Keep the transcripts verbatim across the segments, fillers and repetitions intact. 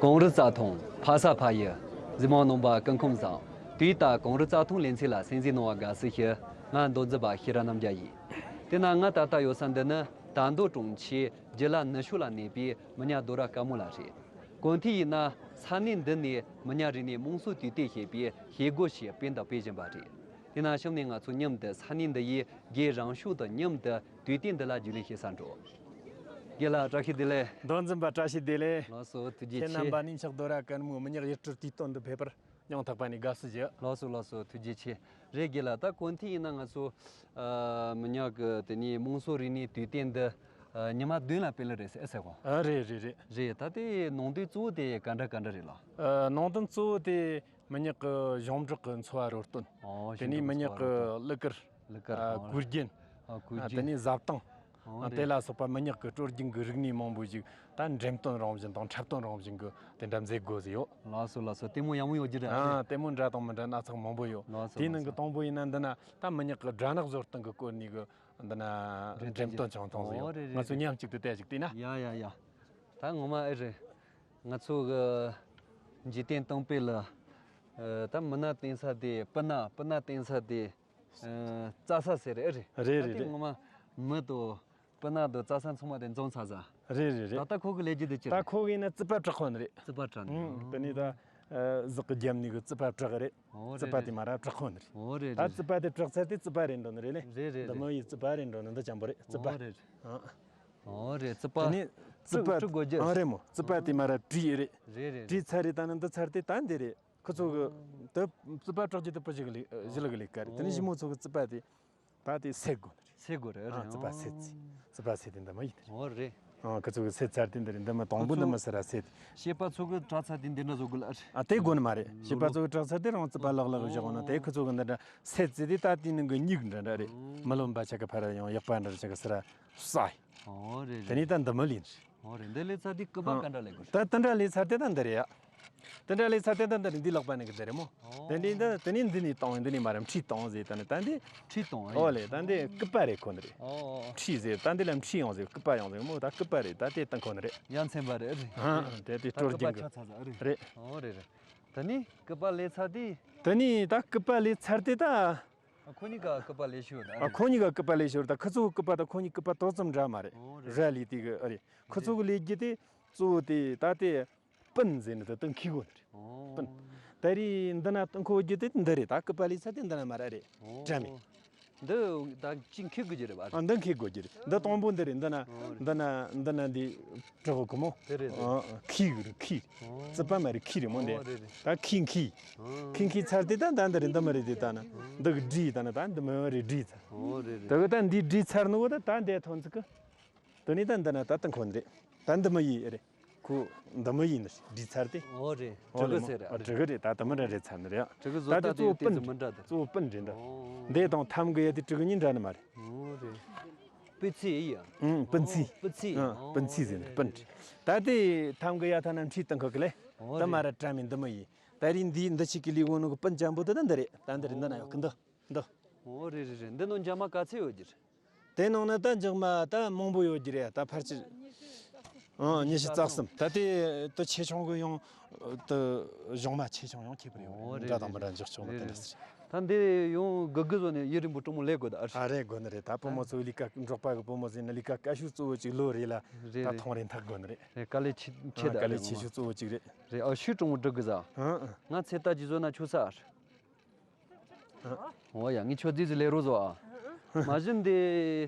གངས་རི་རྩྭ་ཐང་ཕ་ས་ཕ་ཡུལ། གཟིགས་མོ་རྣམ་པ་སྐུ་ཁམས་བཟང་། དུས་ལྟར་གངས་རི་རྩྭ་ཐང་ལེ་ཚན་ལ་གསན་གཟིགས་གནང་བར་དགའ་བསུ་ཞུ། ང་མདོ་འཛིན་པ་ཤེས་རབ་རྣམ་རྒྱལ་ཡིན། དེ་ན་ང་ད་ལྟ་ཡོད་ས་འདི་ནི་དར་མདོ་གྲོང་ཁྱེར་རྒྱུད་ལ་ནུབ་ཕྱོགས་ལ་གནས་པའི་མི་ཉག་རྡོ་ར་དཀར་མོ་ལ་རེད། གོ་ཐོས་ཡིན་ན་ས་གནས་འདི་ནས་མི་ཉག་རིག་གནས་དམངས་སྲོལ་དུས་སྟོན་ཞེས་པའི་བྱེད་སྒོ་ཞིག་སྤེལ་དང་སྤེལ་བཞིན་པ་རེད། དེ་ན་གཤམ་ནས་ང་ཚོ་མཉམ་དུ་ས་གནས་འདི་ཡི་རྒན་རང་ཤུགས་དང་མཉམ་དུ་དུས་སྟོན་འདི་ལ་རྒྱུས་ལོན་བྱེད་སར་འགྲོ། རྒན་ལགས་བཀྲ་ཤིས་བདེ་ལེགས། མདོ་འཛིན་པ་བཀྲ་ཤིས་བདེ་ལེགས། ལགས་སོ་ཐུགས་རྗེ་ཆེ། ཁྱེད་རྣམ་པ་གནས་མཆོག་རྡོ་ར་དཀར་མོའི་མི་ཉག་ཡུལ་གྲུ་དུས་སྟོན་འདི་ཕེབས་པར་སྙིང་ཐག་པ་ནས་དགའ་བསུ་ཞུ། ལགས་སོ་ལགས་སོ་ཐུགས་རྗེ་ཆེ། རེད་རྒན་ལགས། ད་གོ་ཐོས་ཡིན་ན་ང་ཚོ་ཨ་མི་ཉག་གི་དེ་ནས་དམངས་སྲོལ་རིག་གནས་དུས་སྟོན་འདི་ཨ་ཉི་མ་བདུན་ལ་སྤེལ་ལེ་རེད་ཟེར་ཨེ་ཟེར་གོ། ཨ་རེད་རེད་རེད། རེད། ད་དེ་ནང་དོན་གཙོ་བོ་དེ་ག་འདྲ་ག་འདྲ་རེད་ལགས། ཨ་ནང་དོན་གཙོ་བོ་དེ་མི་ཉག་གི་གཞུང་འབྲོག་གི་འཚོ་བ་རོལ་སྟོན། ཨོ་དེ་ནས་གཞུང་འབྲོག་མི་ཉག་གི་འཚོ་བ་རོལ་སྟོན། གླུ་གར། གླུ་གར། ཨ་ཨོ་གོས་རྒྱན། ཨ་གོས་ཨ་རྒྱན། དེ་ནས་བཟའ་བཏུང་། ཨོ་ཨ་རེད་དེ་ལ་རེད། སོགས་པ་མི་ཉག་གི་སྲོལ་རྒྱུན་གྱི་རིག་གནས་མང་པོ་ཞིག་ད་འགྲེམས་སྟོན་རང་བཞིན་དང་འཁྲབ་སྟོན་རང་བཞིན་གྱི་དེ་འདྲ་མཛད་དགོས་ཟེར་ཡོད། ལགས་སོ་ལགས་སོ། ལྟད་མོ་ཡག་མོ་ཡོད་རྒྱུ་རེད། ཨ་ལྟད་མོ་འདྲ་དང་མི་འདྲ་སྣ་ཚོགས་མང་པོ་ཡོད། ལགས་སོ་དེའི་ནང་གི་ལགས་སོ། དང་པོ་ཡིན་ན་འདི་ན་ད་མི་ཉག་གི་སྦྲ་ནག་བཟོ་སྟངས་ཀྱི་སྐོར་ནས་གི་འདི་ན་འགྲེམས་འགྲེམས་སྟོན་བྱུང་ཐོང་ཟེར་ཡོད། ཨོ་རེད་རེད་ང་ཚོ་རེད། མཉམ་གཅིག་ཏུ་བལྟས་ཤིག་བལྟས་ན། ཡ་ཡ་ཡ། ད་ངོ་མ་ཨེ་རེད། ང་ཚོ་གི་འཇིག་རྟེན་སྟོང་པའི་ལ། ཨ་ད་མི་སྣ་བསྟན་ས་དེ་སྤུ་ན་སྤུ་ན་བསྟན་ས་དེ། ཨ་རྩྭ་ས་ཟེར་ཨེ་རེད། རེད་ད་རེད་དེ་རེད། ངོ་མ་མི་དང་སྤུ་ན་དང་རྩྭ་ས་ཚང་མ་དེ་འཛོམས་ཚར་ས། རེད་རེད་ད་རེད། ལྟ་ཁོ་གི་ལས་རྒྱུ་དེ་ཅི་ད་རེད། ཁོ་གི་ཡིན་ན་རྩིད་པ་གྲག་ཁོ་ནི་རེད། རྩིད་པ་གྲག་ནི། ཨུམ་དེ་ནི་ད་ཨ་གཟུགས་ཀྱི་རྒྱབ་ནས་གི་རྩིད་པ་གྲག་རེད། ཨོ་རེད་རྩིད་པ་རེད། དེ་མ་ར་གྲག་ཁོ་ནི་རེད། ཨོ་རེད་ད་རེད་རེད། རྩིད་པ་དེ་གྲག་ཚར་དེ་རྩིད་པ་རེད་འགྲོ་ནི་རེད་ལེ། རེད་རེད་འདི་རེད། མོ་ཡི་རྩིད་པ་རེད་འགྲོ་ནི་འདི་ཅམ་པོ་རེད་རྩིད་པ། ཨོ་རེད། ཨ། ཨོ་རེད། རྩིད་པ། དེ་ནས་རྩིད་པ། དཀྲུག་དཀྲུག་དགོས་རྒྱུ། ཨ་རེད་མོ། རྩིད་པ་དེ་མ་ར་བྲིས་རེད། རེད་རེད་བྲིས་རེད། ཚར་རེད། ད་ནི་འདི་ཚར་དེ་ད་འདི་རེད། ཁོ་ཚོ་གི་ཨོ། དེ་རྩིད་པ་གྲག་རྒྱུ་དེ་པོ་ཞིག་ལས་ཞི་ལ་གི་ལས་ཀ་རེད། དེ་ནས་ཨོ། ཞི་མོ་ཚོ་གི་རྩིད་པ་དེ་ད་དེ་སེལ་དགོས་ནི་རེད། སེལ་དགོས་རེད། ཨ་རེད། རྩིད་པ་སེལ་ཚེ། ཨོ། རྩིད་པ་སེལ་དེ་འདི་མ་ཡིན་ནི་རེད། ཨོ་རེད། ཨ་ཁོ་ཚོ་གི་སེལ་ཚར་དེ་འདི་རེད། འདི་མ་དང་པོ་འདི་མ་ཟེར་ར་སེལ་དེ། བཤད་པ་ཚོ་གི་གྲག་ཚར་དེ་འདི་འདྲ་བཟོ་དགོས་ལ་ཨ་རེད། ཨ་དེ་དགོས་ནི་མ་རེད། བཤད་པ་ཚོ་གི་གྲག་ཚར་དེ་རང་རྩིད་པ་ལག་ལག་བཞག་ན་དེ་ཁོ་ཚོ་གི་འདི་འདྲ་སེལ་ཚེ་དེ་ད་དེ་ནི་གི་སྨྱུག་འདྲ་འདྲ་རེད། ཨོ། མི་ལོན་པ་ཆ་གི་ཕ་ར་ཡང་ཡག་པ་འདྲ་ཆ་གི་སི་ར་ས་ཡི། ཨོ་རེད་དེ་ནས་རེད། ད་འདི་མི་ལེན། ཨོ་རེད། འདི་ལས་ཚར་དེ་སྐུད་པ་ཨ། ག་འདྲ་ལས་དགོས། ད་དེ་འདྲ་ལས་ཚར་དེ་ད་འདི་རེད་ཡ། དེ་འདྲ་ལས་ཚར་དེ་ད་འདི་རེད། འདི་ལག་པ་ནས་གི་འདི་རེད་མོ། ཨོ། དེ་འདི་འདི་དེ་ནས་འདི་ནས་བཏང་འདི་ནས་མ་ར་འཁྲིས་བཏང་ཟེར། ད་ནི་ད་འདི་འཁྲིས་བཏང་ཨོ་ཨེ། ལེ་ད་འདི་སྐུད་པ་རེད་ཁོ་འདི་རེད། ཨོ་ཨོ་ཨོ། འཁྲིས་ཟེར་ད་འདི་ལ་འཁྲིས་ཡོང་ཟེར། སྐུད་པ་ཡོང་ཟེར་མོ། ད་སྐུད་པ་རེད། ད་དེ་བཏང་ཁོ་འདི་རེད། ཡ་མཚན་པ་རེད་རེད། ཨ་དེ་དེ་ད་སྐུད་པ་སྤྲོད་ཀྱིན་ཆགས་ཚར་ས་ཨེ་རེད། རེད། ཨོ་རེད་རེད། ད་ནི་སྐུད་པ་ལས་ཚར་དེ། ད་ནི་ད་སྐུད་པ་ལས་ཚར་དེ་ད། ཨ་ཁོ་གཉིས་ཀ་སྐུད་པ་ལས་ཤོར་ད། ཨ་ཁོ་གཉིས་ཀ་སྐུད་པ་ལས་ཤོར་ད། ཁོ་ཚོ་སྐུད་པ་དང་ཁོ་གཉིས་སྐུད་པ་ཏོག་ཙམ་འདྲ་མ་རེད། ཨོ་རེད། ར་ལི་དེ་གི་ཨ་རེད། ཁོ་ཚོ་གི་ལས་རྒྱུ་དེ་གཙོ་བོ་དེ་ད་དེ་སྤུན་ཟེར་ནི་དེ་ཏུ་འཁྱེར་དགོས་ནི་རེད། ཨོ། སྤུན། ད་རེས་འདི་ན་ཏུ་འཁྱེར་རྒྱུ་དེ་འདི་རེད། ད་སྐུད་པ་ལས་ཚར་དེ་འདི་ན་མ་ར་རེད། ཨོ། འདྲ་མེད། འདི་ད་ཅིག་འཁྱེར་དགོས་རྒྱུ་རེད་པ། ཨ་འདི་འཁྱེར་དགོས་རྒྱུ་རེད། འདི་དང་པོ་འདི་རེད། འདི་ན་ཨོ་རེད། འདི་ན་འདི་ན་འདི་གྲི་གོ་གི་མོ། དེ་རེད་དེ། ཨ་ཨ་ཁྱེར་གི་རེད། ཁྱེར། ཨོ། རྩིད་པ་མ་རེད། ཁྱེར་རེད་མོ་འདི། ཨོ་རེད་རེད། ད་ཁྱེར་ཁྱེར། ཨོ། ཁྱེར་ཁྱེར་ཚར་དེ་ད་ད་འདི་རེད། འདི་མ་རེད་དེ་ད་ན། ཨོ། འདི་གི་བྲིས་ད་ན་ད་འདི་མ་རེད་བྲིས་ཚར། ཨོ་རེད་རེད། ད་གི་ད་འདི་བྲིས་ཚར་ནོ་ད་ད་འདི་ཐོན་ཚིག་གི། དེ་ནས་ད་འདི་ན་ད་ད་འཁོར་ནི་རེད། ད་འདི་མ་ཡིན་རེད། ཁོ་འདི་མ་ཡིན་ནི་བྲིས་ཚར་དེ། ཨོ་རེད། ཨོ་ལེ་དྲུ་གུ་མོ། ཟེར་རེད། ཨ་དྲུ་གུ་རེད། ད་དེ་མི་འདྲ་རེད་ཚར་ནི་རེད། དྲུ་གུ་བཟོ་ད་ལྟ་དེ་གཙོ་བོ་དེ་སྤུན་ཚོ་མི་འདྲ་དེ། གཙོ་བོ་སྤུན་རེད་འདི། ཨོ། འདི་དང་ཐམ་གི་ཡ་དེ་དྲུ་གུ་གཉིས་འདྲ་ནི་མ་རེད། ཨོ་རེད། སྤུས་ཚད་ཡིན་ཡ། ཨུང་སྤུན་ཚད། ཨོ་སྤུས་ཚད། ཨུང་སྤུན་ཚད་ཟེར་ནི་སྤུན་རེད། ད་དེ་ཐམ་གི་ཡ་ཐ་ན་འཁྲིས་སྟེང་གི་ལེ། ཨོ་ད་མ་རེད། ར་བཀྲ་མི་འདི་མ་ཡིན། ད་རིང་འདི་འདི་ཆིག་གི་ལི་འོ་ནུ་གི་སྤུན་ཅན་པོ་དེ་ད་འདི་རེད། ད་འདི་རེད། འདི་ན་ཡོད་གི་འདི། འདི། ཨོ་རེད་རེད་རེད། འདི་ནང་འཇག་མ་ག་ཚད་ཡོད་རྒྱུ་རེད། དེ་ནང་ན་ད་འཇག་མ་ད་མང་པོ་ཡོད་རྒྱུ་རེད། ད་ཕལ་ཆེར། ཨང་ཉི་ཤུ་རྩ་གསུམ། ད་དེ་དེ་ཆེ་ཆུང་གི་ཡང་དེ་གཞུང་མ་ཆེ་ཆུང་ཡང་ཁྱད་པར་ཡོད་རེད། ཨོ་རེད་འདྲ་དང་མི་འདྲ་འཇོག་ཆོག་ནི་དེ་འདྲ་རེད། ཟེར། ད་འདི་ཡང་དགུ་དགུ་བཟོ་ནས་ཡུན་རིང་པོ་གྲོགས་མོ་ལས་དགོས་ད། ཨ་རེད། དགོས་ནི་རེད། ད་བུ་མོ་ཚོའི་ལས་ཀ་འབྲོག་པ་གི་བུ་མོ་ཟེར་ན་ལས་ཀ་དཀའ་ཤོས་གཙོ་བོ་གཅིག་ལོ་རེ་ལ་རེད་ད་རེད། ཐོང་རེ་འཐག་དགོས་ནི་རེད། རེད། དཀའ་ལས་ཆེ་ཆེ་ཨ་ད་དཀའ་ལས་རེད་ཆེ་ངོ་མ། ཤོས་གཙོ་བོ་གཅིག་རེད། རེད། ཨ་ཤུ་གྲོགས་མོ་འགྲིག་གི་ཟ། ཨང་ཨང་། ང་ཚེ་ལྟ་ཅི་བཟོ་ན་ཆོག་ས། ཨོ་ཡ། ངས་ཁྱོད་རྫིས་སུ་ལས་རོགས་བཟོ་ཨ། མ་གཞི་འདི་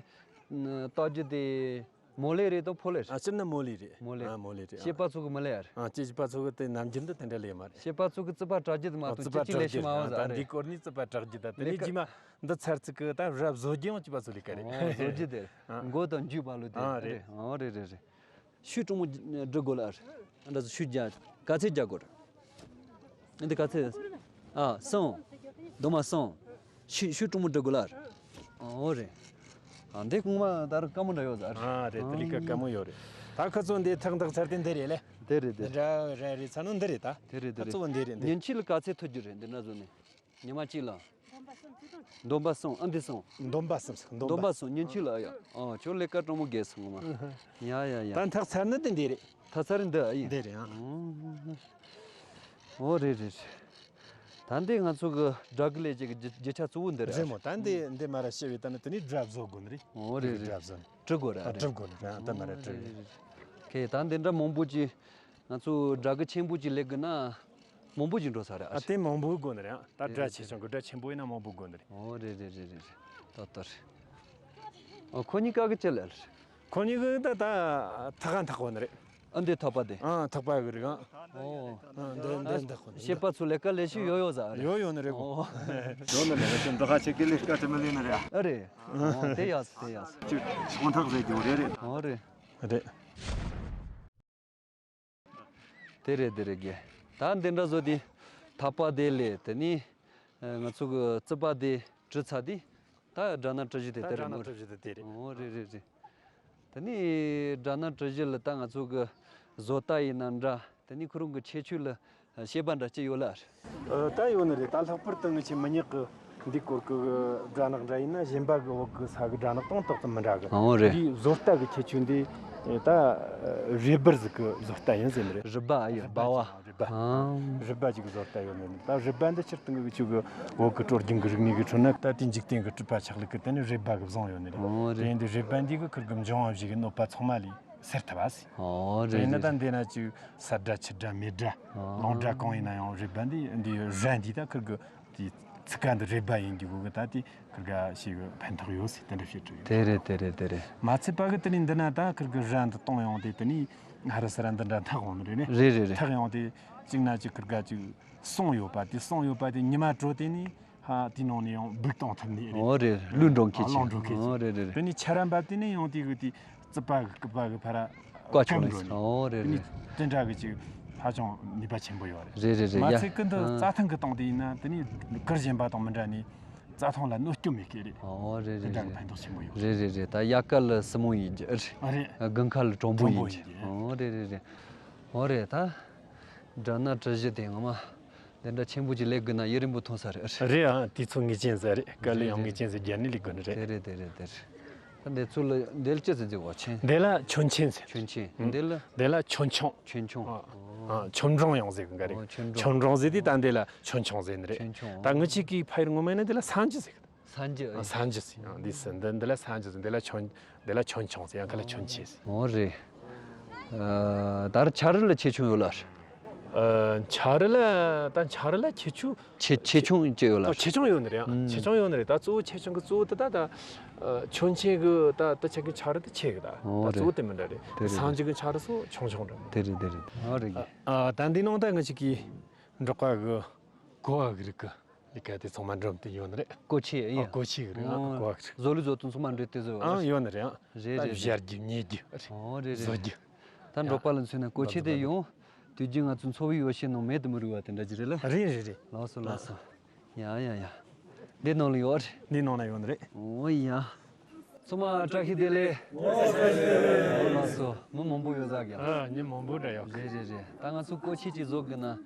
ལྟ་རྒྱུ་དེ་མོ་ལེ་རེད་དང་ཕོ་ལེ་རེད། ཨ་སྤྱིར་ན་མོ་ལེ་རེད། མོ་ལེ། ཨ་མོ་ལེ་རེད། ཨ། སྐྱེས་པ་ཚོ་གི་མི་ལེ་ཨ་རེད། ཨ་སྐྱེས་པ་ཚོ་གི་དེ་ནམ་རྒྱུན་དུ་དེ་འདྲ་ལས་མ་རེད། སྐྱེས་པ་ཚོ་གི་རྩིད་པ་གྲག་རྒྱུ་དེ་མ་ཨ་གཏོགས་རྩིད་པ་ཅི་ཅི་ལས་གྲག་ཤི་མ་རྒྱུ་བ་ཟ་ད་རེད། འདི་སྐོར་ནི་རྩིད་པ་གྲག་རྒྱུ་ད་དེ་ལས་ལས་ཀ་རྗེས་མ་འདི་ཚར་ཚིག་གི་ད་རབ་བཟོ་རྒྱུ་ཡང་སྐྱེས་པ་ཚོ་ལས་ཀ་རེད། ཨོ་བཟོ་རྒྱུ་དེ། ཨ། མགོ་དང་མཇུག་བར་ལོ་དེ། ཨ་རེད། རེད། ཨོ་རེད་རེད་རེད། ཤུ་གྲོགས་མོ་འབྲི་དགོས་ལ། ཨ་འདྲ་ཟེར་ཤུ་རྒྱག་ག་ཚད་རྒྱག་དགོས་རེད། འདི་ག་ཚད། ཨ་སོང་། རྡོ་མ་སོང་། ཤུ་ཤུ་གྲོགས་མོ་འབྲི་དགོས་ལ། ཨོ་རེད། ཨ་འདི་གོང་མ་ད་རུང་དཀའ་མོ་འདྲ་ཡོད་ཟེར། ཨ་རེད། དེ་ལས་ཀ་དཀའ་མོ་ཡོད་རེད། ད་ཁ་ཚོ་འདི་ཐག་འདག་ཚར་དེ་འདི་རེད་ལེ། དེ་རེད་དེ། འདི་འདྲ་རེད་རེད་ཚར་ནོ་འདི་རེད་ད། དེ་རེད་དེ་ཁ་རེད། ཚོ་འདི་རེད་འདི། ཉིན་གཅིག་ལ་ག་ཚད་ཐུབ་རྒྱུ་རེད་འདི་འདྲ་བཟོ་ནས། ཉི་མ་གཅིག་ལ། འདོན་པ་གསུམ། ཨ། འདི་གསུམ། འདོན་པ་གསུམ་ཟེར། འདོན་པ་གསུམ། ཉིན་གཅིག་ལ། ཨ་ཡ། ཨོ། ཁྱོད་ལས་ཀ་སྤྲང་མོ་རྒྱས་སོང་ང་མ། ཡ་ཡ་ཡ། ད་འཐག་ཚར་ནི་དེ་འདི་རེད། འཐག་ཚར་འདི། ཨ་ཡ། འདི་རེད། ཨ། ཨོ། རེད་རེད་རེད། ད་འདི་ང་ཚོ་གི་སྦྲ་གི་ལས་བྱེད་ཀྱི་རྒྱུ་རྒྱུ་ཆ་གཙོ་བོ་འདི་རེད། རེད་མོ། ད་འདི་འདི་མ་ར་ཤི་བའི་ད་ནི་དེ་ནི་སྦྲ་བཟོ་དགོས་ནི་རེད། ཨོ། རེད་རེད། སྦྲ་བཟོ་ནི། གྲི་དགོས་རེད། ཨ། རེད། གྲི་དགོས་ནི་རེད། ཨ། ད་མ་ར་གྲི་རེད། ཁེ། ད་འདི་འདྲ་མང་པོ་ཅིག་ང་ཚོ་སྦྲ་གི་ཆེན་པོ་ཅིག་ལས་དགོས་ན། མང་པོ་ཅིག་འགྲོ་ས་རེད། ཨ། ཨ་ཅེ། དེ་མང་པོ་དགོས་ནི་རེད། ཨ། ད་སྦྲ་ཆེ་ཆུང་གི། སྦྲ་ཆེན་པོ་ཡིན་ན་མང་པོ་དགོས་ནི་རེད། ཨོ། རེད་རེད་རེད་རེད། ཏོག་ཏོ་རེད། ཨོ། ཁོ་གཉིས་ཀ་གི་ཅི་ལ་རེད། ཁོ་གཉིས་ཀི་ད་ད་ཐག་ག་འཐག་གོ་ནི་རེད། ཨ། འདི་ཐག་པ་དེ། ཨ། ཐག་པ་གི་རིགས། ཨ། ཨོ། ཨ། འདི་འདི་འཐག་གོ་ནི་རེད། ཤེས་པ་ཚོ་ལས་ཀ་ལས་ཤེས་ཡོད་ཡོད་ས་རེད། ཡོད་ཡོད་ནི་རེད་གོ། ཨོ། ཡོད་ནི་རེད། ཅི་འདི་ཁ་ཆེ་གི་ལས་ཀ་དེ་མི་ལས་ནི་རེད། ཨ། རེད། ཨོ། དེ་ཡག་སོ། དེ་ཡག་སོ། ཅི་ཆུང་ཐག་ཟེར་རྒྱུ་རེད། རེད། ཨོ། རེད། རེད། དེ་རེད། དེ་རེད་གི། ད་འདི་འདྲ་བཟོ་དེ། ཐག་པ་དེ་ལས། དེ་ནི་ང་ཚོ་གི་རྩིད་པ་དེ་གྲི་ཚ་དེ། ད་སྦྲ་ནག་གྲི་བཞི་དེ། ད་དེ་རེད་སྦྲ་ནག་མོ་རེད། གྲི་བཞི་དེ་དེ་རེད། ཨོ། རེད་རེད་རེད། དེ་ནི་སྦྲ་ནག་གྲི་བཞི་ལ་ད་ང་ཚོ་གི་བཟོ་ལྟ་ཡིན་ན་འདྲ། དེ་ནི་ཁོ་རང་གི་ཁྱད་ཆོས་ལ་ཤེས་པ་འདྲ་ཅི་ཡོད་ལ། ཨ། ད་ཡོད་ནི་རེད། ད་ལྷག་པར་དུ་ངི་ཆེ་མི་ཉག་གི་འདི་སྐོར་གི་སྦྲ་ནག་འདྲ་ཡིན་ན། གཞན་པ་གི་འོག་གི་ས་གི་སྦྲ་ནག་དང་ཏོག་ཙམ་མི་འདྲ་གི། ཨོ། རེད། འདི་བཟོ་ལྟ་གི་ཁྱད་ཆོས་འདི་ད་རུས་སྦལ་ཟིག་གི་བཟོ་ལྟ་ཡིན་ཟེར་ནི་རེད། རུས་སྦལ། ཨ་ཡ། རུས་སྦལ་བ། རུས་སྦལ། ཨ། རུས་སྦལ་ཅིག་གི་བཟོ་ལྟ་ཡོད་ནི་རེད། ད་རུས་སྦལ་འདི་ཕྱིར་དུ་ངི་གི་ཆུ་གི་འོག་གི་དྲོ་རྒྱུན་གི་རིག་གནས་གི་ཁྲོད་ན་ད་དེ་འཇིག་རྟེན་གི་གྲུབ་པ་ཆགས་ལུགས་གི་དེ་ནི་རུས་སྦལ་གི་བཟང་ཡོད་ནི་རེད། ཨོ། རེད། དེ་འདི་རུས་སྦལ་འདི་གི་ཁིར་གི་འབྱུང་བ་བཞི་གི་གནོད་པ་ཚང་མ་ལས་སེལ་ཐུབ་པ་ཟེར། ཨོ། རེད། དེ་ནི་རེད། ད་འདི་ན་ཅིག་ས་སྦྲ་ཆུ་སྦྲ་མེ་སྦྲ། ཨོ། ལོང་སྦྲ་གང་ཡིན་ན་ཡང་རུས་སྦལ་འདི་འདི་ར་འདི་ད་ཁིར་གི་དེ་ཚིག་ཀ་འདི་རུས་སྦལ་ཡིན་རྒྱུ་གི་ད་དེ་ཁིར་ག་ཞིག་གི་ཕན་ཐོགས་ཡོད་ཟེར། དེ་འདྲ་བཤད་འདུག་ཡོད། དེ་རེད། དེ་རེད། དེ་རེད། མ་ཚད་པ་གི་དེ་ནི་འདི་ན་ད་ཁིར་གི་ར་འདི་གཏོང་ཡོང་དེ། དེ་ནི་ཧ་ར་ས་ར་འདི་འདྲ་འཐག་འོང་ནི་རེད་ནི། རེད་རེད་རེད། འཐག་ཡོང་དེ་གཅིག་ན་ཅིག་ཁིར་ག་ཅིག་སོང་ཡོད་པ་དེ། སོང་ཡོད་པ་དེ་ཉི་མ་དྲོ་དེ་ནི། ཧ། དེའི་ནང་ནས་ཡང་སྦུག་གཏོང་ཐུབ་ནི་རེད། ཨོ། རེད། རླུང་འགྲོ་མཁན་ཨ། ཅིག་རླུང་འགྲོ་མཁན་ཅིག་ཨོ། རེད་རེད་རེད། དེ་ནས་ཆ་ར་འབབ་དེ་ནས་ཡང་དེ་གི་དེ་རྩིད་པ་གི་རྐུབ་པ་གི་ཕ་ར་བཀའ་ཆོག་ལ་འགྲོ་ནི། ཨོ། རེད་དེ་ནས་རེད། དེ་འདྲ་གི་ཅིག་ཧ་ཅང་ནུས་པ་ཆེན་པོ་ཡོད་རེད། རེད་རེད་རེད། མ་ཡ་ཚད་ཀུན་ཏུ་ཨ། རྩྭ་ཐང་གི་སྟེང་དེ་ཡིན་ན་དེ་ནས་གུར་གཞན་པ་དང་མི་འདྲ་ནི་རྩྭ་ཐང་ལ་གནོད་སྐྱོན་མེད་མཁན་རེད། ཨོ། རེད་དེ་རེད་འདྲ་གི་རེད། ཕན་ཐོགས་ཆེན་པོ་ཡོད་རེད། རེད་རེད་རེད། ད་དབྱར་ཁ་ལ་སྲུ་མོ་ཡིན་གྱི་རེད། ཨ། རེད། དགུན་ཁ་ལ་གྲོགས་པོ་གྲོགས་པོ་ཡིན་གྱི། ཡིན་གྱི། ཨོ། རེད་རེད་རེད། ཨོ། རེད། ད་སྦྲ་ནག་གྲི་བཞི་དེ་ངོ་མ། དེ་འདྲ་ཆེན་པོ་ཅིག་ལས་དགོས་ན་ཡུན་རིང་པོ་ཐོན་ས་རེད། རེད། ཨ། དུས་ཚོད་ངེས་ཅན་ཟིག་རེད། དཀའ་ལས་ཡང་ངེས་ཅན་ཟིག་རྒྱབ་ནས་ལས་དགོས་ནི་རེད། དེ་རེད། དེ་རེད། དེ་རེད། ད་འདི་ཚོ་ལ་འདི་ལ་ཅི་ཟེར་ཟེར་བ། ཆེན། འདི་ལ་ཆོན་ཆེན་ཟེར། ཆོན་ཆེན། ཨང་། འདི་ལ། འདི་ལ་ཆོན་ཆུང་། ཆོན་ཆུང་། ཨ། ཨ། ཆོན་འབྲིང་ཡང་ཟེར་གི་འགའ་རེ། ཨོ། ཆོན་འབྲིང་། ཆོན་འབྲིང་ཟེར་དུས་ད་འདི་ལ་ཆོན་ཆུང་ཟེར་ནི་རེད། ཆོན་ཆུང་། ད་ངི་ཆེ་གི་ཕ་ཡུལ་ངོ་མ་ཡིན་ན་འདི་ལ་སང་ཇི་ཟེར་གི། སང་ཇི། ཨ། སང་ཇི་ཟེར། ཨ། འདི་ཟེར། འདི་འདི་ལ་སང་ཇི་ཟེར། འདི་ལ་ཆོན། འདི་ལ་ཆོན་ཆུང་ཟེར། ཡང་ཁ་ལ་ཆོན་ཆེ་ཟེར། ཨོ། རེད། ཨ། ད་ར་ཆ་རི་ལ་ཆེ་ཆུང་ཡོད་ལ། ཨ། ཆ་རི་ལ། ད་ཆ་རི་ལ་ཁྱད་ཆོས། ཆེ་ཆེ་ཆུང་ཅི་ཡོད་ལ། ཨ། ཆེ་ཆུང་ཡོད་ནི་རེད། ཨ། ཨང་། ཆེ་ཆུང་ཡོད་ནི་རེད། ད་གཙོ་བོ་ཆེ་ཆུང་གི་གཙོ་བོ་དེ་ད་ད། ཨ། ཆོན་ཆེན་གི་ད་ད་ཆ་གི་ཆ་རི་དེ་ཆེ་གི་ད། ཨོ། ད་གཙོ་བོ་རེད། དེ་མི་འདྲ་རེད། དེ་རེད། སང་ཇི་གི་ཆ་རི་སོ་ཆུང་ཆུང་འདྲ། དེ་རེད། དེ་རེད། ཨོ། རེད་གི། ཨ། ད་འདི་ནང་ད་ང་ཅིག་གི་འབྲོག་པ་གི་གོ་བ་གི་རིགས་གི་ལས་ཀ་དེ་ཚང་མ་འགྲུབ་སྟེ་ཡོད་ནི་རེད། གོ་ཆེ་ཡིན། ཨ། གོ་ཆེ་གི་རེད། ཨ། ཨོ། གོ་བ་གི་རིགས། བཟོ་ལུགས་བཟོ་སྟངས་ཚང་མ་འགྲུབ་སྟེ་བཟོ་ཡོད། ཨ། ཡོད་ནི་རེད། ཨ། རེད་རེད། ད་བཞར་རྒྱུ། མཉེ་རྒྱུ། ཨོ། རེད་ད་རེད། བཟོ་རྒྱུ། ད་འབྲོག་པ་ལ་མཚོན་ན་གོ་ཆེ་དེ་ཡོང་དུས་རྒྱུན་ང་ཚོ་འཚོ་བའི་ཡོ་བྱད་ནང་མེད་དུ་མི་རུང་བ་དེ་འདྲ་ཅིག་རེད་ལ། རེད་རེད་རེད། ལགས་སོ་ལགས་སོ། ཡ་ཡ་ཡ། འདི་ནང་ལ་ཡོད་རེད། འདི་ནང་ལ་ཡོད་ནི་རེད། ཨོ་ཡ། ཚང་མ་བཀྲ་ཤིས་བདེ་ལེགས། ཨོ་ལགས་སོ། མི་མང་པོ་ཡོད་ས་གི། ཨ། མི་མང་པོ་འདྲ་ཡོད། རེད་རེད་རེད། ད་ང་ཚོ་གོ་ཆེ་ཅིག་བཟོ་དགོས་ན་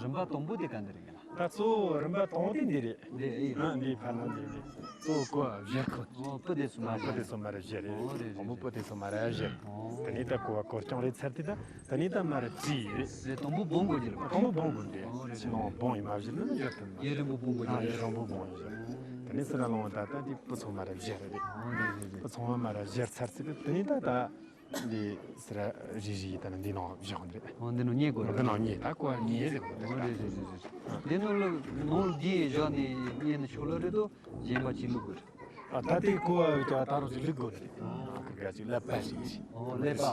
རིམ་པ་དང་པོ་དེ་ག་འདི་རེད་གི་ལ། ད་གཙོ་བོ་རིམ་པ་དང་པོ་དེ་འདི་རེད། འདི་ཨེ། ཨ། འདི་ཕར་ནང་འདི་རེད། གཙོ་བོ་གོ་བ་བཞར་ཁོ། ཨོ། སྤུ་དེ་ཚོ་མ། ཨ། སྤུ་དེ་ཚོ་མ་ར་བཞར་རེད། ཨོ། རེད་རེད། དང་པོ་སྤུ་དེ་ཚོ་མ་ར་བཞར། ཨོ། དེ་ནས་ད་གོ་བ་གོ་རྐྱང་རེད་ཚར་དུས་ད། དེ་ནས་ད་མ་ར་བཙིར་ཡོད་རེད། རེད། དང་པོ་སྦོམ་དགོས་ཀྱི་རེད། དང་པོ་སྦོམ་དགོས་རེད། ཨོ། རེད་རེད། ཕྱི་ནང་སྦོམ་ཡིན་མ་བཞག་ན་ཡོད་དམ། ཡུན་རིང་པོ་སྦོམ་དགོས་ཀྱི་རེད། ཨ། ཡུན་རིང་པོ་སྦོམ་ཡིན་བཞག། ཨོ། དེ་ནས་ཟེར་ན་ལོང་ད་ད་དེ་སྤུ་ཚང་མ་ར་བཞར་རེད། ཨོ། རེད་རེད་རེད། སྤུ་ཚང་མ་མ་ར་བཞར་ཚར་ཚེ་དེ་ནས་ད་ད་འདི་ཟེར་ར་རི་རི་ཡི་ད་ནི་འདི་ནང་བཞག་ནི་རེད། ཨོ། འདི་ནང་མཉེ་དགོས་རེད། འདི་ནང་མཉེ། ད་ཀོ་བ་མཉེ་ཟེར་གོ། ཨོ། རེད་རེད་རེད་རེད། འདི་ནང་ལ་ནང་ལ་འདི་བཞག་ནས་མཉེ་ནས་ཆོག་ལ་རེད་དོ། གཞན་པ་ཅིག་བླུག་དགོས་རེད། ཨ། ད་དེ་ཀོ་བ་ད་ད་རུང་ཅིག་བླུག་དགོས་རེད། ཨ། ཁ་ག་ཅིག་ཀླད་པ་ཞིག་ཨོ། ཀླད་པ།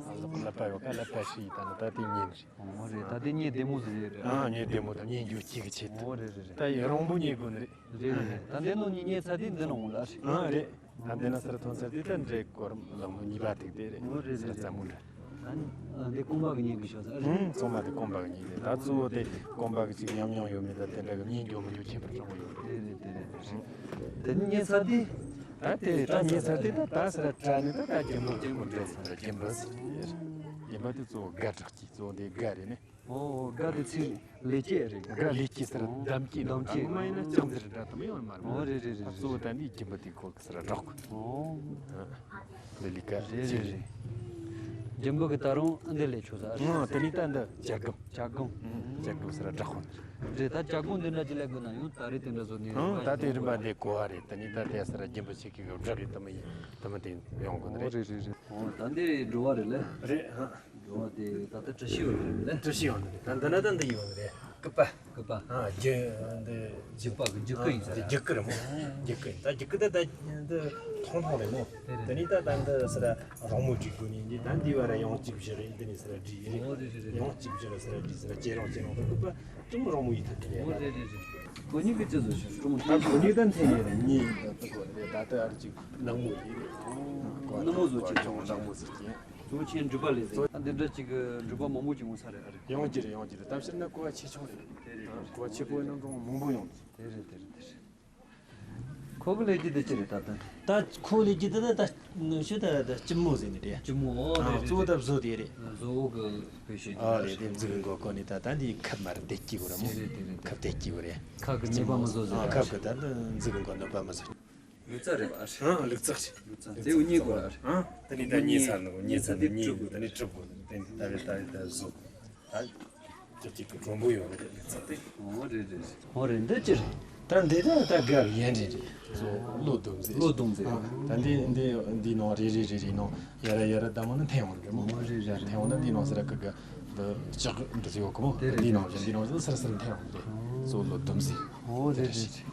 ཨ། ཀླད་པ་ཡོད་ཀ། ཀླད་པ་ཞིག་ད་ནི་ད་དེ་མཉེ་ནི་རེད། ཨོ། རེད། ད་དེ་མཉེ་བདེ་མོ་ཟིག་རེད། ཨ། མཉེ་བདེ་མོ་དང་མཉེ་འགྱུར་གཅིག་གི་ཆེད་དུ། ཨོ། རེད་རེད་རེད། ད་ཡུན་རིང་པོ་མཉེ་དགོས་ནི་རེད། རེད་རེད་རེད། ད་འདི་ནང་མཉེ་ཚར་དུས་འདི་ནང་འོང་ལ་རེད། ཨ། རེད། ད་འདི་ན་ས་ར་ཐོན་ཚར་དུས་ད་འདྲེ་སྐོར་ལམ་ལོ་གཉིས་པ་ཐུག་དེ་རེད། ཨོ། རེད་རེད། ས་ར་རྩ་མོ་འདྲ། ཨ་ནི་འདི་རྐང་པ་གི་མཉེ་དགོས་ཤག་ས་རེད། ཨང་། ཚང་མ་དེ་རྐང་པ་གི་མཉེ་རེད། ད་གཙོ་བོ་དེ་རྐང་པ་གི་ཅིག་ཉམས་མྱོང་ཡོད་མེད་ད་དེ་འདྲ་གི་མཉེ་རྒྱུ་མི་རྒྱུ་ཁྱད་པར་ཆེན་པོ་ཡོད་རེད། རེད་རེད། དེ་རེད་དེ་རེད། དེ་ནི་མཉེ་ཚར་དུས། ད་དེ་རེད། ད་མཉེ་ཚར་དུས་ད་ད་ས་ར་བཀྲ་ནི་ད་ད་རྒྱུན་པ་ཁྱེད་མོ་འདྲ་ས་ར་རྒྱུན་པ་ཟེར་རྒྱུན་པ་དེ་གཙོ་བོ་སྒ་དྲག་གི་གཙོ་བོ་དེ་སྒ་རེད་ནི། ཨོ། སྒ་དེ་ཚིག་ལེགས་སྐྱེས་རེད། སྒ་ལེགས་སྐྱེས་ཟེར། འདམ་སྐྱེས། འདམ་སྐྱེས། ཨ། ངོ་མ་ཡིན་ན་ལྕགས་འཛེར་འདྲ་དུ་མི་ཡོང་མ་རེད། ཨོ། རེད་རེད་རེད། གཙོ་བོ་ད་འདི་སྦྱིན་པ་དེ་ཁོ་གི་ཟེར་བསྒྲགས་གོ། ཨོ། འདི་ལི་ཀ་རེད་རེད་རེད། སྦྱིན་པ་གི་ད་རུང་འདི་ལས་ཆོག་ས་རེད། ཨང་། དེ་ནི་ད་འདི་ཇ་སྒམ། ཇ་སྒམ། ཇ་སྒམ་ཟེར་བསྒྲགས་གོ། རེད། ད་ཇ་སྒམ་འདི་འདྲ་ཅིག་ལས་དགོས་ན་ཡང་ད་རེས་དེ་འདྲ་བཟོ་ནས། ཨང་། ད་དེ་རིམ་པ་འདི་གོ་བ་རེད། ད་ནི་ད་དེ་ཟེར་སྦྱིན་པ་ཞིག་གི་བསྒྲགས་གི་དུ་མི་ཡིན་དུ་མི་དེ་ཡོང་གོ་ནི། ཨོ། རེད། རེད་རེད་རེད། ཨོ། ད་འདི་འགྲོ་བ་རེད་ལེ། རེད། ཨང་། འགྲོ་བ་དེ་ད་ལྟ་བཀྲ་ཤིས་ཡོད་རེད་ལེ། བཀྲ་ཤིས་ཡོད་ནི་རེད། ད་འདི་ན་ད་འདི་ཡོད་ནི་རེད། སྐུད་པ། སྐུད་པ། ཨ། རྒྱུ་འདི། རྒྱུ་པ་གི་རྒྱུ་སྐུད་ཡིན་ས་རེད། རྒྱུ་སྐུད་རེད་མོ། རྒྱུ་སྐུད་ཡིན། ད་རྒྱུ་སྐུད་ད་ད་འདི་ཐུང་ཐུང་རེད་མོ། དེ་རེད། དེ་ནས་ད་ད་འདི་ཟེར་ར་རོང་མོ་སྒྲིག་དགོས་ནི་འདི། ད་འདི་བ་ར་ཡང་གཅིག་བཞི་རེད། འདི་ནས་ཟེར་ར་སྒྲིག་ཡིན་རེད། ཨོ། རེད་རེད་རེད། ཡང་གཅིག་བཞི་ར་ཟེར་ར་སྒྲིག་ཟེར་ར་ཇེ་རིང་ཇེ་རིང་ད་སྐུད་པ་ཅུང་རོང་མོ་ཡིན་ཐུབ་ཀྱི་རེད། ཨོ། རེད་རེད་རེད། ཁོ་གཉིས་ཀྱི་ཅི་བཟོ་ཞིག་ཀྲུང་ད་ཁོ་གཉིས་ད་འཐེན་ཡས་རེད། གཉིས་ད་ད་གོ་རེད། ད་ད་ཨ་རི་ཅིག་ནག་མོ་ཡིན་རེད། ཨོ། ནག་མོ་བཟོ་ཅིག་ཀྲུང་ནག་མོ་ཟེར་གྱིན། གཙོ་ཆེན་འགྲུལ་པ་ལས་ཟེར། ཨ། འདི་འདྲ་ཅིག་གི་འགྲུལ་པ་མང་པོ་ཅིག་འོང་ས་རེད། ཨ། རེད། ཡོང་གི་རེད། ཡོང་གི་རེད། གཏམ་བཤད་ན་གོ་བ་ཆེ་ཆུང་རེད། དེ་རེད། ཨ། གོ་བ་ཆེ་པོ་ཡིན་ན་ཀྲུང་མང་པོ་ཡོང་། དེ་རེད་དེ་རེད་དེ་རེད། ཁོ་གི་ལས་ཀྱི་དེ་ཅི་རེད་ད་ལྟ། ད་ཁོ་ལས་ཀྱི་དེ་ད་ད་ནུ་ཤུ་ད་ད་ལྕི་མོ་ཟེར་ནི་རེད། ལྕི་མོ། ཨོ། ཨ། རེད་གཙོ་བོ་རེད། ད་བཟོ་དེ་རེད། བཟོ་བོ་གི་བེད་སྤྱོད། ཨ། རེད། དེ་འཛུགས་གི་མགོ་ཁོ་ནི་ད་ད་འདི་ཁབ་མ་རེད། དེ་སྐྱི་གོ་ར་མོ། དེ་རེད་དེ་རེད་དེ་རེད། ཁབ་དེ་སྐྱི་གོ་རེད། ཁབ་གི་ནད་པ་མི་བཟོ་ཟེར། ཨ། ཁབ་གི་ད་འདི་འཛུགས་གི་མགོ་ནད་པ་མི་བཟོ། ལུག་རྩལ་རེད་པ། ཨ། ལུག་རྩལ་རེད། ལུག་རྩལ་རེད། དེ་གཉིས་དགོས་ར། ཨ། དེ་ནི་ད་གཉིས་ཚར་ནི་གོ། གཉིས་ཚར་ནི་གཉིས་ཡོད། དེ་ནི་གྲུབ་དགོས། དེ་ནི་ད་རེ་ད་རེ་ད་བཟོ། ད་ཅི་གཅིག་གི་གྲུང་པོ་ཡོད་རེད། ལུག་རྩལ་དེ། ཨོ། རེད་རེད་རེད། ཨོ། རེད། འདི་ཅི་རེད། ད་འདི་ད་ད་དགའ་བའི་ཡན་རེད་རེད། བཟོ་བློ་སྡོམ་ཟེར། བློ་སྡོམ་ཟེར། ཨ། ད་འདི་འདི་འདི་ནང་རེ་རེ་རེ་རེ་ནང་ཡ་ར་ཡ་ར་ད་མོ་ནི་འཐེན་འོང་རེད་མོ། ཨོ། རེད་རེད། འཐེན་འོང་ན་འདི་ནང་ཟེར་གི་གི་འདི་ལྕགས་འདི་ཡོད་གི་མོ། དེ་རེད། འདི་ནང་བཞིན་འདི་ནང་བཞིན་སིར་སིར་འཐེན་འོང་རེད། བཟོ་བློ་སྡོམ་ཟེར། ཨོ། དེ་རེད་རེད་རེད། རེད།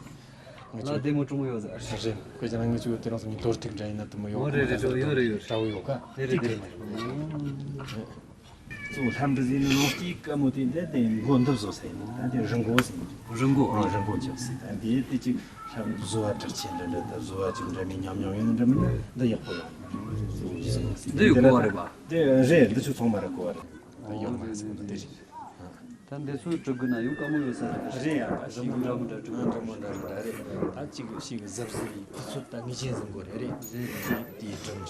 ང་ལ་ཚོ་བདེ་མོ་གྲོང་ཡོད་ཟེར། རེད། དཔེ་ཆ་ན་ང་ཚོ་དེ་རིང་སང་ཉིན་དོར་ཐུག་འདྲ་ཡིན་ན་དུ་མོ་ཡོད། ཨོ། རེད་རེད། ཡོད་རེད་ཡོད་རེད། དྲ་བོ་ཡོད་ཀ། རེད་རེད། དེ་རེད། གྲོང་ཡོད་རེད། གཙོ་བོ་ལྷམ་འདྲི་ཟིན་ནི་ནང་སྐྱེས་ཀ་མོ་དེ་འདྲ་དེ་མགོ་འདི་བཟོ་ས་ཡིན། ད་དེ་རི་མགོ་ཟེར། རི་མགོ། ཨོ། རི་མགོ་ཆགས་སྲིད། ད་དེ་དེ་ཅིག་ལྷམ་བཟོ་བ་གྲགས་ཆེན་འདྲ་འདྲ། ད་བཟོ་བ་ཅིག་འདྲ་མིན་ཉམས་མྱོང་ཡོད་འདྲ་མིན་ན་འདི་ཡག་པོ་ཡོད། གཙོ་བོ་ཟིན་ཟིན། འདི་ཡོད་གོ་བ་རེད་པ། དེ་རེད། འདི་ཚོ་ཚང་མ་ར་གོ་བ་རེད། ད་ཡོད་མ་ཟིན་ནི་དེ་རེད། ད་འདི་ཚོ་གྲུབ་དགོས་ན་ཡང་དཀའ་མོ་ཡོད་ས་རེད། རེད་ཡ། ད་རི་མོ་འདྲ་མོ་འདྲ་གྲུབ། རི་མོ་འདྲ་མོ་འདྲ་རེད། ད་གཅིག་ཞིག་གཟབ་གཟབ་ཡིན། དུས་ཚོད་ད་ངེས་ཅན་ཟིན་དགོས་རེད། རེད། དེ་དེའི་གྲུབ་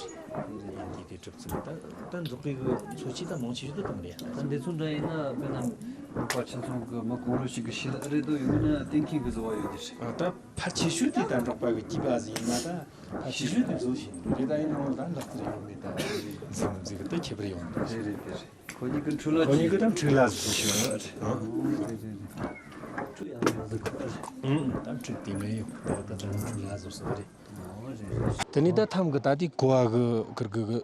རེད། དེ་དེ་གྲུབ་ཚུལ་ད་ད་འཛུགས་པའི་གི་ཚོ་ཆེ་ད་མང་ཆེ་ཤོས་ད་དུང་རེད། ད་འདི་ཚོ་འདྲ་ཡིན་ན་དཔེར་ན་འབྲོག་པ་ཁྱིམ་ཚང་གི་མི་གང་རུང་ཞིག་གི་ཤི་ལ་རེད་དོ། ཡོད་ན་གཏན་འཁེལ་གི་བཟོ་བ་ཡོད་དེ་རེད། ད་ཕལ་ཆེ་ཤོས་དེ་ད་འབྲོག་པ་གི་སྐྱེས་པ་ཟིག་ཡིན་ན་ད་ཕལ་ཆེ་ཤོས་དེ་བཟོ་བཞིན་རེད། ད་ཡིན་ནའང་ད་ལག་རྩལ་ཡོད་མེད་ད་འཛིན་མི་འཛིན་གི་ད་ཁྱད་པར་ཡོད་མི་འདུག། རེད་རེད་དེ་རེད། ཁོ་གཉིས་ཀྱི་འཕྲུལ་ལ། ཁོ་གཉིས་ཀྱི་ད་འཕྲུལ་ལ་བཟོ་ཤེས་ཡོད། ཨ། ཨང་། རེད་རེད་རེད། འཕྲུལ་ཡང་ཡང་ཟིག་གོ། ཨང་། ད་འཕྲུལ་དེ་མེད་ཡོད། ད་ད་ད་འཕྲུལ་ལ་བཟོ་ས་རེད། ཨོ་རེད་རེད། དེ་ནས་ད་ཐམ་གི་ད་དེ་གོ་བ་གི་གི་གི་གི་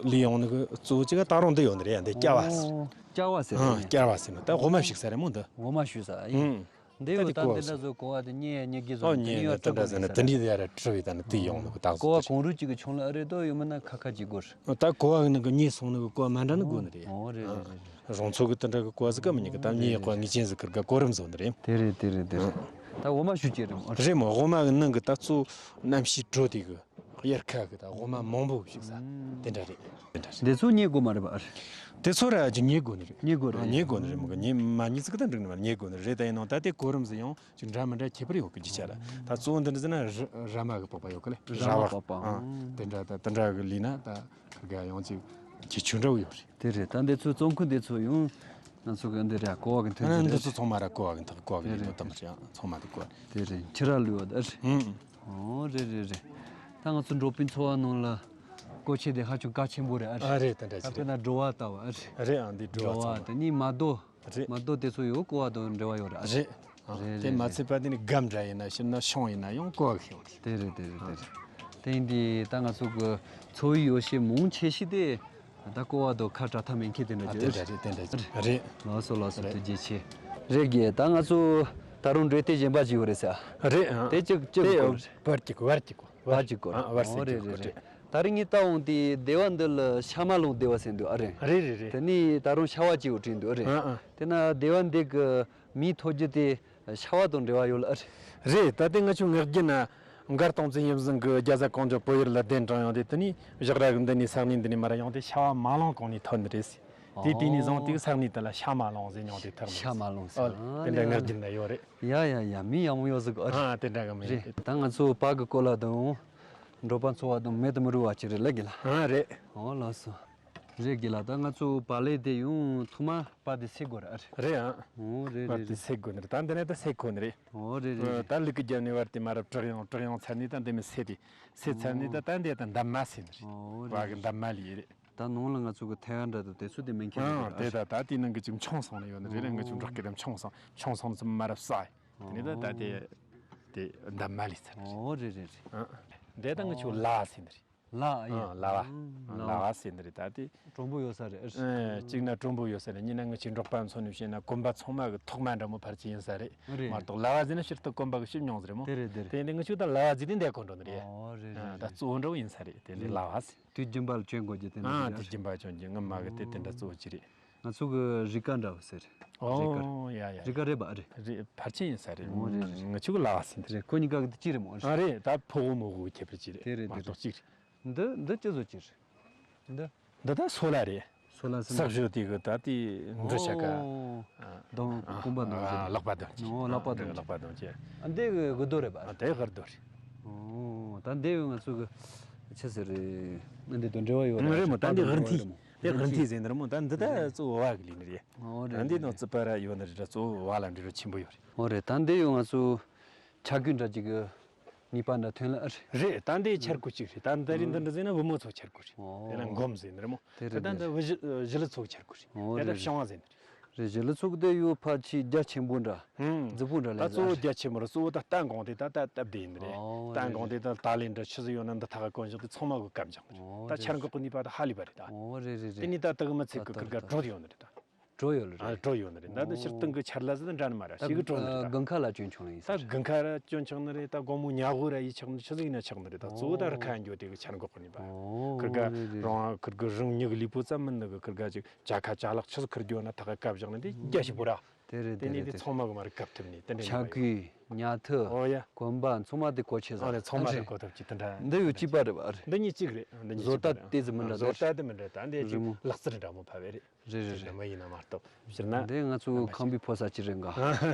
ལས་ཡོང་ནི་གི་གཙོ་བོ་གཅིག་ག་ད་རུང་འདི་ཡོད་ནི་རེད། འདི་སྐྱ་བ་ཟེར། ཨོ། སྐྱ་བ་ཟེར་ཨང་། རེད། སྐྱ་བ་ཟེར་ནི་ད་འོ་མ་ཕྱུགས་ས་རེད་མོ་འདི། འོ་མ་ཕྱུགས་ས་ཨེ། ཨང་། འདི་ཡོད། ད་ད་འདི་འདྲ་བཟོ་གོ་བ་དེ་ཉེ་ཉེ་གི་བཟོ། ཨོ་ཉེ་ཉེ་ད་འདྲ་ཟེར་ན་དེ་འདྲའི་དེ་ཡ་ར་བྲི་བའི་ད་ནི་དེ་ཡོང་ནི་གི་ད་གོ་བ་གང་རུང་གཅིག་གི་ཆུང་ལ་ཨ་རེ་དོ་ཡོད་མིན་ན་ཁ་ཁ་གཅིག་དགོས། ད་གོ་བ་ནི་གི་ཉེ་སོང་ནི་གི་གོ་བ་མ་འདྲ་ནི་དགོས་ནི་རེད། ཨོ་རེད་རེད་རེད། རོང་ཚོ་གི་དེ་འདྲ་གི་གོ་བ་ཟིག་ག་མི་ཉེ་གི་ད་ཉེ་གོ་བ་ངེས་ཅན་ཟིག་གི་གོ་རིམ་བཟོ་ནི་རེད། དེ་རེད་དེ་རེད་དེ་རེད། ད་འོ་མ་ཞུ་ཅེ་རེད་མོ། རེད་མོ། འོ་མ་གི་ནང་གི་ད་གཙོ་གནམ་གཤིས་དྲོ་དེ་གི། དབྱར་ཁ་གི་ད་འོ་མ་མང་པོ་ཞིག་ཟ། ཨུམ། དེ་འདྲ་རེད། དེ་འདྲ་རེད། འདི་ཚོ་ཉེ་དགོས་མ་རེད་པ། དེ་ཚོ་ར་ཅིག་ཉེ་དགོས་ནི་རེད། ཉེ་དགོས་རེད། ཨ། ཉེ་དགོས་ནི་རེད་མོ་གི། ཉེ་མ་ཉེ་ཟིག་གི་ད་འགྲིག་ནི་མ་རེད། ཉེ་དགོས་ནི་རེད། ད་ཡིན་ནའང་ད་དེ་གོ་རིམ་ཟིག་ཡང་ཅིག་འདྲ་མི་འདྲ་ཁྱད་པར་ཡོད་གི་རྒྱུ་ཆ་ར། ད་གཙོ་བོ་འདི་འདྲ་ཟེར་ན་ར་ར་མ་གི་པགས་པ་ཡོད་གི་ལེ། ར་མ་པགས་པ། ཨ། དེ་འདྲ་ད་དེ་འདྲ་གི་ལུས་ན་ད་ག་ཡང་ཅིག་ཁྱད་ཆོས་འདྲ་བོ་ཡོད་རེད། དེ་རེད། ད་འདི་ཚོ་བཙོང་མཁན་འདི་ཚོ་ཡང་ང་ཚོ་གི་འདི་རེད། ཀོ་བ་གི་མཐུན་ཨ། རྒྱུ་འདི་རེད། ཚོ་ཚང་མ་ར་ཀོ་བ་གི་མཐུན། ཀོ་བ་གི་དེ་ལུས་རེད། དོ་དམ་རེད། ཚང་མ་དེ་ཀོ་བ་རེད། དེ་རེད། ཁྱི་ར་ལུས་པ་དེ་རེད། ཨུམ། ཨོ་རེད་རེད་རེད། ད་ང་ཚོ་འབྲོག་པའི་འཚོ་བ་ནང་ལ་ཀོ་ཆས་དེ་ཧ་ཅང་གལ་ཆེན་པོ་རེད། ཨ་རེད། ཨ་རེད། དེ་འདྲ་ཅིག་རེད། ད་དཔེར་ན་སྒྲོ་བ་ལྟ་བུ། ཨ་རེད། རེད། ཨ། འདི་སྒྲོ་བ་སྒྲོ་བ་ཚང་མ་དེ་ནི་མ་རྡོ། རེད། མ་རྡོ་དེ་ཚོ་ཡང་ཀོ་བ་དང་འབྲེལ་བ་ཡོད་རེད། ཨ་རེད། རེད། ཨ། རེད་དེ་རེད་མ་རེད། ཚད་པ་དེ་ནི་སྒམ་འདྲ་ཡིན་ན་ཕྱིར་ན་ཤོང་ཡིན་ན་ཡང་ཀོ་བ་གི་ཤོང་རེད། དེ་རེད་དེ་རེད་དེ་རེད། དེ་ཡིན་དུས་ད་ང་ཚོ་གི་འཚོ་བའི་ཡོ་བྱད་མང་ཆེ་ཤོས་དེ་ད་ཀོ་བ་དང་ཁ་བྲལ་ཐབས་མེད་མཁན་དེ་འདྲ་ཨ། ཅིག་དེ་འདྲ་རེད། དེ་འདྲ་ཅིག་རེད། ལགས་སོ་ལགས་སོ། རེད། ཐུགས་རྗེ་ཆེ། རེད་གི། ད་ང་ཚོ་ད་རུང་འགྲོ་སྟངས་གཞན་པ་ཅིག་ཡོད་རེད་ཟེར། རེད། ཨ། དེ་ཅིག་ཅིག་དེ་གོ་རེད། བར་གྱི་བར་གྱི་བར་གྱི་སྐོར། ཨ། བར་ཨོ་སེམས་རེད་ཀྱི་རེད་སྐོར་རེད། རེད། ད་རིང་ངས་ལྟ་འོང་དུས་སྡེ་བ་འདི་ལ་ཤ་མ་ལོང་སྡེ་བ་ཟེར་འདུག། ཨ་རེད། རེད་རེད་རེད། དེ་ནས་ད་རུང་ཤ་བ་གཅིག་ཡོད་བྲིས་འདུག། ཨ་རེད། ཨ་ཨ། དེ་ན་སྡེ་བ་འདི་གི་མིའི་ཐོ་རྒྱུ་དེ་ཤ་བ་དང་འབྲེལ་བ་ཡོད་ལ། ཨ་རེད། རེད། ད་ལྟའི་ང་ཆོ་ངག་རྒྱུན་ན་མགར་སྟོང་བཙན་ཡབ་ཟིན་གི་རྒྱ་བཟའ་གངས་ལྗོངས་བོད་ཡུལ་ལ་གདན་དྲངས་ཡོང་དུས། དེ་ནས་བཞག་ར་གི་འདི་ནས་ས་གནས་འདི་ནས་མར་ཡོང་དུས་ཤ་བ་མ་ལོང་གོང་ནས་ཐོན་ནི་རེད་ཟེར། དེ་དུས་ནས་བཟུང་སྟེ་ས་གནས་དེ་ལ་ཤ་མ་ལོང་ཟེར་མྱོང་དེ་ཐག་ཤ་མ་ལོང་ཟེར། ཨོ། དེ་འདྲ་ངག་རྒྱུན་ན་ཡོད་རེད། ཡ་ཡ་ཡ། མིང་ཡག་མོ་ཡོད་ཟིག་གོ། ཨ་རེད། ཨ། དེ་འདྲ་གི་མིང་རེད། ད་ང་ཚོ་བར་གི་སྐོར་ལ་དང་འབྲོག་པ་འཚོ་བ་དང་མེད་དུ་མི་རུང་བ་ཅིག་རེད་ལབ་གི་ལ། ཨ་རེད། ཨོ་ལགས་སོ། རེད། རེད་དགེ་ལགས། ད་ང་ཚོ་བག་ལེབ་དེ་ཡང་ཐོག་མ་པ་དེ་སེ་དགོས་ར་རེད། རེད་ཨ། ཨོ་རེད་བར་རེད་དེ་རེད། སེ་དགོས་ནི་རེད། ད་འདི་ནས་ད་སེ་ཁོ་ནི་རེད། ཨོ་རེད་རེད་རེད། ད་ལུག་གི་རྒྱབ་ནས་བར་དེ་མ་རབས་དྲག་ཡོང་དྲག་ཡོང་ཚར་ནས་ད་འདི་མི་སེ་དེ་སེ་ཚར་ནས་ད་ད་འདི་ད་འདབ་མ་སེ་ནི་རེད། ཨོ་བ་གི་རེད་འདབ་མ་ལི་རེད། ད་ནང་ལ་ང་ཚོ་གི་ཐལ་བ་འདྲ་དང་དེ་ཚོ་དེ་མེད་མཁན་རེད། ཨང་དེ་ད་ད་དེའི་ནང་གི་ཅིག་མཆོང་སོང་ནི་ཡོད་ནི་རེད། རེད་ང་ཚོ་འབྲོག་གི་དེ་མཆོང་སོང་མཆོང་སོང་ནི་ཚོ་མ་རབས་ས་དེ་ནས་ད་ད་དེ་དེ་འདབ་མ་ལི་ཚར་ནི་རེད། ཨོ་རེད་རེད་རེད། ཨང་འདི་ད་ང་ཚོ་ལ་སེ་ནི་རེད། ལ་ཨ་ཡ། ཨ་ལ་བ། ཨ་ལ་བ། ལ་བ་ཟེར་འདི་རེད་ད་དེ། དྲོན་པོ་ཡོད་ས་རེད། ཨེ། གཅིག་ན་དྲོན་པོ་ཡོད་ས་རེད། གཉིས་ན་ང་ཆོའི་འབྲོག་པ་ཚོ་ནས་བཤད་ན་གོམ་པ་ཚང་མ་གི་ཐོག་མ་འདྲ་མོ་ཕལ་ཆེར་ཡིན་ས་རེད། རེད། མ་གཏོགས་ལ་བ་ཟེར་ན་ཕྱིར་དུ་གོམ་པ་གི་ཞིབ་མྱོང་ཟེར་མོ། དེ་རེད་དེ་རེད། དེ་འདི་ང་ཆོ་ད་ལ་བ་ཟེར་དེ་འདི་གོ་འགྲོ་ནི་རེད། ཨོ་རེད་ཨ། རེད་ད་རེད། གཙོ་བོ་འདྲ་བོ་ཡིན་ས་རེད། དེ་འདི་རེད། ལ་བ་ཟེར། དུས་རྒྱུན་པ་ལ་སྐྱོན་དགོས་རྒྱུ་དེ་འདྲ་ཨ་ཟེར་དུས་རེད། རྒྱུན་པ་སྐྱོན་རྒྱུ་ང་མ་གི་དེ་དེ་འདྲ་གཙོ་བོ་ཅི་རེད། ང་ཚོ་གི་རི་ཀ་འདྲ་བོ་ཟེར། རི་ཀ་ཨོ་ཡ་ཡ་རི་ཀ་རེད་པ་རེད། རེད་ཕལ་ཆེར་ཡིན་ས་རེད། ཨོ་རེད་རེད་རེད། ང་ཆོ་གི་ལ་བ་ཟེར་འདི་རེད། ཁོ་གཉིས་ཀ་གི་དེ་ཅི་རེད་མོ་རེད། ཨ་རེད་ད་ཕོ་བོ་མོ་བོ་ཁྱད་པར་ཅི་རེད། དེ་རེད་མ་དེ་རེད། གཏོགས་ཅི་རེད། འདི་འདི་ཅི་བཟོ་ཅི་རེད། འདི། འདི་ད་སོ་ལ་རེད། སོ་ལ་ཟེར་ན། ས་གཞོ་དེ་གི་ད་དེ་འབྲུ་ཆ་ག་ཨོ། ཨ། གདོང་ཨ། གོམ་པ་གདོང་ཨ་ཟེར། ལག་པ་གདོང་ཅན། ཨོ་ལག་པ་གདོང་ཅན། ལག་པ་གདོང་ཅན། ཨ་འདི་གི་དགུ་རྡོ་རེད་པ། ཨ་དེ་དགུ་རྡོ་རེད། ཨོ་ད་འདི་ང་ཚོ་གི་ཆི་ཟེར་རེད། ཨ་འདི་དང་འབྲེལ་བ་ཡོད་རེད། རེད་མོ་ད་འདི་དགུ་རྡོ་རེད་མོ། དེ་དགུ་རྡོ་ཟེར་འདི་རེད་མོ། ད་འདི་ད་གཙོ་བོ་བ་གི་ལས་ནི་རེད། ཨོ་རེད་ད་འདི་རེད་ནང་རེད། རྩིག་པ་ར་ཡོད་ནི་རེད། ད་གཙོ་བོ་བ་ལ་འབྲེལ་བ་ཆེན་པོ་ཡོད་རེད། ཨོ་རེད་ད་འདི་ཡོད་ང་ཚོ། ཆ་གོས་འདྲ་ཅིག་གི་ནུས་པ་འདྲ་ཐོན་ལ་ཨ་རེད། རེད་ད་འདི་འཆར་སྒོ་གཅིག་རེད། ད་འདི་རིང་འདི་འདྲ་ཟེར་ན་བུ་མོ་ཚོ་འཆར་སྒོ་རེད། ཨོ། དེ་ལ་འགོམ་ཟེར་ནི་རེད་མོ། དེ་རེད་ད་དེ་ད་འདི་རེད། བུ་གཞི་གཞི་ལུ་ཚོ་འཆར་སྒོ་རེད། ཨོ་དེ་ལ་རེད་བྱང་བ་ཟེར་ནི་རེད། རེད་གཞི་ལུ་ཚོ་དེ་ཡོད་ཕལ་ཆེར་རྒྱ་ཆེན་པོ་འདྲ། ཧུམ། རྫི་པོ་འདྲ་ད་ལས་གཙོ་བོ་ཟ་རྒྱ་ཆེན་པོ་རེད། གཙོ་བོ་ད་རྟ་འགོང་དེ་ད་ད་སྟབས་བདེ་ཡིན་ནི་རེད། ཨོ་རྟ་འགོང་དེ་ད་ལྟ་ལས་འདྲ་ཆི་ཟིག་ཡོད་ན་འདི་ཐག་ག་གོན་བཞག་དེ་ཚང་མ་གི་བཀབ་བཞག་ནི་རེད། ཨོ་ད་འཆར་འགོག་གི་ནུས་པ་ད་ཧ་ལས་པ་རེད་ད། ཨོ་རེད་རེད་རེད། དེ་ནས་ད་དུ་གི་མི་ཚེ་གི་ད་ཁིར་ག་ད་ད་ད་གྲོད་ཡོད་ནི་རེད་ད། གྲོ་ཡོད་ལ་ཨ་རེད། གྲོ་ཡོད་ནི་རེད། ད་འདི་ཕྱིར་ཨོ། སྟེང་གི་ཆར་ལ་ཟིག་འདྲ་ནི་མ་ར་ད་ཞིག་གི་གྲོ་ནི་རེད་ད། དགུན་ཁ་ལ་སྐྱོན་ཆུང་ལ་ཡིན་ད་ས་རེད། དགུན་ཁ་ར་སྐྱོན་ཆག་ནི་རེད། ད་དགོང་མོ་ཉ་གོ་ར་ཡི་ཆག་ནི་ཆི་ཟིག་ཡིན་ན་ཆག་ནི་རེད། ད་གཙོ་བོ་ད་རི་ཁ་འགྱོ་དེ་གི་ཆར་འགོག་གི་ནུས་པ། ཨོ་ཁིར་ག་རེད་རེད། རང་ཁིར་གི་རང་ཉིད་ཀྱི་ལུས་པོ་ཙམ་མིན་ནི་གི་ཁིར་ག་ཅིག་ཇ་ཁ་ཅ་ལག་ཆི་ཟིག་ཁིར་འགྱོ་ན་ཐག་ག་བཀབ་བཞག་ནི་དེ་རྒྱ་ཞིག་པོ་ར། དེ་རེད་དེ་དེ་ནས་རེད་དེ་དེ་ཚང་མ་གི་མ་རེད་བཀབ་ཐུབ་ནི་དེ་འདྲ་ཆ་ཡིན་པ་ཡིན། གོས་ཉལ་ཐུལ་ཨོ་ཡ། གོན་པ་ཚང་མ་དེ་གོ་ཆེ་ཟ་ཨོ་རེད་ཚང་མ་དེ་གོ་ཐུབ་ཀྱི་དེ་འདྲ། འདི་ཡོད་གཅིག་པ་རེད་པ་རེད། འདི་གཉིས་གཅིག་རེད། འདི་གཉིས་བཟོ་གཅིག་ལྟ་པ་རེད། དེ་ཟིག་མི་འདྲ་བཟོ་ལྟ་དེ་མི་འདྲ་ད་འདི་རེད་ཅིག་མོ། ལག་རྩལ་འདྲ་མོ་ཕ་བེ་རེད། རེད་རེད་རེད། མོ་ཡིན་ན་མ་གཏོགས་ཕྱིར་ན། འདི་ང་ཚོ་ཁམས་པའི་ཕོ་གསར་གྱི་རེད་འགའ།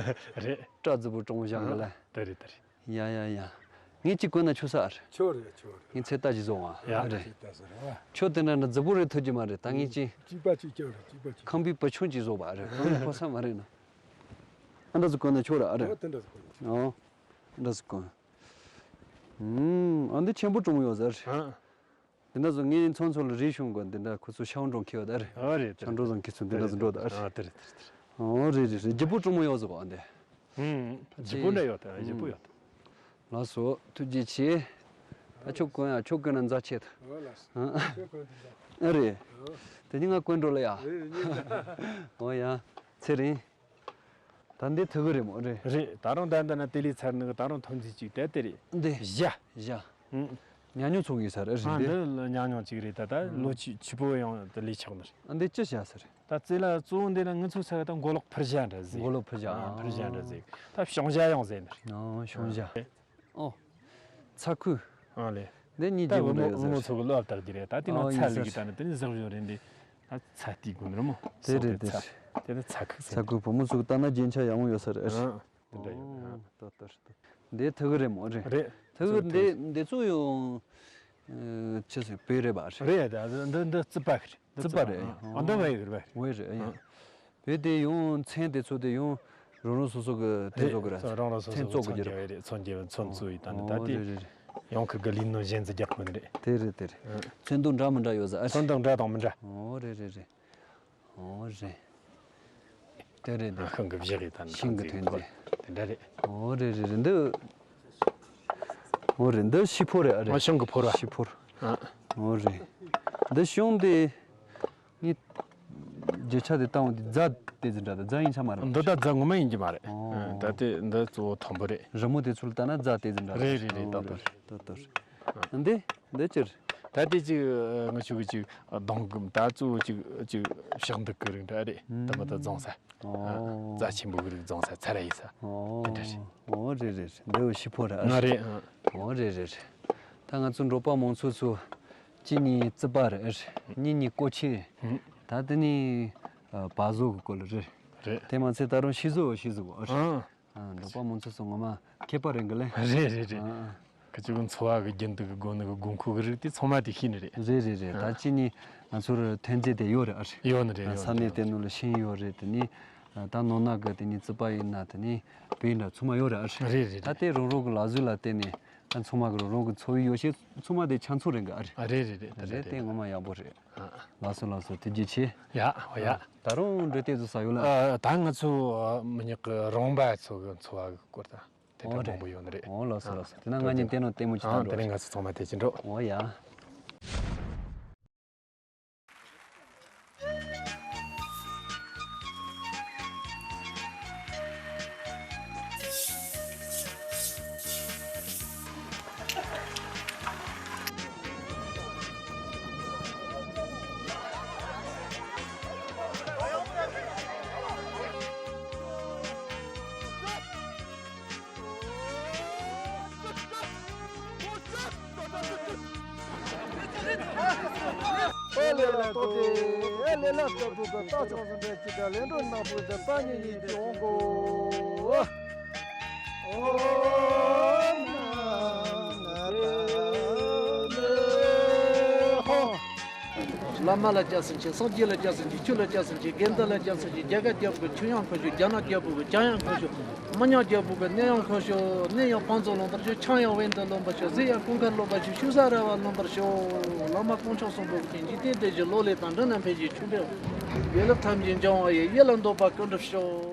རེད། སྐྲ་རྫི་པོ་གྲོང་བཞག་གི་ལ། དེ་རེད་དེ་རེད། ཡ་ཡ་ཡ། ངས་གཅིག་གོན་ན་ཆོག་ས་ཨ་རེད། ཆོག་རེད་ཆོག་རེད། ངས་ཚེ་ལྟ་ཞིག་བཟོ་བ་ཡ། ཨ་རེད། ཚེ་ལྟ་ཟེར་བ། ཁྱོད་དེ་འདྲ་འདྲ་རྫི་པོ་རེད་ཐུབ་ཀྱི་མ་རེད། ད་ངས་ཅི། གཅིག་པ་གཅིག་ཀྱང་རེད་གཅིག་པ་གཅིག་ཁམས་པའི་བུ་ཆུང་གཅིག་བཟོ་བ་རེད། ཁམས་པའི་ཕོ་གསར་མ་རེད་ན། ཨ་འདྲ་ཟིག་གོན་ན་ཆོག་རེད་ཨ་རེད། ཨོ་དེ་འདྲ་ཟིག་གོན་ཆོག་ཨོ། འདྲ་ཟིག་གོན། ཨུམ། ཨ་འདི་ཆེན་པོ་གྲོང་ཡོད་ཟེར། ཨ། འདི་འདྲ་ཟིག་ངའི་ཚོང་ཚོགས་ལ་རེ་ཞུ་དགོས། འདི་འདྲ་ཁོ་ཚོ་ཤང་གྲོང་ཁེ་བ་ད་རེད། ཨ་རེད། ཤང་གྲོང་ཚང་ཁེ་ཚོ་འདི་འདྲ་ཟིག་འགྲོ་ད་རེད། ཨ་དེ་རེད་དེ་རེད་དེ་རེད། ཨོ་རེད་རེད་རེད། རྒྱལ་པོ་གྲོང་མོ་ཡོད་ཟིག་གོ་འདི། ཨུམ། རྒྱལ་པོ་འདྲ་ཡོད་ད་རྒྱལ་པོ་ཡོད་ད། ལགས་སོ་ཐུགས་རྗེ་ཆེ། ད་ཁྱོད་གོན་ཡ་ཁྱོད་གོན་ན་མཛའ་ཆེ་ད། ཨོ་ལགས་སོ། ཨ་ཁྱོད་གོན་འདི་འདྲ། ཨ་རེད། ཨོ། དེ་ནི་ང་གོན་འགྲོ་ལ་ཡ། རེད་རེད་རེད། ཨོ་ཡ། ཚེ་རིང་། ད་འདི་ཐུག་གི་རེད་མོ་རེད། རེད་ད་རུང་ད་འདི་ན་དེ་ལས་ཚར་ནི་གི་ད་རུང་ཐོན་རྫས་ཅིག་དེ་དེ་རེད། འདི་བཞག་བཞག་ཨུ། ཉ་ཉོ་ཚོགས་ཡོད་ས་རེད་ཨ་རེད་འདི། འདི་ཉ་ཉོ་ཅིག་རེད་ད་ད་ལོ་ཆི་ཆི་པོ་ཡང་དེ་ལས་ཆགས་ནི་རེད། ཨ་འདི་ཅི་བཞག་ས་རེད། ད་རྩེ་ལ་གཙོ་བོ་འདི་ལ་ངི་ཚོ་ས་གི་ད་མགོ་ལོག་ཕུར་བཞག་འདྲ་ཟིག་མགོ་ལོག་ཕུར་བཞག་ཨ་ཕུར་བཞག་འདྲ་ཟིག་ད་གཤོང་བཞག་ཡང་ཟེར་ནི་རེད། ཨ་གཤོང་བཞག་ཨོ། ཚ་ཁུ། ཨ་ལེ། འདི་གཉིས་ད་ཀྱི་བུ་མོ་འདྲ་བུ་མོ་ཡོད་ས་ཚོ་གི་བློ་ཨབ་དག་གི་རེད་ད་དེ་ནང་ཨོ་ཚ་ཡིན་ལི་གི་ས་ད་ནི་དེ་ནི་ཟག་བཞོ་རེད་འདི། ད་ཚ་ཏི་གུ་ནི་རེད་མོ། དེ་རེད་དེ་ཚ་རེད། དེ་ནི་ཚ་ཁུ་ཚ་ཁུ་བུ་མོ་ཚོ་གི་ལྟ་ན་རྒྱན་ཆ་ཡག་མོ་ཡོད་ས་རེད། ཨ་དེ་འདྲ་ཡོད་ཨ། ཨོ་ད་ལྟར་ད། འདི་ཐུག་གི་རེད་མོ་རེད། རེད། ཐུག་གི་འདི་འདི་ཚོ་ཡང་ཆི་ཟིག་བོད་རེད་པ་རེད། རེད་ད་འདི་འདི་རྩིད་པ་གི་རེད། རྩིད་པ་རེད། ཨ་འདི་བ་ཡི་གི་རེད་པ་རེད། བོད་རེད་ཨ། བོད་དེ་ཡང་མཚན་དེ་ཚོ་དེ་ཡང་རང་རང་སོ་སོ་གི་དེ་ཚོ་གི་རེད། རང་རང་སོ་སོ་ཚན་གི་གཙོ་གི་རེད། རེད་ཚོན་རྒྱས་ཚོན་གཙོ་ཡི་ད་ནི་ད་ཨོ་དེ་རེད་རེད། ཡང་ཁིར་གི་ལི་ནོ་གཞན་ཚོ་རྒྱག་གི་རེད། དེ་རེད་དེ་རེད། ཨ་ཚོན་མདོག་འདྲ་མི་འདྲ་ཡོད་ཟ་ཨ་ཚོན་མདོག་འདྲ་དང་མི་འདྲ། ཨོ་རེད་རེད་རེད། ཨོ་རེད། དེ་རེད་དེ། ཤིང་གི་བཞག་ཡོད་ད་ནི་ཤིང་གི་ཐོན་ཏེ། དེ་འདྲ་རེད། ཨོ་རེད་རེད་རེད་འདི། ཨོ་རེད་འདི་ཤི་ཕོར་རེད་ཨ་རེད། ཨ་ཤིང་གི་ཕོར་བ། ཤི་ཕོར། ཨ། ཨོ་རེད། འདི་ཤོང་དེ། ངས། རྒྱུ་ཆ་དེ་བཏང་བ་དེ་རྫ་དེ་ཟིན་འདྲ་ད་རྫ་ཡིན་ས་མ་རེད། འདི་ད་རྫ་ངོ་མ་ཡིན་གྱི་མ་རེད། ཨོ། ཨ་ད་དེ་འདི་གཙོ་བོ་མཐོན་པོ་རེད། རི་མོ་དེ་ཚོ་ལ་ལྟ་ན་རྫ་དེ་ཟིན་འདྲ་རེད། རེད་རེད་རེད་ཨོ་ད་ལྟ་རེད། ད་ལྟ་རེད། འདི་འདི་ཅི་རེད། ད་དེ་ཅིག་ང་ཆུ་གི་ཅིག་གདོང་གི་ད་གཙོ་བོ་ཅིག་ཅིག་ཕྱག་འདུག་གི་རིགས་འདྲ་རེད། ད་མ་ད་རྫོང་ས། ཨོ། རྫ་ཆེན་པོ་གི་རིགས་རྫོང་ས་ཚ་ར་ཡིན་ས། ཨོ། དེ་འདྲ་རེད། ཨོ་རེད་རེད་རེད། འདི་བོ་ཤི་ཕོ་ར། ང་རེད། ཨོ་རེད་རེད་རེད། ད་ང་ཚོ་འབྲོག་པ་མང་ཚོགས་ཚོ་གཅིག་ནི་རྩིད་པ་རེད། གཉིས་ནི་ཀོ་ཆེ། ད་དེ་ནི་བ་བཟོ་གི་སྐོར་རེད། རེད། དེ་མ་ཚད་ད་རུང་ཤི་བཟོ་ཤི་བཟོ་གི་རེད། ཨང་། ཨ། འབྲོག་པ་མང་ཚོགས་སུ་ངོ་མ་མཁས་པ་རེད་གི་ལེ། རེད་རེད་རེད། ཨ། ཁ་ཅིག་གི་འཚོ་བ་གི་རྒྱུན་དུ་གི་དགོས་ནི་གི་དགོས་མཁོ་གི་རིགས་དེ་ཚང་མ་དེ་ཤེས་ནི་རེད། རེད་རེད་རེད། ད་ཅི་ནི་ང་ཚོར་ཐོན་རྫས་དེ་ཡོད་རེད་ཨ་རེད། ཡོད་ནི་རེད། ཡོད་ས་ནི་གནས་རེད། དེ་ནང་ལ་ཤིང་ཡོད་རེད། དེ་ནི་ད་ནོར་ནག་གི་དེ་ནི་རྩི་པ་ཡིན་ན་དེ་ནི་བེ་འདྲ་ཚང་མ་ཡོད་རེད་ཨ་རེད། རེད་རེད་ད་རེད། དེ་རང་རང་གི་ལག་བཟོས་ལ་བརྟེན་ནས་ད་ཚང་མ་གི་རང་རང་གི་འཚོ་བའི་ཡོ་བྱད་ཚང་མ་དེ་ཆ་མཚོན་རེད་གི་ཨ་རེད། ཨ་རེད་རེད་རེད། ད་རེད་རེད་དེ་རེད། ངོ་མ་ཡག་པོ་རེད། ཨ། ལགས་སོ་ལགས་སོ། ཐུགས་རྗེ་ཆེ། ཡ་ཨོ་ཡ། ད་རུང་འགྲོ་དེ་ཚོ་ས་ཡོད་ལ། ཨ། ད་ང་ཚོ་མི་ཉག་གི་རོང་པ་ཚོ་གི་འཚོ་བ་གི་སྐོར་དང་དེ་འདྲ་ཨོ་མང་པོ་རེད། ཡོད་ནི་རེད། ཨོ་ལགས་སོ་ལགས་སོ། དེ་ན་ང་གཉིས་དེ་ནང་ལྟད་མོ་ཅིག་ཨ་ལྟ་དེ་རིང་འགྲོ། ང་ཚོ་ཚང་མ་དེ་ཅི་འགྲོ། ཨོ་ཡ། ཨེ་ལེ་ལ་ཏོ་ཏེ། ཨེ་ལེ་ལ་ཏོ་ཏེ། ད་ཆོག་སུ་འདྲ་ཅི་ད་ལེན་འགྲོ་ན་པུ་ད་ད་ཉི་ཉི་ཅི་འོང་གོ། ཨོ་ན་ན་ད་ཧོ། བླ་མ་ལ་སྐྱབས་སུ་མཆི། སངས་རྒྱས་ལ་སྐྱབས་སུ་མཆི། ཆོས་ལ་སྐྱབས་སུ་མཆི། དགེ་འདུན་ལ་སྐྱབས་སུ་མཆི། རྒྱ་གར་རྒྱལ་པོ་གི་ཆོས་ཡང་འཁོར་ཤོག་རྒྱ་ནག་རྒྱལ་པོ་གི་ཇ་ཡང་འཁོར་ཤོག་མི་ཉག་རྒྱལ་པོ་གི་གནས་ཡང་འཁོར་ཤོག་གནས་ཡང་བང་མཛོད་ལུང་དར་ཤོག་ཆང་ཡང་བན་དུ་ལུང་པར་ཤོག་གཟིག་ཡང་ཀུན་དགའ་ལུང་པར་ཤོག་ཤུགས་ས་ར་བ་ལུང་པར་ཤོག་བླ་མ་དཀོན་མཆོག་གསུམ་པོ་གི་འཇིག་རྟེན་བདེ་ཞིང་ལོ་ལེགས་དང་འབྲུ་རྣམས་འཕེལ་ཞིང་ཕྱུག་འཕེལ་བ། ཡུལ་ལུང་ཐམས་ཅད་འབྱུང་བ་ཡི། ཡིད་ལ་འདོད་པ་ཀུན་འགྲུབ་ཤོག་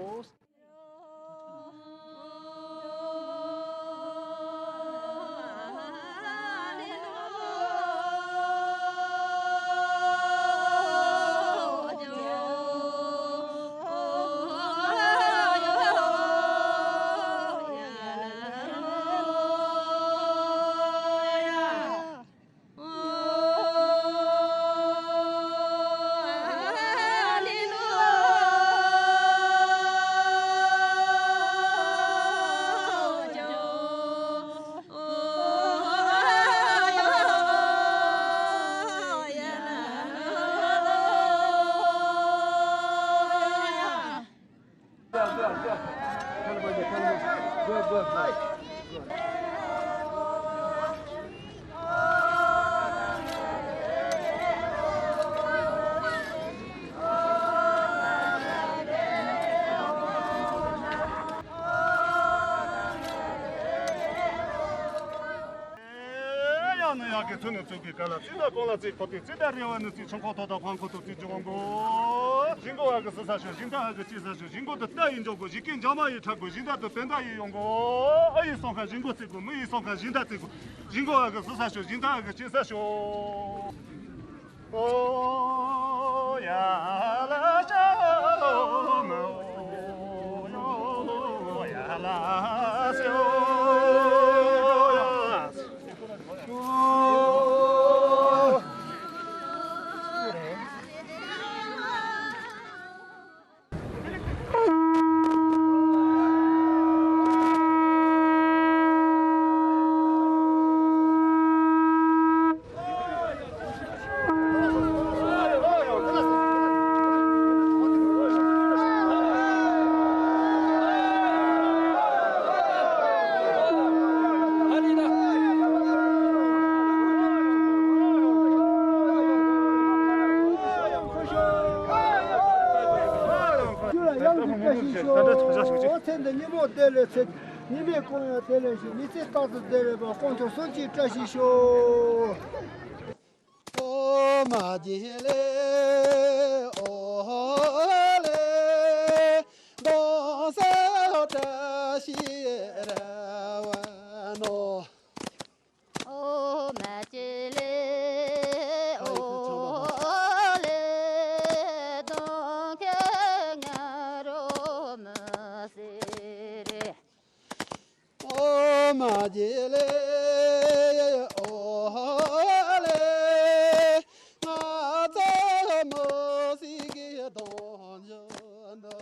ཡང་ནི་ཡང་གི་ཚུལ་ནི་ཚུལ་གྱི་ག་ལ་ཚིག་ལ་གོང་ལ་ཚིག་ཁོ་ཏི་ཚིག་ད་རེ་བ་ནི་ཚིག་ཆང་ཁོག་ཐོག་ད་ཕང་ཁོ་ཐོག་ཚིག་ཅུང་གོ། ཞིང་གོ་ཨ་གི་སི་ས་ཤོ་ཞིང་ད་ཨ་གི་ཅི་ས་ཤོ་ཞིང་གོ་དུ་ད་ཡིན་འཇོག་གོ་ཞིང་གི་འཇག་མ་ཡི་ཁྲག་གོ་ཞིང་ད་དུ་བེན་ད་ཡི་ཡོང་གོ། ཨ་ཡི་སོང་ཁ་ཞིང་གོ་ཚིག་གོ་མི་ཡི་སོང་ཁ་ཞིང་ད་ཚིག་གོ། ཞིང་གོ་ཨ་གི་སི་ས་ཤོ་ཞིང་ད་ཨ་གི་ཅི་ས་ཤོ། ཨོ་ཡ་ལ་ཤ་ཨོ་མ་ཨོ་ཡ་ལ་སེ་ཨོ་ཡ། ཚེ་འདི་ཉིན་མོ་བདེ་ལེགས་ཚེ། ཉི་མའི་གུང་ཡང་བདེ་ལེགས་ཤིང་། མི་ཚེ་རྟག་ཏུ་བདེ་ལེགས་པ། དཀོན་མཆོག་གསུམ་གྱི་བཀྲ་ཤིས་ཤོག་ཨོ་མ་ཇི་ལེ་ཨོ་ལེ་གོང་ས་བཀྲ་ཤིས་ར་བ་ནོ། ཨོ་མ་ཇི་ལེ་ཨོ་ལེ་གདོང་ཁ་ང་རོ་མི་སེ་རེ། ཨོ་མ་ཇི་ལེ་ཨོ་ལེ་ང་ཚོ་མོ་སི་གི་གདོང་ཇོ་འདོ།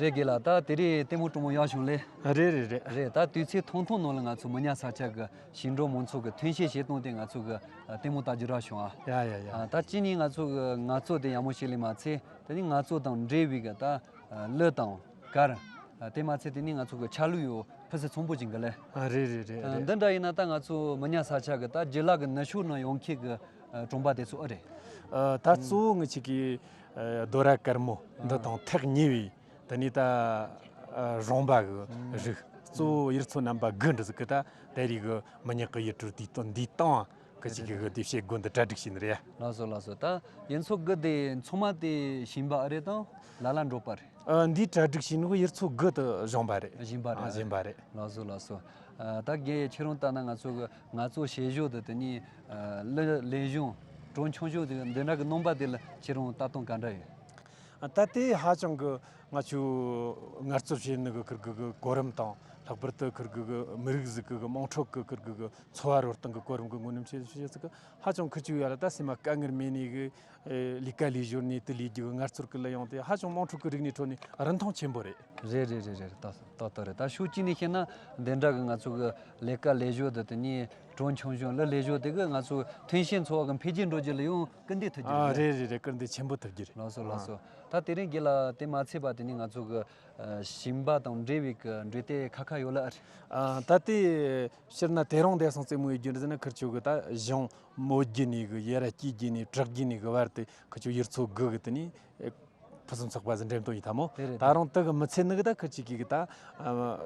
རེད་དགེ་ལགས། ད་དེ་རིང་ལྟད་མོ་སྤྲོ་མོ་ཡག་བྱུང་ལེ། རེད་རེད་རེད། རེད། ད་དུས་ཚོད་ཐུང་ཐུང་ནང་ལ་ང་ཚོ་མི་ཉག་ས་ཆ་གི་ཞིང་འབྲོག་མང་ཚོགས་ཀྱི་ཐོན་སྐྱེད་བྱེད་སྟངས་དེ་ང་ཚོ་གི་ལྟད་མོ་ལྟ་རྒྱུ་རག་བྱུང་ཨ། ཡ་ཡ་ཡ། ད་ཅི་ནས་ང་ཚོ་གི་ངལ་རྩོལ་དེ་ཡག་མོ་ཞིག་ལས་མ་ཚད་དེ་ནས་ངལ་རྩོལ་དང་འབྲེལ་བའི་གི་ད་གླུ་དང་གར། དེ་མ་ཚད་དེ་ནས་ང་ཚོ་གི་ཆ་ལུགས་ཡོད། ཕུན་སུམ་ཚོགས་པོ་ཅིག་གི་ལས། ཨ། རེད་རེད་རེད། ཨ། རེད། འདི་འདྲ་ཡིན་ན་ད་ང་ཚོ་མི་ཉག་ས་ཆ་གི་ད་རྒྱུ་ལག་གི་ནུ་ཞོ་ནང་ཡོང་མཁན་གི་ཨ་གྲོང་པ་དེ་ཚོ་ཨེ་རེད། ཨ། ད་གཙོ་བོ་ང་ཅིག་གི་ཨ་རྡོ་ར་དཀར་མོ་འདི་དང་ཐག་ཉེ་བའི་དེ་ནས་ད་ཨ་གཞོང་པ་གི་རིགས། གཙོ་བོ་ཡུལ་ཚོ་རྣམ་པ་དགུ་འདི་ཟིག་གི་ད་ད་རེས་གི་མི་ཉག་གི་ཡུལ་གྲུ་དེའི་སྟེང་འདིའི་སྟེང་གི་ཅིག་གི་གི་དེ་བྱེད་སྒོ་འདི་གྲ་སྒྲིག་བྱས་ནི་རེད། ལགས་སོ་ལགས་སོ། ད་ཡུལ་ཚོ་དགུ་དེ་ཚང་མ་དེ་ཞིང་པ་ཨེ་རེད་དང་ལ་ལ་འབྲོག་པ་རེད། ཨ། འདིའི་གྲ་སྒྲིག་བྱས་ནི་གི་ཡུལ་ཚོ་དགུ་དེ་གཞོང་པ་རེད། གཞོང་པ་རེད། ཨ། གཞོང་པ་རེད། ལགས་སོ་ལགས་སོ། ཨ། ད་རྒན་ཁྱེད་རང་ལྟ་ན་ང་ཚོ་གི་ངལ་རྩོལ་བྱེད་ཕྱོགས་དེ་དེ་ནི་ཨ་གླུ་ལེན་ཕྱོགས་གྲོན་ཆུང་ཕྱོགས་དེ་འདི་འདྲ་གི་རྣམ་པ་དེ་ལ་ཁྱེད་རང་ལྟ་སྟངས་ག་འདྲ་ཡོད། ཨ། ད་དེ་ཧ་ཅང་གི་ང་ཚོས་ངལ་རྩོལ་བྱེད་ནི་གི་ཁིར་གི་གི་གོ་རིམ་དང་ལྷག་པར་དུ་ཁིར་གི་གི་མི་རིགས་ཟིག་གི་གི་དམངས་ཁྲོད་གི་ཁིར་གི་གི་འཚོ་བ་རོལ་སྟངས་གི་གོ་རིམ་གི་ངོས་ནས་བཤད་བཤད་ཚིག་གི་ཧ་ཅང་ཁིར་ཆུ་ཡ་ལ་ད་སེམས་མ་དཀའ་ངལ་མེད་ནི་གི་ཨེ་ལས་ཀ་ལས་ཞོར་ནས་དུ་ལས་རྒྱུ་གི་ངལ་རྩོལ་གི་ལ་ཡོང་དེ་ཧ་ཅང་དམངས་ཁྲོད་གི་རིག་གནས་ཁྲོད་ནས་རིན་ཐང་ཆེན་པོ་རེད། རེད་རེད་རེད་རེད། ཏག་ཏག་ཏག་རེད། ད་ཕྱོགས་གཅིག་ནས་བཤད་ན་འདི་འདྲ་གི་ང་ཚོ་གི་ལས་ཀ་ལས་ཞོར་དུ་དེ་ནས་གྲོན་ཆུང་ཆུང་ལ་ལས་ཞོར་དེ་གི་ང་ཚོ་ཐོན་སྐྱེད་འཚོ་བ་གི་འཕེལ་རྒྱས་འགྲོ་རྒྱུ་ལ་ཡང་སྐུལ་འདེད་ཐུབ་རྒྱུ་ཨ། རེད། རེད་རེད་རེད། སྐུལ་འདེད་ཆེན་པོ་ཐུབ་རྒྱུ་རེད། ལགས་སོ་ལགས་སོ། ད་དེ་རིང་གི་ལ་དེ་མ་ཚད་པ་དེ་ནི་ང་ཚོ་གི་ཨ་ཞིང་པ་དང་འབྲེལ་བའི་གི་འབྲེལ་ཏེ་ཁ་ཁ་ཡོད་ལ་ཨ་རེད། ཨ། ད་དེ་སྤྱིར་ན་དེ་རིང་བསྡད་སོང་རྩེད་མོ་ཡོད་རྒྱུ་འདྲ་ཟེར་ན་ཁིར་ཆུ་གི་ད་གཞུང་མོ་རྒྱུ་ནས་གི་ཡ་ར་སྐྱེས་རྒྱུ་ནས་བྲག་རྒྱུ་ནས་གི་བར་དེ་ཁིར་ཆུ་ཡུལ་ཚོ་དགུ་གི་དེ་ནི་ཨེ་ཕུན་སུམ་ཚོགས་པ་ཟིག་འགྲེམས་སྟངས་ཡིན་ད་མོ། དེ་རེད། ད་རུང་དེ་གི་མི་ཚད་ནི་གི་ད་ཁིར་ཆུ་གི་གི་ད་ཨ་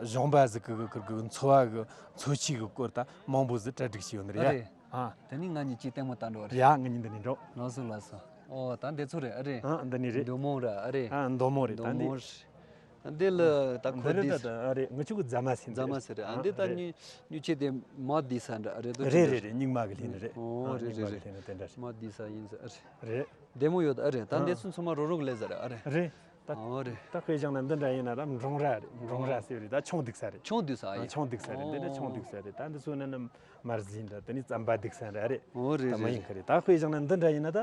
གཞོང་པ་ཟིག་གི་གི་ཁིར་གི་འཚོ་བ་གི་འཚོ་བྱེད་གི་སྐོར་ད་མང་པོ་ཟིག་གྲ་སྒྲིག་བྱས་ཡོད་ནི་རེད་ཡ། ཨ་རེད། ཨ། དེ་ནི་ང་གཉིས་ཀྱིས་ལྟད་མོ་ལྟ་འགྲོ་བ་རེད། ཡ། ང་གཉིས་འདི་ནས་འགྲོ། ལགས་སོ་ལགས་སོ། ཨོ་ད་འདི་ཚོ་རེད་ཨ་རེད། ཨ། འདི་ནས་རེད། མདོ་མོ་ར་ཨ་རེད། ཨ། མདོ་མོ་རེད། ད་མདོ་འདི་མོ་རེད། འདི་ལ་ད་ཁོ་འདི་རེད། འདི་ད་ད་ཨ་རེད། ང་ཆུ་གི་རྫ་མ་ཟེར་འདི་རྫ་མ་རེད། ཟེར་རེད། ཨ། ཨ། འདི་ད་རེད། སྨྱུག་སྨྱུག་ཆེ་དེ་མ་བསྡད་ས་འདྲ་ཨ་རེད། དོ་རེད་ཅི་རེད་རེད། རེད། སྨྱུག་མ་གི་ལྷན་རེད། ཨོ། ཨ། རེད་རེད་སྨྱུག་མ་རེད། གི་ལྷན་དེ་འདྲ་རེད། མ་བསྡད་ས་ཡིན་ས་ཨ་རེད། རེད། བདེ་མོ་ཡོད་ཨ་རེད། ད་ཨ། འདི་ཚོ་ཚང་མ་རོ་རོག་ལས་ས་རེད་ཨ་རེད། རེད། ད་ཨོ་རེད། ད་དཔེ་བཞག་ན་འདི་འདྲ་ཡིན་ན་ད་འབྲོང་ར་རེད། འབྲོང་ར་ཟེར་རེད། ད་ཆུང་སྡུག་ས་རེད། ཆུང་སྡུག་ས་ཨ། ཡིན། ཆུང་སྡུག་ས་རེད། འདི་འདྲ་ཆུང་ཨོ་སྡུག་ས་རེད། ད་འདི་ཚོ་ནི་ནི་མར་ཟིན་འདྲ་དེ་ནི་རྩམ་པ་སྡུག་ས་འདྲ་རེད། ཨོ་རེད་ད་མ་རེད་ཡིན་རེད། གི་རེད། ད་དཔེ་བཞག་ན་འདི་འདྲ་ཡིན་ན་ད་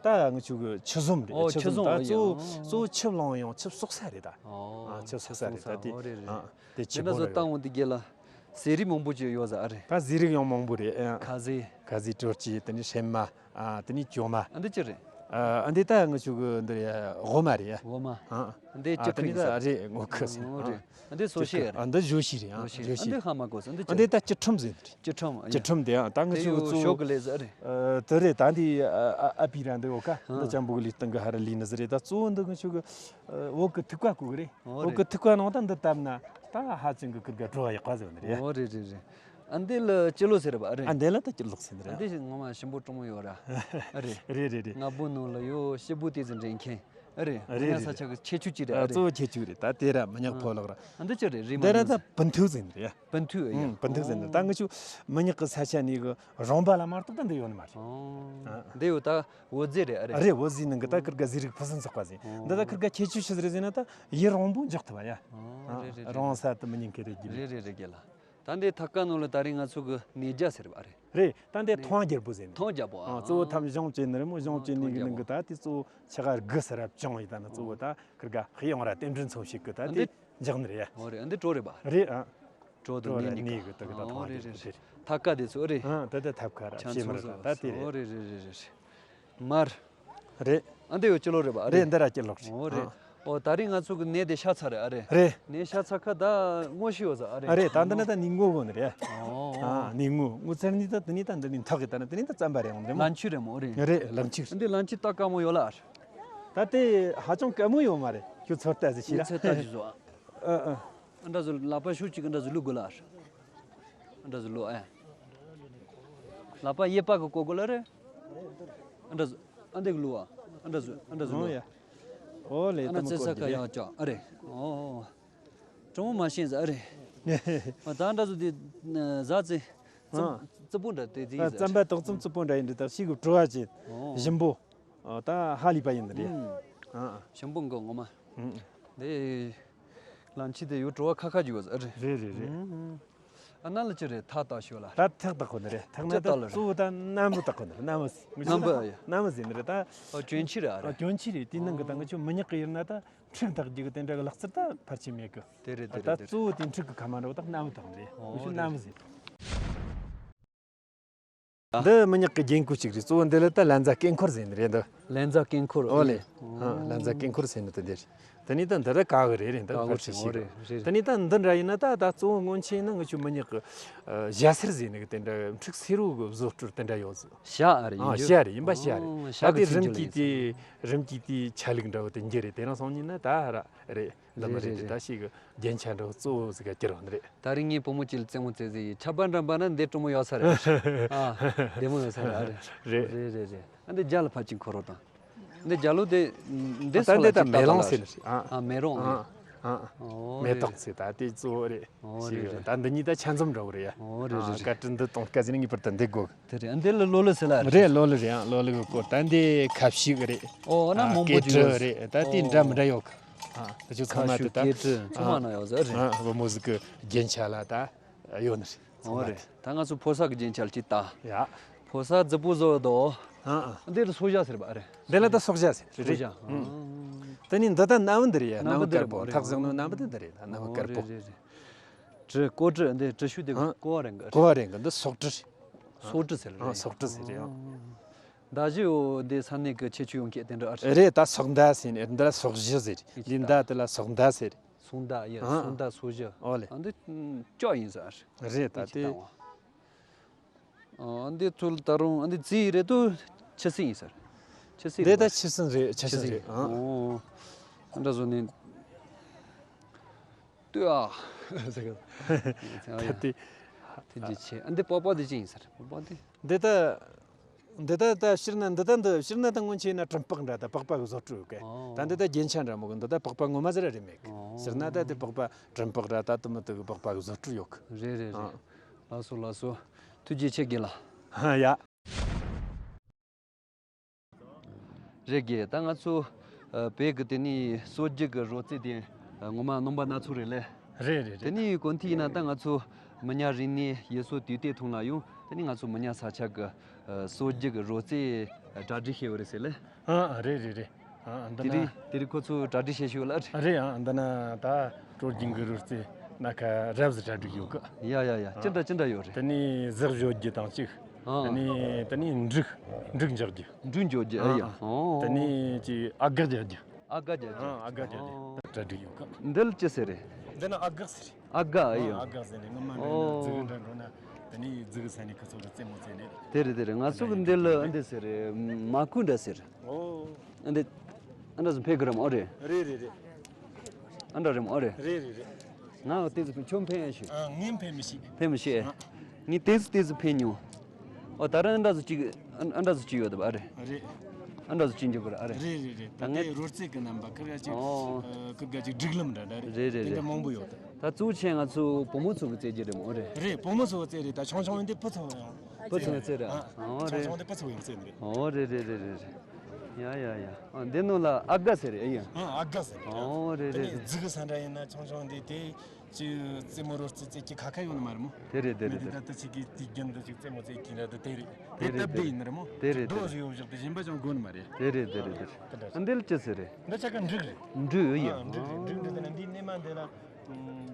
ད་ང་ཆུ་གི་ཆུ་ཟོམ་རེད། ཨོ་ཆུ་ཆུ་ཟོམ་ཟོམ་ད་ཨ་ཡ་གཙོ་ཨོ་གཙོ་ཆུ་ལོང་ཡང་ཆུ་བསོག་ས་རེད་ད། ཨོ་ཨ་ཆུ་ཆུ་བསོག་ས་བསོག་རེད། ས་ད་དེ་ཨོ་རེད་རེད། ཨ་དེ་དེ་ཆུ་འདྲ་བོ་ཚོ་རེད། བཏང་འོང་དེ་རྒྱལ་ལ། ཟས་རིགས་མང་པོ་ཅིག་ཡོད་ས་ཨ་རེད། ཁ་ཟས། ཁ་ཟས་ཨ། ཁ་ཟས་ཁ་ཟས་དྲོ་སྐྱིད་དེ་ནི་ཧྲེན་མ། ཨ། དེ་ནི་ཅོ་མ། ཨ་འདི་ཅི་རེད། ཨ་འདི་ད་ང་ཆུ་གི་འདི་རེད། འོ་མ་རེད། འོ་མ། ཨ། འདི་ཨ་ཅི་དེ་ཁུ་ནི་ཡིན་ས་ད་རེད། ངོ་ཁུ་ཟེར། ཨོ་རེད། ཨ་འདི་སོ་ཅི་ཤེས་ཁུ། རེད། ཨ་འདི་བཞོ་ཤིང་རེད། ཨ་བཞོ་ཤིང་བཞོ་ཤིང་ཨ་འདི་ཧ་མ་གོ་ས་འདི་ཨ་ཅི་འདི་རེད། ད་ཅི་ཁྲོམ་ཟེར་འདི་རེད། ཅི་ཁྲོམ་ཨ་ཅི་ཡ། ཁྲོམ་དེ་ཨ་ད་ང་དེ་ཆུ་གི་ཡོ་གཙོ་ཞོག་གི་ལས་ཟེར་རེད། ཨ་དེ་རེད། ད་འདི་ཨ་ཨ་ཨ་པི་ར་འདི་འོ་ཁ་ཨ། འདི་ཅམ་བུ་གི་ལི་སྟེང་གི་ཧ་ར་ལི་ནི་ཟེར་རེད། ད་གཙོ་བོ་འདི་ང་ཆུ་གི་ཨ་འོག་གི་ཐིགས་པ་བརྐོ་གི་རེད། ཨོ་འོག་གི་རེད། ཐིགས་པ་ནང་ད་འདི་བཏབ་ན་ད་ཧ་ཅང་གི་ཁིར་ག་བྲོ་བ་ཡག་པ་ཟེར་བ་འདི་རེད། ཨོ་རེད་རེད་རེད། ཨ་འདི་ལ་སྤྱི་ལོ་ཟེར་བ་ཨ་རེད། ཨ་འདི་ལ་ད་སྤྱི་ལོ་ཟེར་འདི་ཨ་རེད། འདི་ཞིག་ངོ་མ་ཞིམ་པོ་སྤྲང་མོ་ཡོད་ར། ཨ་རེད། རེད་རེད་རེད། ང་བུ་ནང་ལ་ཡོད་སྐྱིད་པོ་དེ་ཚོ་འདྲེན་མཁན། ཨ་རེད། རེད་ང་རེད་ས་རེད། ཆ་གི་ཁྱད་ཆོས་ཅིག་རེད་ཨ་ཨ་གཙོ་རེད། བོ་ཁྱད་ཆོས་རེད། ད་དེ་ར་མི་ཉག་ཕོ་ལོག་ར། ཨ་འདི་ཅི་རེད་རི་མ་འདི་ར་ཡིན་ད་ཟེར། བུན་ཐུག་ཟེར་འདི་རེད། བུན་ཐུག་ཨ་ཡ། ཨུམ་བུན་ཐུག་ཟེར་འདི་ད་ཨོ། ང་ཆུ་མི་ཉག་གི་ས་ཆ་ནས་གི་རོང་པ་ལ་མ་གཏོགས་ད་འདི་ཡོད་ནི་མ་རེད། ཨོ། ཨ་འདི་ཡོད་ད་འོ་ཟེར་རེད་ཨ་རེད། རེད། འོ་ཟེར་ནང་གི་ད་ཁིར་ག་ཟས་རིགས་ཕུན་སུམ་ཚོགས་པ་ཟེར། ཨོ་འདི་ད་རེད་ཁིར་ག་རེད། ཁྱད་ཆོས་ཆི་ཟིག་རེད་ཟེར་ན་ད་ཡུན་རིང་པོ་འཇོག་ཐུབ་པ་ཡ། ཨོ་ཨ་རེད་རེད་རེད། རོང་ས་དུ་མི་ཉན་མཁན་རེད་རྒྱུ་རེད། རེད་རེད་རེད་རྒྱལ་ལ། ད་འདི་ཐབ་ཀ་ནང་ལ་ད་རེས་ང་ཚོ་གི་ནས་རྒྱ་ཟེར་བ་རེད། རེད། ད་འདི་ནས་ཐང་རྒྱལ་པོ་ཟེར་ནི། ཐང་རྒྱལ་པོ་ཨ། ཨ་གཙོ་བོ་ཐམ་གཞུང་བཅད་ནི་རེད་མོ། གཞུང་ཨ་བཅད་ནི་ཐང་གི་རྒྱལ་ནང་པོ་གི་ད་དེ་གཙོ་བོ་ཆ་ག་དགུ་ཟེར་ར་བཅོང་ཡི་ད་ནི་གཙོ་བོ་ད་ཁིར་ག་ཧི་ཡོང་ར་རྟེན་འབྲེལ་མཚོན་བྱེད་གི་ད་ཨ་དེ་འདི་འཇག་ནི་རེད་ཡ། ཨོ་རེད། ཨ་འདི་གྲོ་རེད་པ། རེད་ཨ། གྲོ་དང་གྲོ་ནས་ར་གཉིས་ནས་ཀ་གི་ད་གི་ད་ཨོ་ཐང་རེད་རེད་རྒྱལ་པོ་རེད། དེ་རེད། ཐབ་ཀ་དེ་ཚོ་རེད། ཨ་ད་ད་ཐབ་ཀ་ར་ཆ་བྱེད་མི་ཚང་ར་ད་ད་དེ་ཚོ་ཨོ་རེད། རེད་རེད་རེད་རེད། མར། རེད། ཨ་འདི་ཡོད་སྤྱི་ལོ་རེད་པ། རེད། རེད་འདི་ར་སྤྱི་ལོ་རེད། ཨོ་རེད། ཨ། ཨོ་ད་རིང་ང་ཚོ་གི་ནས་དེ་ཤ་ཚ་རེད་ཨ་རེད། རེད། ནས་ཤ་ཚ་ཁ་ད་སྔོ་ཤི་ཡོད་ས་ཨ་རེད། ཨ་རེད། ད་འདི་ནི་ད་ནི་སྔོ་གོ་ནི་རེད། ཨོ། ཨ་ནི་སྔོ་སྔོ་ཚར་ནི་ད་འདི་ནི་ད་འདི་ནི་ཐག་གི་ད་ནི་འདི་ནི་ད་རྩམ་པ་རེད་ཡོང་འདི་མོ། ལན་ཆུ་རེད་མོ་རེད། རེད་ལན་ཆུ། འདི་ལན་ཆུ་ད་དཀའ་མོ་ཡོད་ལ་ཨ་རེད། ད་དེ་ཧ་ཅང་དཀའ་མོ་ཡོད་མ་རེད། ཁྱོད་ཚོར་ལྟ་ཟིག་ཤི་ར། ཚོར་ལྟ་ཞིག་བཟོ་ཨ། ཨ་ཨ། ཨ་འདྲ་བཟོ་ལག་པ་ཤུགས་གཅིག་གི་འདྲ་བཟོ་ལུག་གོ་ལ་ཨ་རེད། ཨ་འདྲ་བཟོ་ལུག་ཨ། ལག་པ་གཡས་པ་གི་ཀོ་ཀོ་ལ་རེད། ཨ་འདྲ་བཟོ། ཨ་འདི་གི་ལུག་ཨ། ཨ་འདྲ་བཟོ། ཨ་འདྲ་བཟོ་ལུག་ཨོ་ཡ། ཨོ་ལེ་ཨ་ན་ཏི་མོ་ཙེ་ཀོ་ས་ཀ་གི་ཡང་ལྕགས་ཨ་རེད། ཨོ་ཨོ། གྲོང་མོ་མ་ཤེས་ཟ་ཨ་རེད། ཨ་ད་འདྲ་བཟོ་དེ་ཟ་ཙེ། ཙི་ཨ། ཙི་པོ་འདྲ་དེ་དེ་ཡིན་ཟ། རྩམ་པ་དོག་ཙམ་ཙི་པོ་འདྲ་ཡིན་འདྲ་ད་ཤིག་གི་བྲོ་བ་ཅེ། ཨོ། ཞིམ་པོ། ཨ་ད་ཧ་ལི་པ་ཡིན་འདྲ། ཨ་ཞིམ་པོ་འགོ་ངོ་མ། ཨ་དེ། ལམ་ཕྱི་དེ་ཡོད་བྲོ་བ་ཁ་ཁ་ཅིག་ཡོད་ཟེར་རེད། རེད་རེད་རེད། ཨ་ན་ལ་ཅི་རེད་ཐག་བཏགས་ཤོག་ལ། ད་ཐག་བཏགས་གོ་ནི་རེད། ཐག་ན་ཅི་ད་བཏགས་ལ་རེད། གཙོ་བོ་ད་སྣམ་བུ་བཏགས་གོ་ནི་རེད། སྣམ་བུ་ཟེར། སྣམ་བུ་ཨ་ཡ། སྣམ་བུ་ཟེར་ནི་རེད་ད། ཨ་གྱོན་ཆས་རེད་ཨ་རེད། ཨ་གྱོན་ཆས་རེད། དེ་ནང་གི་ད་ང་ཆོ་མི་ཉག་གི་ཡིན་ན་ད་འཕྲུག་བཏགས་རྒྱུ་གི་དེ་འདྲ་གི་ལག་རྩལ་ད་ཕལ་ཆེར་མེད་གི། དེ་རེད་དེ་རེད་དེ་རེད། ད་གཙོ་བོ་དེ་འཕྲུག་གི་ཁ་མ་འགྲོ་ད་སྣམ་བུ་བཏགས་ནི་རེད། ཨོ་ང་ཆོ་རེད་སྣམ་བུ་རེད། ཟེར། འདི་མི་ཉག་གི་རྒྱན་གོས་ཅིག་རེད། གཙོ་བོ་འདི་ལ་ད་ལན་ཛ་སྐེ་འཁོར་ཟེར་ནི་རེད་འདི། ལན་ཛ་སྐེ་འཁོར། ཨོ་ལེ། ཨ་ལན་ཛ་སྐེ་འཁོར་ཟེར་ནི་དེ་འདི་རེད། དེ་ནས་ད་འདི་ར་ཀ་གི་རེད། རེད། ད་ཀ་གི་ཕལ་ཆེར་ཞིག་རེད། རེད། དེ་ནས་ད་འདི་འདྲ་ཡིན་ན་ད་ད་གཙོ་བོ་སྔོན་ཆད་ཡིན་ན་ང་ཆོ་མི་ཉག་གི་ཨ་ཞྭ་སེར་ཟེར་ནི་གི་དེ་འདྲ་འབྲུག་སེར་པོ་གི་བཟོ་སྤྲུལ་དེ་འདྲ་ཡོད་ཟེར། ཞྭ་ཨ་རེད། ཨ་ཡིན་རྒྱུ་ཞྭ་རེད། ཡིན་པ་ཞྭ་རེད། ཨོ་ཞྭ་ད་གི་དེ་ཚིག་རིམ་མཇུག་གྱིས་ལ་དེ་ཡིན་ཟེར། རིམ་གྱིས་དེ་ཆ་ལུགས་འདྲ་བོ་དེ་འགྱུར་རེད། དེ་རིང་སང་ཉིན་ན་ད་ཧ་ར་རེད། འདི་མི་རེད། རེད་རེད། དེ་ད་ཞིག་གི་རྒྱན་ཆ་འདྲ་བོ་གཙོ་བོ་ཟིག་ག་གྱུར་བ་འདི་རེད། ད་རིང་ངའི་བུ་མོ་གཅིག་ལ་རྩེད་མོ་རྩེ་ཟེར་ཡིན། ཆབ་པ་འགྲམ་པ་ན་འདི་སྤྲོ་མོ་ཡོད་ས་རེད། ཨ་བདེ་མོ་ཡོད་ས་རེད། ཨ་རེད། རེད། རེད་རེད་རེད། ཨ་འདི་རྒྱ་ལ་ཕར་ཅིག་འཁོར་རོགས་དང་། འདི་རྒྱ་ལོ་དེ་འདི་ད་སོ་ལ་འདི་ད་ཅིག་མེ་ལོང་ལ་ཟེར་ནི་རེད། ཨ་ཨ་མེ་ལོང་ཨ་རེད། ཨ་ཨ་ཨོ་མེ་རེད་ཏོག་རེད། ཟེར་ད་དེ་གཙོ་བོ་རེད། ཨོ་ཞིག་རེད་རེད། ད་འདི་གཉིས་ད་ཆ་འཛོམས་འདྲ་བོ་རེད་ཡ། ཨོ་རེད་ཨ་རེད་རེད། བཀའ་དྲིན་འདི་གཏོང་སྐབས་ཟེར་ནི་ངེས་པར་དུ་འདི་དགོས། དེ་རེད། འདི་ལ་ལོ་ལི་ཟེར་ལ་རེད། རེད། ལོ་ལི་རེད། ཨ་ལོ་ལི་གི་སྐོར་ད་འདི་ཁ་བཤིག་རེད། ཨོ་ན་ཨ་མང་པོ་སྐེ་ཅིག་ཡོད། དཀྲི་རེད། ད་དེ་འདྲ་མི་འདྲ་ཡོད་གི། ཨ་ད་ཆུ་ཚང་མ་དེ་ད་སྐེ་དཀྲི་ཚང་མ་ན་ཡོད་ཟེར་རེད། ཨ་བུ་མོ་ཟིག་གི་རྒྱན་ཆ་ལ་ད་ཡོད་ནི་རེད། ཚང་ཨོ་མ་རེད། དེ་ད་ང་ཚོ་ཕོ་གསར་གི་རྒྱན་ཆ་ལ་ཅིག་ལྟ། ཡ། ཕོ་གསར་རྫི་པོ་བཟོ་འདུག་ཨ་ཨ། འདི་ལ་སོ་ཞྭ་ཟེར་བ་རེད། འདི་ལ་ད་སོ་ཞྭ་ཟེར་རེད། སོ་ཞྭ། ཨ་དེ་ནི་འདི་ད་སྣམ་བུ་འདི་རེད་ཡ། སྣམ་བུ་དཀར་པོ། འཐག་བཟང་ནོ་སྣམ་བུ་འདི་འདི་རེད། ད་སྣམ་བུ་དཀར་པོ། ཨོ་རེད་རེད་རེད། དཀྲི་ཀོ་དཀྲི་འདི་དཀྲི་ཤུ་དེ་ཨ་ཀོ་བ་རེད་གི། ཀོ་བ་རེད་གི། འདི་སོག་དཀྲི་རེད། སོག་དཀྲི་ཟེར་རེད། ཨ་སོག་དཀྲི་ཟེར་རེད། ཨ་མདའ་གཞུ་འོ་འདི་ས་གནས་གི་ཁྱད་ཆོས་ཡོང་མཁན་དེ་འདྲ་ཨ་རེད། རེད། ད་སོག་མདའ་ཟེར་ནས་འདི་ལ་སོག་གཞུ་ཟེར། འདི་མདའ་དེ་ལ་སོག་མདའ་ཟེར། སོག་མདའ་ཡ། ཨ་སོག་མདའ་སོག་གཞུ། ཨོ་ལེ། ཨ་འདི་ཅོག་ཡིན་ཟེར། རེད། ད་དེ་ཨ་འདི་ཚུལ་ད་རུང་ཨ་འདི་རྩིས་རེད་དོ། ཆུ་སྲིན་ཡིན་ཟེར། ཆུ་སྲིན་རེད། ད་ཆུ་སྲིན་རེད། ཆུ་སྲིན་རེད། ཨ་ཨོ་ཨ་འདྲ་བཟོ་ནས། ལྟོས་ཨ། ད་དེ། ཐུགས་རྗེ་ཆེ། ཨ་འདི་པགས་པ་འདི་ཅི་ཡིན་ཟེར། པགས་པ་འདི། འདི་ད། འདི་ད་ད་སྤྱིར་ན་འདི་ད་འདི་སྤྱིར་ན་ད་སྔོན་ཆད་ན་གྲིམ་པགས་འདྲ་ད་པགས་པ་གི་བཟོ་སྤྲུལ་ཡོད་གི། ཨོ། ད་འདི་ད་རྒྱན་ཆ་འདྲ་མོ་གི། འདི་ད་པགས་པ་ངོ་མ་ཟེར་ར་རེད་མེད་གི། ཨོ། སྤྱིར་ན་ད་དེ་པགས་པ་གྲིམ་པགས་འདྲ་ད་དུ་མི་དུ་གི་པགས་པ་གི་བཟོ་སྤྲུལ་ཡོད་གི། རེད་རེད་རེད། ཨ། ལགས་སོ་ལགས་སོ། ཐུགས་རྗེ་ཆེ་དགེ་ལགས། ཡ། རེད་དགེ། ད་ང་ཚོ་ཨ་བོད་ཀྱི་དེ་ནས་སྲོལ་རྒྱུན་གྱི་རོལ་རྩེད་དེ་ཨ་ངོ་མ་རྣམ་པ་སྣ་ཚོགས་རེད་ལེ། རེད་རེད་དེ་རེད། ནས་གོ་ཐོས་ཡིན་ན་ད་ང་ཚོ་མི་ཉག་རིག་གནས་ཡུལ་སྲོལ་དུས་དེབ་ཐོག་ལ་ཡང་དེ་ནས་ང་ཚོ་མི་ཉག་ས་ཆ་གི་ཨ་སྲོལ་རྒྱུན་གྱི་རོལ་རྩེད་གྲ་སྒྲིག་བྱས་ཡོད་རེད་ཟེར་ལེ། ཨ་ཨ་རེད་རེད་རེད། ཨ་ཨ་འདི་དེ་ན། རིང་དེ་རིང་ཁོ་ཚོས་གྲ་སྒྲིག་བྱས་ཤིག་ལ་རེད། རེད། ཨ་འདི་ན་ད་སྲོལ་རྒྱུན་གྱི་རོལ་རྩེད་སྣ་ཁ་རབ་ཟིག་གྲ་སྒྲིག་ཡོད་གི། ཡ་ཡ་ཡ། ཨ་ཅི་འདྲ་ཅི་འདྲ་ཡོད་རེད། དེ་ནས་གཟེགས་གཞོལ་རྒྱུ་དང་གཅིག་ཨ། དེ་ནས་དེ་ནས་འབྲུག་འབྲུག་འཇོག་རྒྱུ། འབྲུག་འཇོག་རྒྱུ། ཨ་ཡ། ཨ་ཨོ། དེ་ནས་ཅིག་ཨ་སྒ་རྒྱག་རྒྱུ། ཨ་སྒ་རྒྱག་རྒྱུ། ཨ་ཨ་སྒ་རྒྱག་རྒྱུ། ཨོ། གྲ་སྒྲིག་ཡོད་གི། འདི་ལ་ཅི་ཟེར་རེད། འདི་ན་ཨ་སྒ་ཟེར་རེད། ཨ་སྒ། ཨ་ཡ། ཨ་སྒ་ཟེར་ནས་སྔོན་མ་འདྲ་ན། ཨོ། རྫི་གི་འདྲ་འགྲོ་ན་དེ་ནས་རྫི་གི་ས་ནས་ཁི་ཚོ་གི་རྩེད་མོ་རྩེ་ནས། དེ་རེད་དེ་རེད། ང་ཚོ་གི་འདི་ལ་ཨ་འདི་ཟེར་རེད། མ་ཁུ་འདྲ་ཟེར། ཨོ། ཨ་འདི། ཨ་འདྲ་ཟིག་ཕེབས་གི་རེད་མོ། ཨོ་རེད། རེད་རེད་རེད། ཨ་འདྲ་རེད་མོ། ཨོ་རེད། རེད་རེད་རེད། ང་ལ་ཏོག་ཙམ་ཁྱོད་ཕན་ཡ་ཞུ། ཨ་ངས་ཕན་མི་ཤེས། ཕན་མི་ཤེས། ཨ། ངས་ཏོག་ཙམ་ཏོག་ཙམ་ཕན་མྱོང་། ཨོ་ད་ར་ཨ་འདྲ་ཟིག་ཅིག་ཨ་འདྲ་ཟིག་ཅིག་ཡོད་དམ། ཨ་རེད། རེད། ཨ་འདྲ་ཟིག་ཅིག་འཇོག་གི་རེད། ཨ་རེད། རེད་རེད་རེད། ད་ད་ངས་ལྟའི་རོལ་རྩེད་གི་རྣམ་པ་ཁིར་ག་ཅིག་ཨོ། ཨ་ཁིར་ག་ཅིག་སྒྲིག་ལམ་འདྲ་འདྲ་རེད། རེད་རེད་དེ་འདྲ་རེད། མང་པོ་ཡོད་ད། ད་གཙོ་ཆེ་ང་ཚོ་བུ་མོ་ཚོ་གི་རྩེད་རྒྱུ་རེད་མོ། ཨོ་རེད། རེད། བུ་མོ་ཚོ་གི་རྩེད་རེད། ད་ཆུང་ཆུང་འདི་ཕུ་ཚོ་ཡང་། ཕུ་ཚོ་གི་རྩེད་རེད། ཨ་ཨོ་ཆུང་རེད། ཆུང་འདི་ཕུ་ཚོ་ཡང་རྩེད་ནི་རེད། ཨོ་རེད་རེད་རེད་རེད། ཡ་ཡ་ཡ། ཨ་འདི་ནང་ལ་ཨ་སྒ་ཟེར་རེད། ཨེ་ཡ། ཨ་ཨ་སྒ་ཟེར་རེད། ཨོ་རེད་དེ་རེད་ནས་རེད། རྫི་གི་ས་འདྲ་ཡིན་ན་ཆུང་ཆུང་འདི་དེ་ཅི་རྩེད་མོ་རོལ་རྩེད་རྩེད་ཀྱི་ཁ་ཁ་ཡོད་ནི་མ་རེད་མོ། དེ་རེད་དེ་རེད་དེ་རེད། ད་ལྟ་ཅིག་གིས་དེའི་རྒྱུན་དུ་ཅིག་རྩེད་མོ་རྩེད་ཀྱི་འདྲ་དེ་དེ་རེད། དེ་རེད་སྟབས་བདེ་ཡིན་ནི་རེད་མོ། དེ་རེད་དེ་རྡོ་རེད། ཞིག་ཡོད་བཞག་དེ་གཞན་པ་ཅང་དགོས་ནི་མ་རེད། དེ་རེད་དེ་རེད་དེ་རེད། དེ་འདྲ། ཨ་འདི་ལ་ཅི་ཟེར་རེད། འདི་ཆ་ག་འབྲུག་རེད། འབྲུག་ཨེ་ཡ། ཨ་འབྲུག་རེད། འབྲུག་འདི་དེ་ན་འདིའི་སྣེ་མ་འདི་ལ་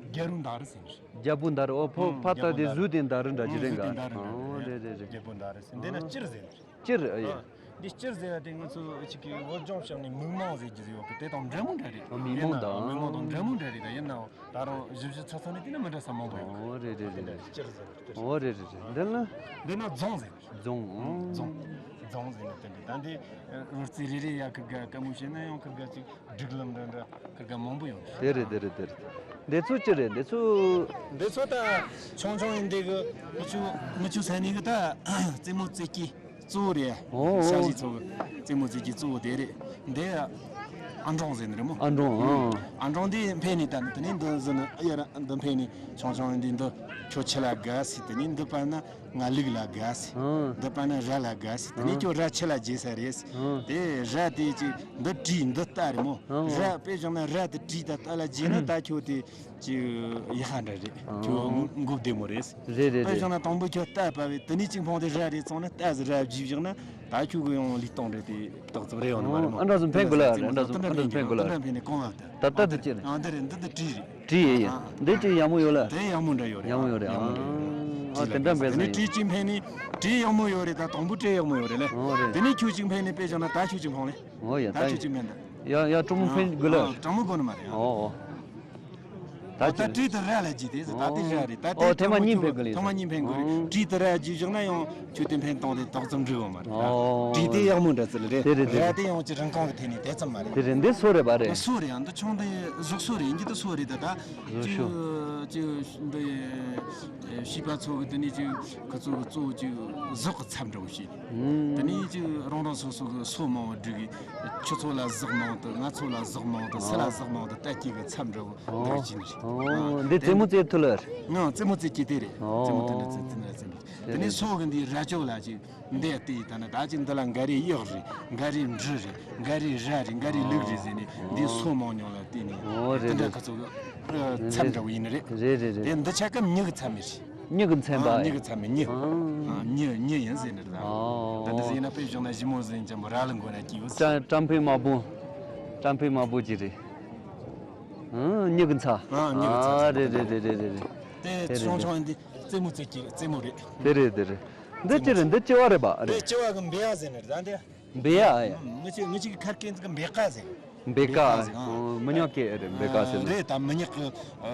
རྒྱལ་པོ་མདའ་རུ་ཟེར་ནི་རེད། རྒྱལ་པོ་མདའ་རུ། ཨོ་ཕོ་ཨ་ཕ་ད་དེ་གཟུགས་དེ་མདའ་རུ་འདྲ་ཅིག་རེད་ག། ཨོ་རེད་རེད་རེད། རྒྱལ་པོ་མདའ་རུ་ཟེར། འདི་ན་ཨ་སྤྱིར་ཟེར་ནི་རེད། སྤྱིར་ཨེ་ཡ། ཨ་འདི་སྤྱིར་ཟེར་བ་དེ་ང་ཚོ་ཅིག་གི་བོད་ལྗོངས་ཕྱོགས་ནས་མིག་མང་ཟེར་རྒྱུ་ཟེར་ཡོད་གི། དེ་དང་འདྲ་མོ་འདྲ་རེད། ཨ་མིག་མང་ཡིན་ན་དང་། མིག་མང་དང་འདྲ་མོ་འདྲ་རེད། ད་ཡིན་ནའང་ད་རུང་ཞིབ་ཞིབ་ཚགས་ཚགས་ནས་བལྟས་ན་མི་འདྲ་ས་མང་པོ་ཡོད་གི། ཨོ་རེད་རེད་རེད། སྤྱིར་ཟེར་ནི་སྤྱིར། ཨོ་རེད་རེད་རེད། འདི་ལ། འདི་ན་རྫོང་ཟེར་ནི། རྫོང་། ཨང་། རྫོང་། རྫོང་ཟེར་ནི་དེ་འདྲ། ད་འདི་རོལ་རྩེད་རེ་རེ་ཡ་ཁིར་ག་དཀའ་མོ་བྱས་ན་ཡང་ཁིར་ག་ཅིག་སྒྲིག་ལམ་འདྲ་འདྲ་ཁིར་ག་མང་པོ་ཡོད། དེ་རེད་དེ་རེད་དེ་རེད། འདི་ཚོ་ཅི་རེད། འདི་ཚོ། འདི་ཚོ་ད་ཆུང་ཆུང་ཡིན་དེ་གི་མི་ཆུ་མི་ཆུ་ས་ནས་གི་ད་རྩེད་མོ་རྩེད་ཀྱི་གཙོ་བོ་རེད། ཨོ། ཞ་ཡི་ཚོ་གི་རྩེད་མོ་རྩེད་ཀྱི་གཙོ་བོ་དེ་རེད། འདི་ཨ་འབྲོང་ཟེར་ནི་རེད་མོ། ཨ་འབྲོང་། ཨང་། ཨ་འབྲོང་འདི་འཕེན་ནས་ད་དེ་ནས་འདི་ཟེར་ནི་ཡ་ར་འདི་འཕེན་ནས་ཆུང་ཆུང་ཡིན་དེ་འདི་ཁྱོད་ཆུ་ལ་དགའ་སི། དེ་ནས་འདི་པ་ན། ང་ལུག་ལ་དགའ་སི། ཨང་། འདི་པ་ན་ར་ལ་དགའ་སི། དེ་ནས་ཨང་། ཁྱོད་ར་ཆུ་ལ་རྗེ་ས་རེད་སི། ཨང་། དེ་ར་དེ་ཅིག་འདི་གྲི་འདི་རྟ་རེད་མོ། ཨང་། ར་དཔེ་བཞག་ན་ར་དེ་གྲི་དང་རྟ་ལ་རྗེས་ན་ད་ཁྱོད་དེ་ཅིག་ཡག་འདྲ་རེད། ཨང་། ཁྱོད་མགོ་བདེ་མོ་རེད་སི། རེད་རེད་དཔེ་རེད། བཞག་ན་དང་པོ་ཁྱོད་རྟ་བབས་པས་དེ་ནས་ཅིག་འཕངས་ཏེ་ར་རེད་བཙོང་ན་རྟ་ཟི་ར་བརྗེས་བཞག་ན་ད་ཁྱོད་གི་ཡང་ལུས་སྟོང་རེད་དེ། ཏག་ཙམ་རེ་ཡོང་ནི་མ་རེད་མོ། ཨ་འདྲ་ཟིག་འཕེན་དགོས་ལ། འདྲ་ཟིག་ཨ་འདྲ་འཕེན་དགོས་ལ། འདི་འདྲ་འཕེན་ནས་གོང་བ་དེ། ད་ལྟ་འདི་ཅི་རེད། ཨ་འདི་རེད། འདི་འདི་གྲི་རེད། གྲི་ཡིན་ཡིན། ཨ་འདི་ཅི་ཡག་མོ་ཡོད་ལ། དེ་ཡག་མོ་འདྲ་ཡོད་རེད། ཡག་མོ་ཡོད་རེད། ཨ་ཡག་མོ་འདྲ་ཡོད་རེད། ཨ་དེ་འདྲ་འཕེན་ཟིན་ཡིན། དེ་ནས་གྲི་གཅིག་འཕེན་ནས་གྲི་ཡག་མོ་ཡོད་རེད། ད་དང་པོ་གྲི་ཡག་མོ་ཡོད་རེད་ལེ། ཨོ་རེད། དེ་ནས་ཁྱོད་གཅིག་འཕེན་ནས་དཔེ་བཞག་ན་ད་ཁྱོད་གཅིག་འཕངས་ལེ། ཨོ་ཡ། ད་ད་ཁྱོད་ཡ་གཅིག་འཕེན་ད། ཡ་ཡ་གྲོགས་མོ་ཕན་དགོས་ལ། ཨ། གྲོགས་མོ་དགོས་ནི་མ་རེད། ཨོ་ཨོ། ད་ད་ཅི་རེད། བྲིས་དུ་ར་ལ་བརྒྱུས་ཏེ་ཟེར། ད་དེ་ར་རེད། ད་ཨོ་དེ་ཐེངས་མ་གཉིས་ཕན་དགོས་ལ། ཐེངས་མ་གཉིས་ཕན་དགོས་རེད། ཨོ། བྲིས་དུ་ར་བརྒྱུས་བཞག་ན་ཡང་ཁྱོད་དེ་ཕན་བཏང་དེ་ཏོག་ཙམ་འགྲིག་གོ་མ་རེད། ཨོ། བྲིས་དེ་ཡག་མོ་འདྲ་ཚིག་ལ་རེད། དེ་རེད་དེ་ར་རེད། དེ་ཡང་ཅི་རང་རྐང་གི་ཐད་ནས་དེ་ཙམ་མ་རེད། དེ་རེད། འདི་སོ་རེད་པ་རེད། སོ་རེད། ཨ། འདི་ཆུང་དེ་གཟུགས་སོ་རེད། འདི་དུ་སོ་རེད། ད་ད་གཟུགས་ཅི་སོ། ཅི་འདི་བྱིས་པ་ཚོ་གི་དེ་ནས་ཅི་ཁོ་ཚོ་གི་གཙོ་བོ་ཅི་གཟུགས་གི་ཚབ་འདྲ་བོ་ཞིག་དེ་ནས་ཅིག་རང་རང་སོ་སོ་གི་སོ་མང་བོ་སྒྲིག་གི། ཁྱོད་ཚོ་ལ་གཟུགས་མང་དུ། ང་ཚོ་ལ་གཟུགས་མང་དུ། སུ་ལ་གཟུགས་མང་དུ་ལྟ་སྐྱེ་གི་ཚབ་འདྲ་བོ་འདི་རུ་ཅི་ནི་རེད། ཨོ། འདི་རྩེད་མོ་རྩེ་ཐུབ་ལ། ང་རྩེད་མོ་རྩེ་སྐྱེ་དེ་རེད། རྩེད་མོ་དེ་འདྲ་རྩེ་དེ་འདྲ་རྩེ་མོ། དེ་ནས་སོ་གི་འདི་ར་ཅོག་ལ་ཅིག་འདི་ལྟོས་ད་ནི་ད་ཅིག་འདི་ལ་འགའ་རེ་གཡག་རེད། འགའ་རེ་འབྲི་རེད། འགའ་རེ་ར་རེད། འགའ་རེ་ལུག་རེད་ཟེར་ནས་འདི་སོ་མང་ཉུང་ལ་བལྟས་ནས། ཨོ་རེད། དེ་འདྲ་རེད། ཁོ་ཚོ་གི་ཚབ་འདྲ་བོ་ཡིན་ནི་རེད། རེད་རེད་རེད། དེ་འདི་ཆ་ཀ་མྱི་གི་ཚབ་མི་རེད། མྱི་གི་མཚན་པ། ཨ། མྱི་གི་མཚན་མི་མྱི། ཨ། ཨ། མྱི་མྱི་ཡིན་ཟེར་ནི་རེད། ཨ། ད་འདི་ཟེར་ན་དཔེ་བཞག་ན་ཞི་མོ་ཟེར་ཅན་པོ་ར་ལ་མགོ་ན་སྐྱིད་བོ་ཟེར། ཀྲམ་ཀྲམ་པའི་མ་བུ། ཀྲམ་པའི་མ་བུ་ཅི་རེད། ཨ། མྱི་གི་མཚན། ཨ། མྱི་གི་མཚན། ཨ། རེད་རེད་རེད་རེད་རེད། དེ་ཆུང་ཆུང་འདི་རྩེད་མོ་རྩེ་གི་རྩེད་མོ་རེད། དེ་རེད་དེ་རེད། འདི་ཅི་རེད། འདི་ལྕི་བ་རེད་པ། རེད། ལྕི་བ་གི་འབེ་ཡ་ཟེར་ནི་རེད། ད་འདི། འབེ་ཡ། ཨ། ཡ། ངི་ཅི་ངི་ཅི་གི་ཁར་ཀེན་ཙི་གི་འབེ་ཀ་ཟེར། འབེ་ཀ། འབེ་ཀ་ཟེར། ཨ། མི་ཉག་གི་རེད། འབེ་ཀ་ཟེར་ན། རེད། ད་མི་ཉག་གི།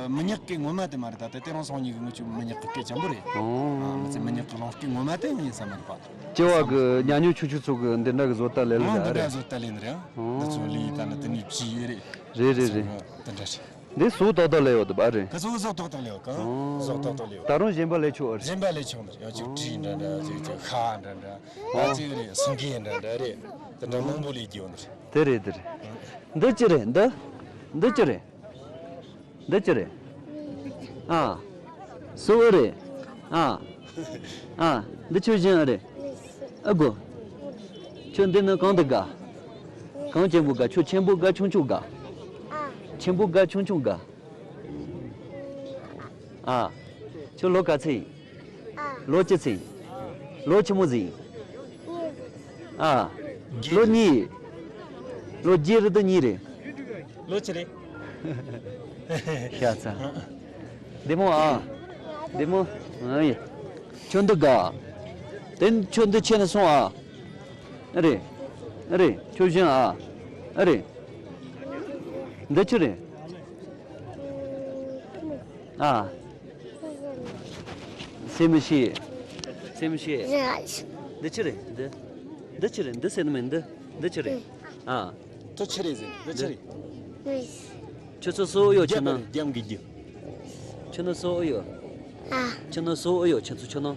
མི་ཉག་གི་ངོ་མ་དེ་མ་རེད། ད་དེ་དེ་རང་སོང་ཉིད་གི་ངི་ཅི་མི་ཉག་གི་སྐད་ཆེན་པོ་རེད། ཨོ། ཨ། མི་ཚེ་མི་ཉག་གི་ལོང་སྐད་ངོ་མ་དེ་ཡིན་ས་མ་རེད་པ། ལྕི་བ་གི་ཉ་ཉུ་ཆུ་ཆུ་ཚོ་གི་འདི་འདྲ་གི་བཟོ་ལྟ་ལས་ལ། ཨོ། འདི་རེད། འདི་འདྲ་བཟོ་ལྟ་ལས་ནི་རེད། ཨོ། འདི་ཚོ་ལས་ད་ནི་དེ་ནི་བྲིས་ཡོད་རེད། རེད་རེད་རེད། འདི་འདྲ་རེད། འདི་ཟོ་ཏག་ཏག་ལས་ཡོད་དུ་བ་རེད། ཁ་ཟོ་ཟོ་ཏག་ཏག་ལས་ཡོད་ག་ཨོ། ཟོ་ཏག་ཏག་ལས་ཡོད། ད་རུང་གཞན་པ་ལས་ཆོག་རེད། གཞན་པ་ལས་ཆོག་ནི་རེད། ཡང་ཅིག་གྲི་འདྲ་འདྲ། ཅིག་ཅིག་ཤ་འདྲ་འདྲ། ཨོ། ད་ཅིག་རེད། སེང་གེ་འདྲ་འདྲ་རེད། དེ་འདྲ་མང་པོ་ལས་རྒྱུ་ནི་རེད། དེ་རེད་དེ་རེད། འདི་ཅི་རེད། འདི་འདི་ཅི་རེད། འདི་ཅི་རེད། ཨ། སུ་འུ་རེད། ཨ། ཨ། འདི་ཁྱོད་གཞན་ཨ་རེད། ཨ་གོ། ཁྱོད་འདི་ནི་གང་དུ་དགའ། གང་ཆེན་པོ་དགའ། ཁྱོད་ཆེན་པོ་དགའ་ཆུང་ཆུང་དགའ། ཆེན་པོ་དགའ་ཆུང་ཆུང་དགའ། ཨ། ཁྱོད་ལོ་ག་ཚོད་ཡིན། ལོ་བཅུ་ཚོད་ཡིན། ལོ་ཆི་མོ་ཟིག་ཡིན། ཨ། ལོ་གཉིས། ལོ་བརྒྱད་རེད་དང་གཉིས་རེད། ལོ་ཆི་རེད། ཤ་ཚ། བདེ་མོ་ཨ། བདེ་མོ། ཨ་ཡ། ཁྱོད་འདི་དགའ། དེ་ཁྱོད་འདི་ཆེ་ནས་སོང་ཨ། ཨ་རེད། ཨ་རེད། ཁྱོད་གཞན་ཨ། ཨ་རེད། འདི་ཆི་རེད། ཨ། སེམས་ཤེས། སེམས་ཤེས། འདི་ཆི་རེད། འདི། འདི་ཆི་རེད། འདི་སེམས་མེད། འདི། འདི་ཆི་རེད། ཨ། ཏོ་ཆི་རེད་ཟེར། འདི་ཆི་རེད། ཁྱོད་ཚོ་སོ་ཡོད་ཆི་ན། རྒྱབ་གི་རྒྱུ། ཁྱོད་ནི་སོ་ཡོད། ཨ། ཁྱོད་ནི་སོ་ཡོད། ཁྱོད་ཚོ་ཁྱོད་ནི།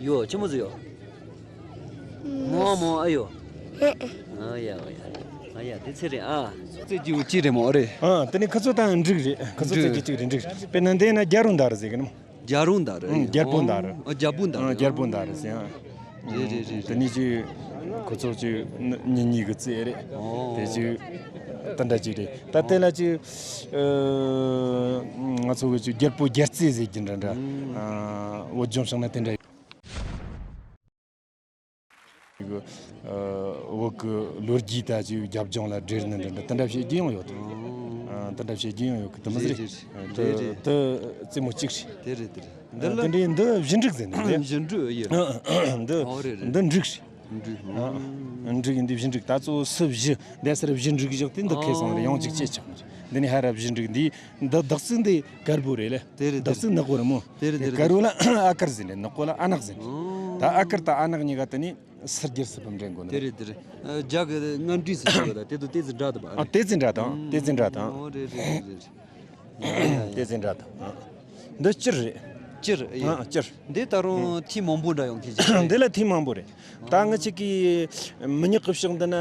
ཡོད། ཆི་མོ་ཟིག་ཡོད། མོ་མོ་ཨ་ཡོད། ཨ་ཡ་ཨ་ཡ། ཨ་ཡ་དེ་ཚེ་རེད་ཨ། རྩེ་རྒྱུ་ཅི་རེད་མོ་རེད། ཨ། དེ་ནི་ཁ་ཚོ་དང་འགྲིག་རེད། ཁ་ཚོ་རྩེ་རྒྱུ་གཅིག་རེད་འགྲིག་རེད། དཔེར་ན་འདི་ན་རྒྱ་རུ་འདར་ཟེར་གི་ནམ། རྒྱ་རུ་འདར། ཨང་། རྒྱལ་པོ་འདར། ཨ། རྒྱལ་པོ་འདར། ཨ། རྒྱལ་པོ་འདར་ཟེར། ཨ། རེད་རེད་རེད། དེ་ནི་ཅི་ཁོ་ཚོ་ཅི་ཉིན་གཉིས་གི་རྩེ་རེད། ཨོ། དེ་ཅི་ད་འདྲ་ཅིག་རེད། ད་དེ་ལ་ཅི་ཨ་ང་ཚོ་གི་ཅི་རྒྱལ་པོ་རྒྱལ་རྩེ་ཟེར་གྱི་འདྲ་འདྲ། ཨ། བོད་ལྗོངས་བྱུང་ན་དེ་འདྲ། གི་ཨ་བོད་ཀྱི་ལོ་རྒྱུས་ད་ཅིག་རྒྱབ་ལྗོངས་ལ་འབྲེལ་ནི་འདྲ་འདྲ་དེ་འདྲ་བཤད་རྒྱུ་ཡང་ཡོད་དོ། ཨ། དེ་འདྲ་བཤད་རྒྱུ་ཡང་ཡོད་གི། དེ་མི་ཟེར། རེད་རེད། དེ་རེད་རེད། དེ་རྩེད་མོ་གཅིག་རེད། དེ་རེད་དེ་རེད། འདི་ལ་དེ་འདྲའི་འདི་བཞིན་འགྲིག་ཟེར་ནས་འདི། བཞིན་འགྲིག་ཡོད། འདི། ཨོ་རེད་རེད། འདི་འགྲིག་རེད། འགྲིག་ཨ། འགྲིག་འདི་བཞིན་འགྲིག་ད་གཙོ་བོ་སུ་བཞི་འདི་སར་བཞིན་འགྲིག་བཞག་དེ་འདི་ཁེ་སོང་རེད། ཡང་གཅིག་ཅེས་ཆགས་འདི་ནི་ཧ་ར་བཞིན་འགྲིག་འདི། འདི་བདག་ཚིག་འདི་དཀར་པོ་རེད་ལེ། དེ་རེད། བདག་ཚིག་ནག་པོ་རེད་མོ། དེ་རེད་དེ་རེད། དཀར་པོ་ལ་ཨ་དཀར་ཟེར་ནས། ནག་པོ་ལ་ཨ་ནག་ཟེར་ནས། ཨོ། ད་ཨ་དཀར་དང་ཨ་ནག་གཉིས་ཀ་དེ་ནི་སུ་སྒེར་སུ་བུམ་འདྲེན་དགོས་ནི་དེ་རེད། རེད་དེ་རེད། ཨ། རྒྱ་གི་ང་འདྲིས་སུ་ཆགས་ཡོད་ད། དེ་དུ་དེ་ཚི་འདྲ་དུ་བ་ཨ། རེད། དེ་ཚི་འདྲ་དང་དེ་ཚི་འདྲ་དང་། ཨོ་རེད་རེད་རེད་རེད། དེ་ཚི་འདྲ་དང་། འདི་སྤྱིར་རེད། སྤྱིར་ཡིན། ཨ། སྤྱིར། འདི་ད་རུང་ཐིག་མང་པོ་འདྲ་ཡོང་མཁན་ཞིག་འདི་ལ་ཐིག་མང་པོ་རེད། ད་ངི་ཅིག་གི་མི་ཉག་གི་ཕྱོགས་འདི་ན་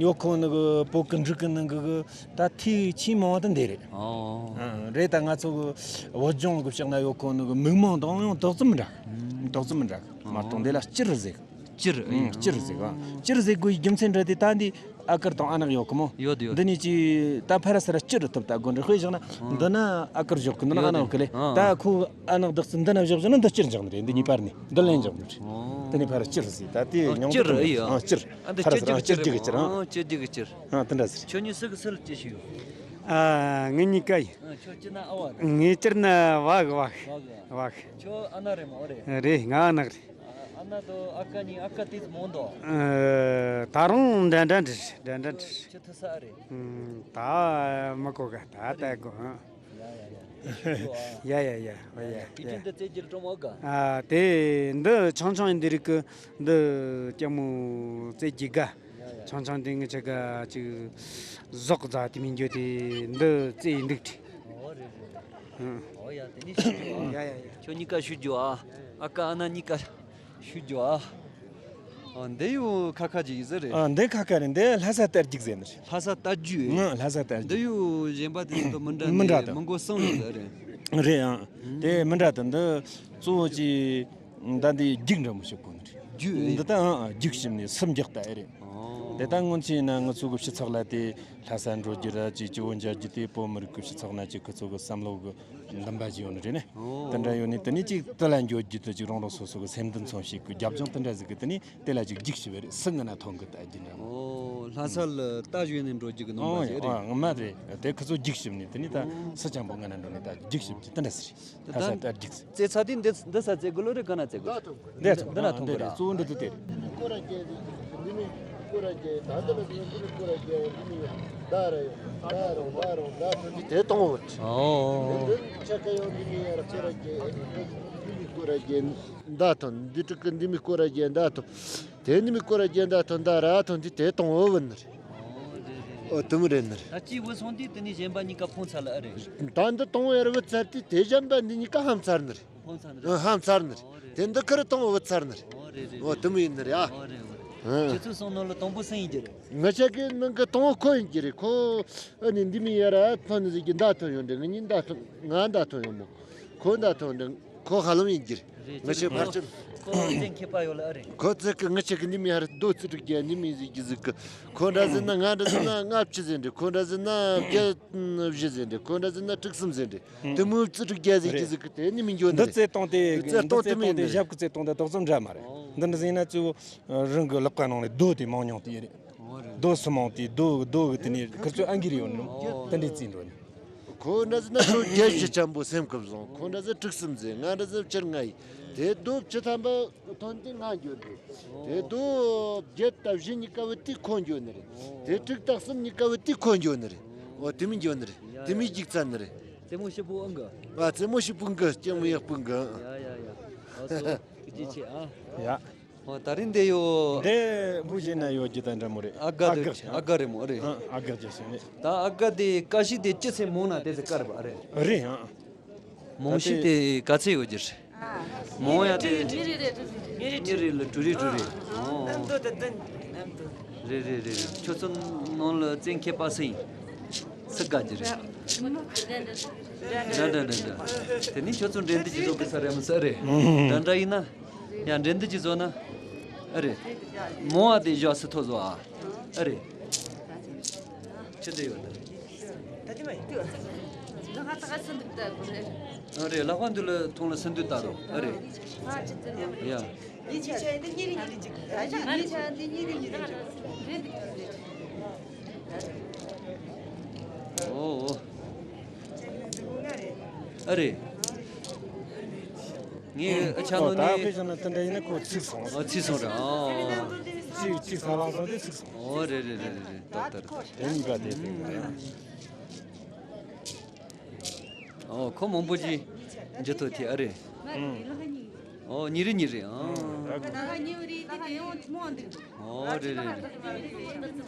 ཡོད་ཁོ་ནི་གི་བོད་གི་འབྲུག་གི་ནང་གི་གི་ད་ཐིག་ཆེས་མང་བ་དེ་འདི་རེད། ཨོ། ཨ། རེད། ད་ང་ཚོ་གི་བོད་ལྗོངས་གི་ཕྱོགས་ན་ཡོད་ཁོ་ནི་གི་མིག་མང་དང་ཡང་དོག་ཙམ་འདྲ། དོག་ཙམ་འདྲ། མ་གཏོགས་འདི་ལ་སྤྱིར་ཟེར། སྤྱིར། ཨང་། སྤྱིར་ཟེར་ག་སྤྱིར་ཟེར་དགོས་རྒྱུ་མཚན་འདྲ་དེ་ད་འདི་ཨ་དཀར་དང་ཨ་ནག་ཡོད་གི་མོ། ཡོད་ཡོད། འདི་ནས་ཅི་ད་ཕ་ར་སི་ར་སྤྱིར་ཐུབ་ད་དགོན་རེ་དཔེ་བཞག་ན། ཨང་། འདི་ན་ཨ་དཀར་བཞག་གི་འདི་ན་ཨ་ནག་གི་ལེ། ཡོད་དེ། ད་ཁོ་ཨ་ནག་བདག་ཚིག་འདི་ན་བཞག་བཞག་ན་འདི་སྤྱིར་འཇག་ནི་རེད། འདི་གཉིས་བར་ནས་འདི་ལན་འཇག་ནི་རེད། ཨང་། འདི་ནས་ཕ་ར་སྤྱིར་ཟེར། ད་དེ་ཨང་། ཉུང་སྤྱིར་དུ་ཨེ་ཡོད། ཨང་། སྤྱིར། ཨ་འདི་ཕ་ར་སྤྱིར་སི་ར་སྤྱིར་རྒྱུ་གི་སྤྱིར། ཨང་། སྤྱིར་རྒྱུ་གི་སྤྱིར། ཨང་། དེ་འདྲ་ཟེར། ཁྱོད་གཉིས་སུ་གི་སུ་ལ་སྐྱེས་ཤིག་ཡོད། ཨ། ངེད་གཉིས་ཀ་ཡིན། ཨ། ཁྱོད་སྤྱིར་ན་ཨ་བ་རེད། ངེད་སྤྱིར་ན་བག་བག་བག་གི། བག་གི། ཁྱོད་ཨ་ནག་རེད་མོ་རེད། རེད། ང་ཨ་ནག་རེད། ཨ། ཨ། ན་དོ་ཨ་ཀ་ནི་ཨ་ཀ་ཏིས་མོང་དོ། ཨ། ད་རུང་འདྲ་འདྲ་འདྲ་འདྲ་འདྲ་འདྲ། ཁྱོད་ཐུ་ས་ཨ་རེད། ཨུམ། ད་མི་གོ་ག་ད་ལྟ་གོ་ཧ། ཡ་ཡ་ཡ། ཡ་ཡ་ཡ། ཨོ་ཡ་ཡ། དེ་ཅི་འདི་རྩེད་རྒྱུ་གྲོང་བ་ག་ཨ། དེ་འདི་ཆུང་ཆུང་འདི་རིགས་གི་འདི་ལྕམ་མོ་རྩེད་རྒྱུ་ག་ཡ་ཡ། ཆུང་ཆུང་འདི་ངི་ཆ་ག་ཅིག་ཟོག་རྫ་དེ་མི་འགྱོ་དེ་འདི་རྩེད་འདུག་ཁྲི། ཨོ་རེད་རེད། ཨོ་ཡ། དེ་ནི་ཞུ་རྒྱུ་ཨ། ཡ་ཡ་ཡ། ཁྱོད་གཉིས་ཀ་ཞུ་རྒྱུ་ཨ། ཨ་ཀ་ཨ་ན་གཉིས་ཀ་ཞུ་རྒྱུ་ཨ། ཨ། འདི་ཡོ་ཁ་ཁ་ཅིག་ཡིན་ས་རེད། ཨ། འདི་ཁ་ཁ་རེད། འདི་ལྷ་ས་དར་རྒྱུག་ཟེར་ནི་རེད། ལྷ་ས་དར་རྒྱུག་ཨེ། ང་ལྷ་ས་དར་རྒྱུག་འདི་ཡོ་གཞན་པ་དེ་ཚོ་མི་འདྲ་ནི་མི་འདྲ་དང་མི་མགོ་གསུམ་ཡོད་ས་རེད། རེད་ཨང་། དེ་མི་འདྲ་དང་འདི་གཙོ་བོ་ཅི། ད་འདི་རྒྱུག་འདྲ་མོ་ཞིག་གོ་ནི་རེད། རྒྱུག་ཨེ། འདི་ད་ཨང་ཨང་། རྒྱུག་ཞིབ་ནི་སུམ་རྒྱག་ད་ཨེ་རེད། ཨོ། དེ་ད་སྔོན་ཆད་ན་ང་ཚོ་གི་སྤྱི་ཚོགས་ལ་དེ་ལྷ་ས་འགྲོ་རྒྱུ་ར་ཅིག་སྤྱི་བོ་མཇལ་རྒྱུ་དེ་བོད་མི་རིགས་ཀྱི་སྤྱི་ཚོགས་ན་ཅིག་ཁོ་ཚོ་གི་བསམ་བློ་གི་འདུན་པ་ཅིག་ཡོད་ནི་རེད་ནི། ཨོ། དེ་འདྲ་ཡོད་ནི་དེ་ནི་ཅིག་དེ་ལ་འགྱོ་རྒྱུ་དེ་ཅིག་རང་རང་སོ་སོ་གི་སེམས་འདུན་མཚོན་བྱེད་ཀྱི་རྒྱབ་ལྗོངས་དེ་འདྲ་ཟིག་གི་དེ་ནི་དེ་ལ་ཅིག་རྒྱུག་ཞིབ་རེད། སུ་ང་ན་ཐོན་གི་ད་རྒྱུ་འདྲ་མོ། ཨོ། ལྷ་ས་ལ་རྟ་ཞོན་ནས་འགྲོ་རྒྱུ་གི་ནོམ་པ་ཞིག་རེད། ཨོ་ཡ། ཨོ་ཡ། ང་མ་རེད། དེ་ཁོ་ཚོ་རྒྱུག་ཞིབ་ནི་དེ་ནི་ད་སུ་ཅང་པོ་ང་ན་འགྲོ་ནི་ད་རྒྱུག་ཞིབ་ཀྱི་དེ་འདྲ་ཟིག་རེད། ད་ལྷ་ས་ད་རྒྱུག་ཟིག་རྩེད་ས་དེ་འདི་འདི་ས་རྩེད་དགོས་ལོ་རེད། ག་ན་རྩེད་དགོས། འདི་ཐོག་འདི་ན་ཐོང་གི་ར། གཙོ་བོ་འདི་དེ་རེད། འདི་མི་སྐོར་ར་རྒྱལ་འདི་མི་སྐོར་ར་རྒྱལ་ད་འདི་ལ་འདི་མི་སྐོར་ར་རྒྱལ་འདི་མི་ད་ར་ཡོད་ད་རུང་ད་རུང་ད་ཐོན་འདི་དེ་གཏོང་འོ། ཨོ། འདི་ཆ་ཀ་ཡོང་འདི་མི་ཡར་སྐོར་ར་རྒྱལ་འདི་མི་སྐོར་ར་རྒྱལ་ད་ཐོན་འདི་ཀྲིག་གི་འདི་མི་སྐོར་ར་རྒྱལ་ད་ཐོན་དེ་འདི་མི་སྐོར་ར་རྒྱལ་ད་ཐོན་ད་ར་ཐོན་འདི་དེ་གཏོང་འོ་བུན་ནི་རེད། ཨོ་དེ་མི་རེད་ནི་རེད། ད་ཅི་བུ་སོང་དུས་དེ་ནི་གཞན་པ་གཉིས་ཀ་ཕུང་ཚར་ལ་ཨ་རེད། ད་འདི་གཏོང་འོ་ཡར་བུ་ཚར་དུས་དེ་གཞན་པ་འདི་གཉིས་ཀ་ཧམ་ཚར་ནི་རེད། ཧམ་ཚར་ནི་རེད། ཨ། ཧམ་ཚར་ནི་རེད། ཨོ་རེད་རེད། དེ་འདི་ཁར་གཏོང་བུ་ཚར་ནི་རེད། ཨོ་རེད་རེད། ཨོ་དེ་མི་ཡིན་ནི་རེད་ཨ། ཨོ་རེད་ཨོ་རེད། ཨ། ཁྱེད་ཚོའི་སོང་ནོ་ལ་དང་པོ་སུ་ཡིན་རྒྱུ་རེད། ང་ཅག་གི་ནང་གི་དང་པོ་ཁོ་ཡིན་རྒྱུ་རེད། ཁོ་ཨ་ནི་འདི་མི་ཡར་ཨ་ཐོན་ནི་ཟིག་གི་མདའ་ཐོན་ཡོང་འདྲ། ང་གཉིས་མདའ་ཐོན་ང་མདའ་ཐོན་ཡོང་མོ། ཁོ་མདའ་ཐོན་འདྲ། ཁོ་ཧ་ལམ་ཡིན་རྒྱུ་རེད། རེད། ང་ཅག་ཕར་ཕྱིན། ཁོ་བཙན་མཁས་པ་ཡོད་ལ་ཨ་རེད། ཁོ་ཙི་གི་ང་ཅག་གི་འདི་མི་ཡར་རྡོ་རྩི་དྲུག་བརྒྱ་འདི་མི་ཟིག་གི་ཟིག་གི། ཁོ་འདྲ་ཟིག་ན་ང་འདྲ་ཟིག་ན་ལྔ་བཅུ་ཟིན་འདྲ། ཁོ་འདྲ་ཟིག་ན་བརྒྱད་བཞི་ཟིན་འདྲ། ཁོ་འདྲ་ཟིག་ན་དྲུག་གསུམ་ཟིན་འདྲ། དེ་མོ་རྩི་དྲུག་བརྒྱ་ཟིག་གི་ཟིག་གི་དེ་ནི་མི་འགྱོ་ནི་རེད། འདི་རྩེ་སྟོང་དེ་རྩེ་སྟོང་དེ་མི་ཡིན་ནི་རེད། ཞབས་ཀྱི་རྩེ་སྟོང་དེ་དོག་ཙམ་འདྲ་མ་རེད། འདི་འདྲ་ཟིན་ན་གཙོ་བོ་རང་གི་ལག་པ་ནང་ནས་རྡོ་དེ་མང་ཉུང་དེ་རེད། རྡོ་སུ་མང་དེ་རྡོ་རྡོ་གི་དེ་ནས་ཁིར་ཚོས་ཨང་ཀི་རེ་ཡོད་ནི་རུང་དེ་འདྲས་རྩིས་འགྲོ་ནི། ཁོ་འདྲ་ཟིན་ན་ཁོ་བརྒྱད་བཞི་ཆེན་པོ་སེམས་ཁུབ་སོང་། ཁོ་འདྲ་ཟིན་དྲུག་གསུམ་ཟིན། ང་འདྲ་ཟིན་བཅུ་ལྔ་ཡིན། དེ་རྡོ་བཅུ་ཐམ་པ་ཐོན་དེ་ང་འགྱོ་ནི་རེད། དེ་རྡོ་བརྒྱད་དང་བཞི་གཉིས་ཀ་བུད་དེ་ཁོ་འགྱོ་ནི་རེད། དེ་དྲུག་དང་གསུམ་གཉིས་ཀ་བུད་དེ་ཁོ་འགྱོ་ནི་རེད། འོ་དེ་མི་འགྱོ་ནི་རེད། དེ་མི་རྒྱུག་ཚར་ནི་རེད། རྩེད་མོ་ཞིབ་པོ་ཨང་གི། ཨ། རྩེད་མོ་ཞིབ་པོ་འགི། རྩེད་མོ་ཡག་པོ་འགི། ཡ་ཡ་ཡ། ཨོ་སོ། ཐུགས་རྗེ་ཆེ་ཨ། ཡ། ཨོ་ད་རིང་འདི་ཡོ། འདི་བུ་གཞན་ན་ཡོད་རྒྱུ་དང་འདྲ་མོ་རེད། ཨ་དགའ་འདི་ཨ་དགའ་རེད་མོ་ཨ་རེད། ཨ་དགའ་རྒྱ་ཞིག་རེད། ད་ཨ་དགའ་དེ་ཀ་ཤི་དེ་ཅི་ཚེ་མོང་ན་དེ་ཚེ་དཀར་བ་རེད། རེད་ཨ། མོང་ཤི་དེ་ག་ཚེ་ཡོད་རྒྱུ་རེད། མོང་ཡ་དེ་མི་རེ་རེ་མི་རེ་ལ་དྲུག་རེ་དྲུག་རེ། ཨོ། རེད་རེད་རེད་རེད། ཁྱོད་ཚོ་ནང་ལ་བཙན་མཁས་པ་སུ་ཡིན། སུ་དགའ་རྒྱུ་རེད། འདྲ་འདྲ་འདྲ་འདྲ། དེ་ནི་ཁྱོད་ཚོ་འགྲན་བསྡུར་གྱི་བཟོ་གི་ས་རེད་མི་ས་རེད། འདྲ་འདྲ་ཡིན་ན། ཡང་འགྲན་བསྡུར་གྱི་བཟོ་ན། ཨ་རེད། མོ་བ་དེ་བཞག་སུ་ཐོ་བཟོ་ཨ། ཨ་རེད། ཆི་འདྲ་ཡོད་ད། ཨ་རེད། ལག་པ་འདི་ལ་ཐོང་ལ་སུན་དུ་ལྟ་རོགས། ཨ་རེད། ཡ། ཨོ་ཨོ། ཨ་རེད། ངས་ཨ་ཆ་ནོ་ནི། ད་དཔེ་བཞག་ན་དེ་འདྲ་ཡིན་ན་ཁོ་ཚིག་སོང་། ཨ་ཚིག་སོང་རེད་ཨ། ཚིག་ཚིག་ས་ལངས་སོང་དེ་ཚིག་སོང་། ཨོ་རེད་རེད་རེད་རེད། ཏག་ཏག་རེད། དེ་གཉིས་ཀ་དེ་དེ་ག་རེད། ཨོ་ཁོ་མང་པོ་ཅིག་འཇུ་ཐུབ་དེ་ཨ་རེད། ཨོ་ཉི་རེ་ཉི་རེ་ཨ། ཨོ་རེད་རེད་རེད།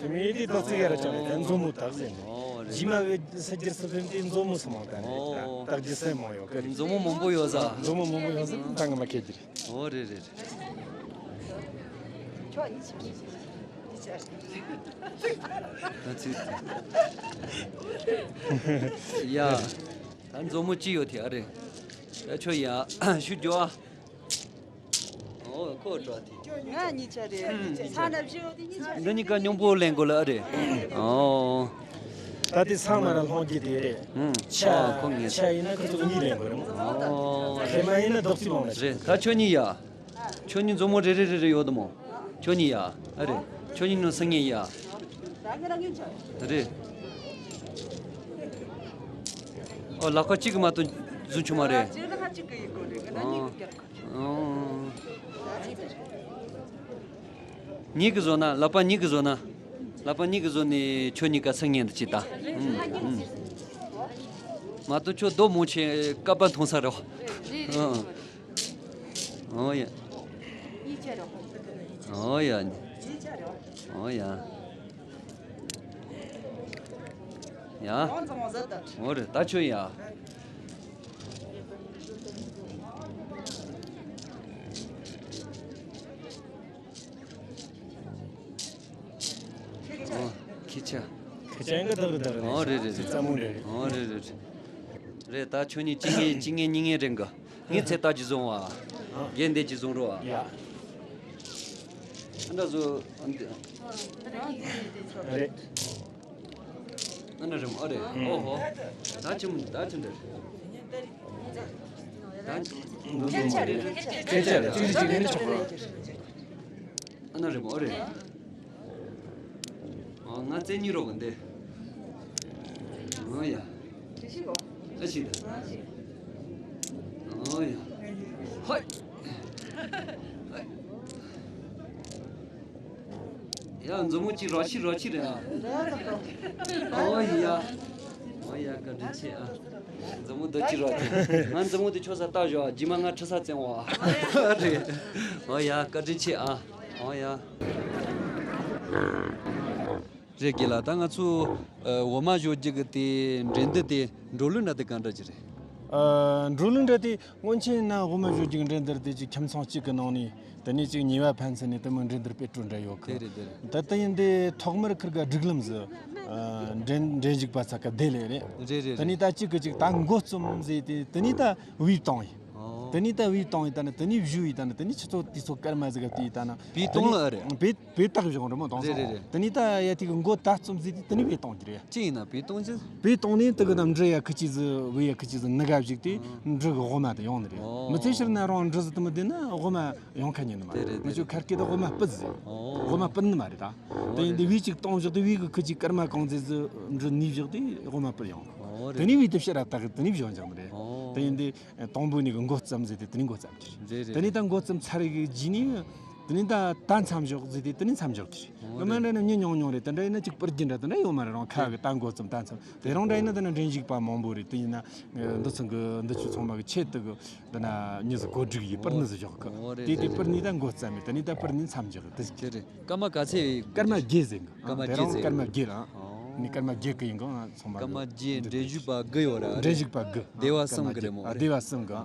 དེ་མི་དེ་ཏོག་ཙི་ཡར་བྱུང་རེད། མཛོ་མོ་དག་ཟེར་ནས། ཨོ་རེད། རྗེས་མ་བའི་ས་རྒྱུ་སུ་ཕེབས་དེ་མཛོ་མོ་སུ་མང་དག་ནས། ཨོ། དག་རྒྱུ་སེ་མང་ཡོད་གི་རེད། མཛོ་མོ་མང་པོ་ཡོད་ས། མཛོ་མོ་མང་པོ་ཡོད་ས་ད་ང་མ་ཁེལ་གྱི་རེད། ཨོ་རེད་རེད་རེད། ད་ཚིག་ཡ། ད་མཛོ་མོ་ཅི་ཡོད་དེ་ཨ་རེད། ད་ཁྱོད་ཡ་ཞུ་རྒྱུ་ཨ། ཨོ་ཁོ་འགྲོ་དེ། ང་གཉིས་ཆ་རེད། ས་ན་བཞི་འོ་དེ་གཉིས་ཆ་རེད། འདི་གཉིས་ཀ་སྙོམས་པོ་ལེན་དགོས་ལ་ཨ་རེད། ཨོ། ད་དེ་ཚང་མ་ར་ལྷོང་གི་དེ་རེད། ཨུམ། ཆ་ཨོ་ཁོ་ངེས། ཆ་ཡིན་ན་ཁོ་ཚོ་གཉིས་ལེན་དགོས་རེད་མོ། ཨོ། ཧེ་མ་ཡིན་ན་རྡོག་རྩིས་ལོང་ལ་རེད། ད་ཁྱོད་གཉིས་ཡ། ཁྱོད་གཉིས་མཛོ་མོ་རེ་རེ་རེ་རེ་ཡོད་དམ་མོ། ཁྱོད་གཉིས་ཡ། ཨ་རེད། ཁྱོད་གཉིས་ནང་སུ་ངེས་ཡ། རེད། ཨོ་ལག་པ་གཅིག་གིས་མ་གཏོགས་བཟུང་ཆོག་མ་རེད། ཨོ། ཨོ། གཉིས་ཀྱིས་བཟོ་ན། ལག་པ་གཉིས་ཀྱིས་བཟོ་ན། ལག་པ་གཉིས་ཀྱིས་བཟོ་ནས་ཁྱོད་གཉིས་ཀ་སང་ཉན་དུ་ཅི་ད། ཨུམ། ཨུམ། མ་གཏོགས་ཁྱོད་རྡོ་མོ་ཆེ་ཀ་པ་མཐོང་ས་རོ། ཨུམ། ཨོ་ཡ། ཨོ་ཡ། ཨོ་ཡ། ཡ། ཨོ་རེད། ད་ཁྱོད་ཡ། ཨོ། ཁྱི་ཆ། ཁྱི་ཆ་ཡང་གི་དག་རི་དག་རི། ཨོ་རེད་རེད་རེད། རྩ་མོ་འདྲ་རེད། ཨོ་རེད་རེད་རེད། རེད། ད་ཁྱོད་གཉིས་གཅིག་ངེས་གཅིག་ངེས་གཉིས་ངེས་རེད་གི། ངས་ཚེ་ལྟ་ཅི་བཟུང་བ། རྒན་དེ་ཅི་བཟུང་རོགས་ཨ། ཡ། ཨ་འདྲ་བཟོ། རེད། ཨ་འདྲ་རེད་མོ། ཨ་རེད། ཨོ་ཧོ། ད་ཅི་མོ། ད་ཅི་འདྲ། ད་ཅི་མོ། སྐད་ཆ་རེད། སྐད་ཆ་རེད། ཅི་ཅི་ངེས་ནི་ཆོག་གི། ཨ་ན་རེད་མོ། ཨོ་རེད། ཨ་ང་བཙན་གཉིས་རོགས་གི་འདི། ཨོ་ཡ། ཨ་ཞིག་ད། ཨོ་ཡ། ཧོད། ཡ་མཛུབ་མོ་གཅིག་རོགས་ཤིག་རོགས་ཤིག་རེད་ཨ། ཨོ་ཡ། ཨོ་ཡ། བཀའ་དྲིན་ཆེ་ཨ། མཛུབ་མོ་འདི་ཅི་རོགས། ང་མཛུབ་མོ་འདི་ཁྱོད་ས་ལྟ་ཞོག་རྗེས་མ་ང་ཁྲི་ས་བཙན་བ་རེད། ཨོ་ཡ། བཀའ་དྲིན་ཆེ་ཨ། ཨོ་ཡ། རེད་རྒན་ལགས། ད་ང་ཚོ་ཨ་འོ་མ་བཞོ་རྒྱུ་གི་དེ་འགྲན་བསྡུར་དེ་འགྲོ་ལུགས་འདྲ་དེ་ག་འདྲ་ཅིག་རེད། ཨ་འགྲོ་ལུགས་འདྲ་དེ་སྔོན་ཆད་ན་འོ་མ་བཞོ་རྒྱུ་གི་འགྲན་བསྡུར་དེ་ཅིག་ཁྱིམ་ཚང་གཅིག་གི་ནང་ནས། དེ་ནས་ཅིག་ཉེ་བ་ཕན་ཚུན་ནས་དེ་མོ་འགྲན་བསྡུར་སྤེལ་སྤྲོད་འདྲ་ཡོད་གི། དེ་རེད་དེ་རེད། ད་ལྟ་ཡིན་དེ་ཐོག་མར་ཁིར་ག་སྒྲིག་ལམ་ཟིག་ཨ་འགྲན་འགྲན་ཞུགས་པ་ཚ་ག་དེ་ལས་རེད། རེད་རེད་དེ་ནས་རེད། ད་གཅིག་གི་གཅིག་ད་འགོ་རྩོམ་ཟེར་ཏེ། དེ་ནས་ད་བེད་བཏང་ཡིན། ཨོ། དེ་ནས་ད་བེད་བཏང་ཡིན། ད་ནི་དེ་ནས་བཞུགས་ཡིན། ད་ནི་དེ་ནས་ཆུ་ཚོད་དུས་ཚོད་སྐར་མ་ཟིག་ག་དེ་ཡིན། ད་ནི་བེད་གཏོང་ལ་ཨ་རེད། བེད་བེད་བཏགས་བཞག་རེད་མོ། དང་རེད་རེད་རེད། དེ་ནས་ད་ཡ་དེ་གི་འགོ་ད་རྩོམ་ཟེར་ཏེ་དེ་ནས་བེད་གཏོང་གི་རེད། ཅི་ཡིན་ན་བེད་གཏོང་ཅི། བེད་གཏོང་ནས་དེ་གི་ད་འབྲུ་ཡ་ཁི་ཆི་ཟིག་བེད་ཡ་ཁི་ཆི་ཟིག་ནི་ག་བཞག་དེ་ཨང་འབྲུ་གི་འོ་མ་དེ་ཡོང་ནི་རེད། ཨོ། མི་ཚེ་ཕྱིར་ན་རང་འབྲུ་ཟིག་དེ་མི་བདེ་ན་འོ་མ་ཡོང་ཁ་ཉན་ནི་མ་རེད། དེ་རེད། ང་ཚོ་དེ་ཁར་སྐད་དུ་འོ་མ་སྤུ་ཟིག་ཨོ། འོ་མ་སྤུ་ནི་མ་རེད་ད། ཨོ་དེ་ཡིན་དེ་རེད། བེད་ཅིག་གཏོང་བཞག་དེ་བེད་གི་ཁི་ཆི་སྐར་མ་གང་ཚེ་ཟིག་འབྲུ་ནི་བཞག་དེ་འོ་མ་སྤུ་ཡོང་། ཨོ་རེད། དེ་ནས་བེད་དེ་ཕྱིར་ར་བཏགས་གི་དེ་ནས་བཞག་འཇག་ནི་རེད། ཨོ། དེ་ཡིན་དེ། དང་པོ་ནས་གི་འགོ་རྩོམ་ཟེར་ཏེ་དེ་ནས་འགོ་རྩོམ་གྱི་རེད། རེད་དེ་ནས་རེད། ད་འགོ་རྩོམ་ཚར་གི་རྗེས་ནས་དེ་ནས་ད་ད་མཚམས་འཇོག་ཟེར་ཏེ་དེ་ནས་མཚམས་འཇོག་གྱི་རེད། ཨོ་ངོ་མ་རེད། འདྲ་ན་མི་ཉུང་ཉུང་རེད། དེ་འདྲ་ཡིན་ན་ཅིག་སྤུར་རྒྱུ་འདྲ་དེ་འདྲ་ཡོད་མ་རེད། རང་ཁ་གི་ད་འགོ་རྩོམ་ད་མཚམས་དེ་རང་འདྲ་ཡིན་ན། དེ་ན་འགྲན་ཞུགས་པ་མང་པོ་རེད། དེ་ཡིན་ན་འདི་ཚང་གི་འདི་ཆུ་ཚང་མ་གི་ཆེད་དུ་གི་འདི་ན་མྱི་ཟིག་གོ་སྒྲིག་ཡིས་སྤུར་ནི་ཟིག་འཇོག་གི། ཨོ་རེད། དེ་དེ་རེད། སྤུར་ནི་ད་འགོ་རྩོམ་མེད། དེ་ནས་ད་སྤུར་ནི་མཚམས་འཇོག་གི་དེ། དེ་རེད། སྐར་མ་ག་ཚད། སྐར་མ་བརྒྱད་ཟིན་གི། སྐར་མ་དེ་བརྒྱད་རང་ཟིན། སྐར་མ་བརྒྱད་རང་། ཨོ། ནི་སྐར་མ་བརྒྱད་གི་ཡིན་གི། ཚང་མ་སྐར་མ་བརྒྱད། འགྲན་ཞུགས་པ་དགུ་ཡོད་ར། འགྲན་ཞུགས་པ་དགུ། སྡེ་བ་གསུམ་གི་རེད་མོ། ཨ་སྡེ་བ་གསུམ་གི། ཨོ་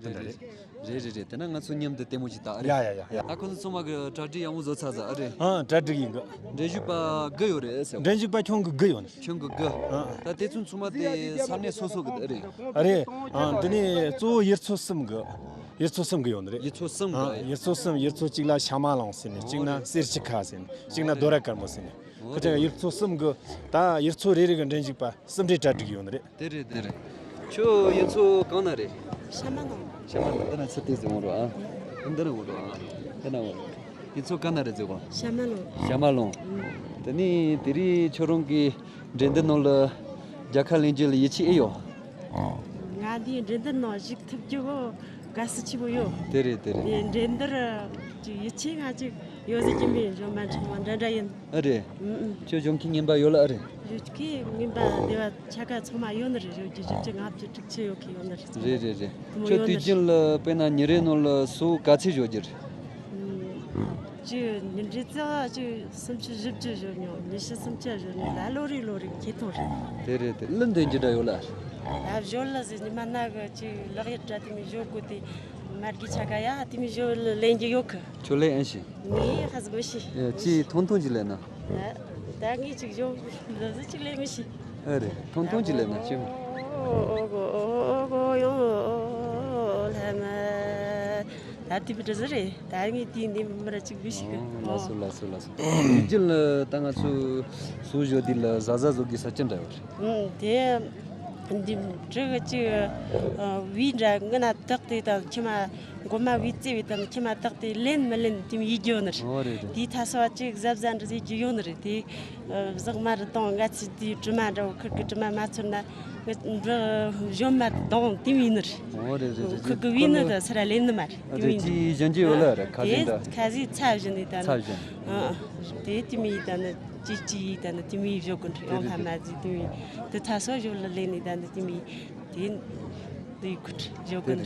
དེ་རེད་འདྲ་རེད། རེད་རེད་རེད། དེ་ན་ང་ཚོ་མཉམ་དུ་ལྟད་མོ་ཅིག་ལྟ་ཨ་རེད། ཡ་ཡ་ཡ་ཡ། ད་ཁོ་ཚོ་ཚང་མ་གི་གྲ་སྒྲིག་ཡག་མོ་བཟོ་ཚར་ཟ་ཨ་རེད། ཨ་གྲ་སྒྲིག་ཡིན་གི། འགྲན་ཞུགས་པ་དགུ་ཡོད་རེད་ཟེར། འགྲན་ཞུགས་པ་ཁྱོན་གི་དགུ་ཡོད་ནི། ཁྱོན་གི་དགུ། ཨ་ད་དེ་ཚོ་ཚང་མ་དེ་ས་གནས་སོ་སོ་གི་ཨ་རེད། ཨ་རེད། ཨ་དེ་ནས་གཙོ་བོ་ཡུལ་ཚོ་གསུམ་གི། ཡུལ་ཚོ་གསུམ་གི་ཡོད་ནི་རེད། ཡུལ་ཚོ་གསུམ་གི། ཨ་ཡུལ་ཚོ་གསུམ། ཡུལ་ཚོ་གཅིག་ལ་ཤ་མ་ལོང་ཟེར་ནས། གཅིག་ན་ཨོ་རེད། སེར་ཆི་ཁ་ཟེར་ནས། གཅིག་ན་རྡོ་ར་དཀར་མོ་ཟེར་ནས། ཁོ་ཚོ་ཡུལ་ཚོ་གསུམ་གི། ད་ཡུལ་ཚོ་རེ་རེ་གི་འགྲན་ཞུགས་པ་གསུམ་རེ་གྲ་སྒྲིག་ཡོད་ནི་རེད། དེ་རེད་དེ་རེད། ཁྱོད་ཡུལ་ཚོ་གང་ན་རེད། ཤ་མ་ལོང་། ཤ་མ་ལོང་། འདི་ན་ཚུར་ལྟས་ཟེར་འོང་རོགས་ཨ། འདི་ན་འོང་རོགས་ཨ། འདི་ན་འོང་རོགས། ཡུལ་ཚོ་གང་ན་རེད་ཟེར་གོ། ཤ་མ་ལོང་། ཤ་མ་ལོང་། ཨུམ། དེ་ནས་དེ་རིང་ཁྱོད་རང་གི་འགྲན་བསྡུར་ནང་ལ་རྒྱལ་ཁ་ལེན་རྒྱུ་ལ་ཡིད་ཆེས་ཨེ་ཡོད། ང་འདིའི་འགྲན་བསྡུར་ནང་ཞུགས་ཐུབ་རྒྱུ་བོ་དགའ་བསུ་ཆེ་པོ་ཡོད། དེ་རེད་དེ་རེད། དེ་འགྲན་བསྡུར་གྱི་ཡིད་ཆེས་ང་ཅིག་ཡོད་ཟེར་གྱི་མེད། གཞོན་པ་ཕྲུ་གུ་འདྲ་འདྲ་ཡིན། ཨ་རེད། ཨུམ་ཨུམ། ཁྱོད་གཞོན་སྐྱེས་རྔན་པ་ཡོད་ལ་ཨ་རེད། གཞོན་སྐྱེས་རྔན་པ་སྡེ་བ་ཆ་ག་ཚང་མ་ཡོད་ནི་རེད། གཞོན་སྐྱེས་བཞི་བཅུ་ལྔ་བཅུ་དྲུག་ཅུ་ཡོད་མཁན་ཡོད་ནི་རེད། རེད་རེད་རེད། དེ་མོ་ཁྱོད་ཡོད་ནི་དུས་རྒྱུན་ལ་དཔེར་ན་ཉིན་རེའི་ནང་ལ་སོ་ག་ཚོད་བཞོ་རྒྱུ་རེད། ཨུམ། ཅིག་ཉིན་རེ་རྩ་བ་ཅིག་སུམ་ཅུ་བཞི་བཅུ་བཞོ་མྱོང་། ཉི་ཤུ་སུམ་ཅུ་བཞོ་མྱོང་ལ། ལོ་རེ་ལོ་རེ་ཁེ་ཐོག་རེད། དེ་རེད་དེ། ལུད་འདོན་རྒྱུ་འདྲ་ཡོད་ལ། ད་བཞོ་ལ་ཟེར་ཉི་མ་ན་གི་ཅིག་ལག་གཡེར་འདྲ་དེ་མོ་བཞོ་དགོས་ཏེ། མ་གི་ཆ་ག་ཡ་དེ་མོ་བཞོ་ལ་ལེན་རྒྱུ་ཡོད་གི། ཁྱོད་ལེན་ཨེ་ཤེས། ངས་ཧ་ཟི་མི་ཤེས། ཨེ་ཅི་ཐུང་ཐུང་ཅིག་ལེན་ན། ད་ད་ངས་ཅིག་བཞོ་ལ་ཟི་ཅིག་ལེན་མི་ཤེས། ཨེ་རེད། ཐུང་ཐུང་ཅིག་ལེན་ན་ཅི། ཨོ་གོ་ཨོ་གོ་ཡོང་ལྷ་མ། ད་དེ་བི་འདྲ་ཟི་རེད། ད་ངས་དེའི་འདི་མི་ར་ཅིག་བི་ཤི་གི། ཨོ་ལགས་སོ་ལགས་སོ་ལགས་སོ། དེ་རྒྱུན་ལ་ད་ང་ཚོ་སོ་བཞོ་དུས་ལ་གཟའ་གཟའ་བཟོ་དགོས་ས་ཅི་འདྲ་ཡོད་རེད། ཨུམ་དེ། འདི་འབྲུ་གི་ཅིག་ཨ་བུས་འདྲ་ངི་ན་བཏགས་ཏེ་དང་ཁྱི་མ་མགོ་མ་བུས་བཙས་པའི་དང་ཁྱི་མ་བཏགས་ཏེ་ལེན་མི་ལེན་དེ་མི་ཡིད་རྒྱུ་ནི་རེད། ཨོ་རེད་རེད། དེའི་ཐ་སོ་བ་ཅིག་གཟབ་གཟབ་འདྲ་ཡིད་རྒྱུ་ཡོད་ནི་རེད། དེ་ཨ་བཟང་མ་རེད་དང་ང་ཚོས་དེའི་དྲི་མ་འདྲ་བོ་ཁུར་གི་དྲི་མ་མ་ཚོར་ན་ངི་འབྲུ་གཞོན་མ་དང་དེ་མི་ཡིན་ནི་རེད། ཨོ་རེད་རེད་རེད། ཁུར་གི་བུས་ནི་དང་སི་ར་ལེན་ནི་མ་རེད། དེ་མི་ཡིན་ནི་རེད། ཅི་བཞིན་གྱི་ཡོད་ལ་རེད། ཁ་ཟས་འདྲ། ཁ་ཟས་ཚ་བཞིན་ནི་ད་ནི་ཚ་བཞིན། ཨ་དེ་དེ་མི་ཡིན་ད་ནི། ཅི་ཅི་ཡིས་ད་ནི་དེ་མོའི་བཞོ་གོ་འདྲ། ཡོང་ཁ་མ་ཟིག་དེ་མོའི་དེ་ཚ་སོ་བཞོ་ལ་ལེན་ནི་ད་ནི་དེ་མོའི་དེ་འདི་ཁུ་བཞོ་གོ་འདྲ།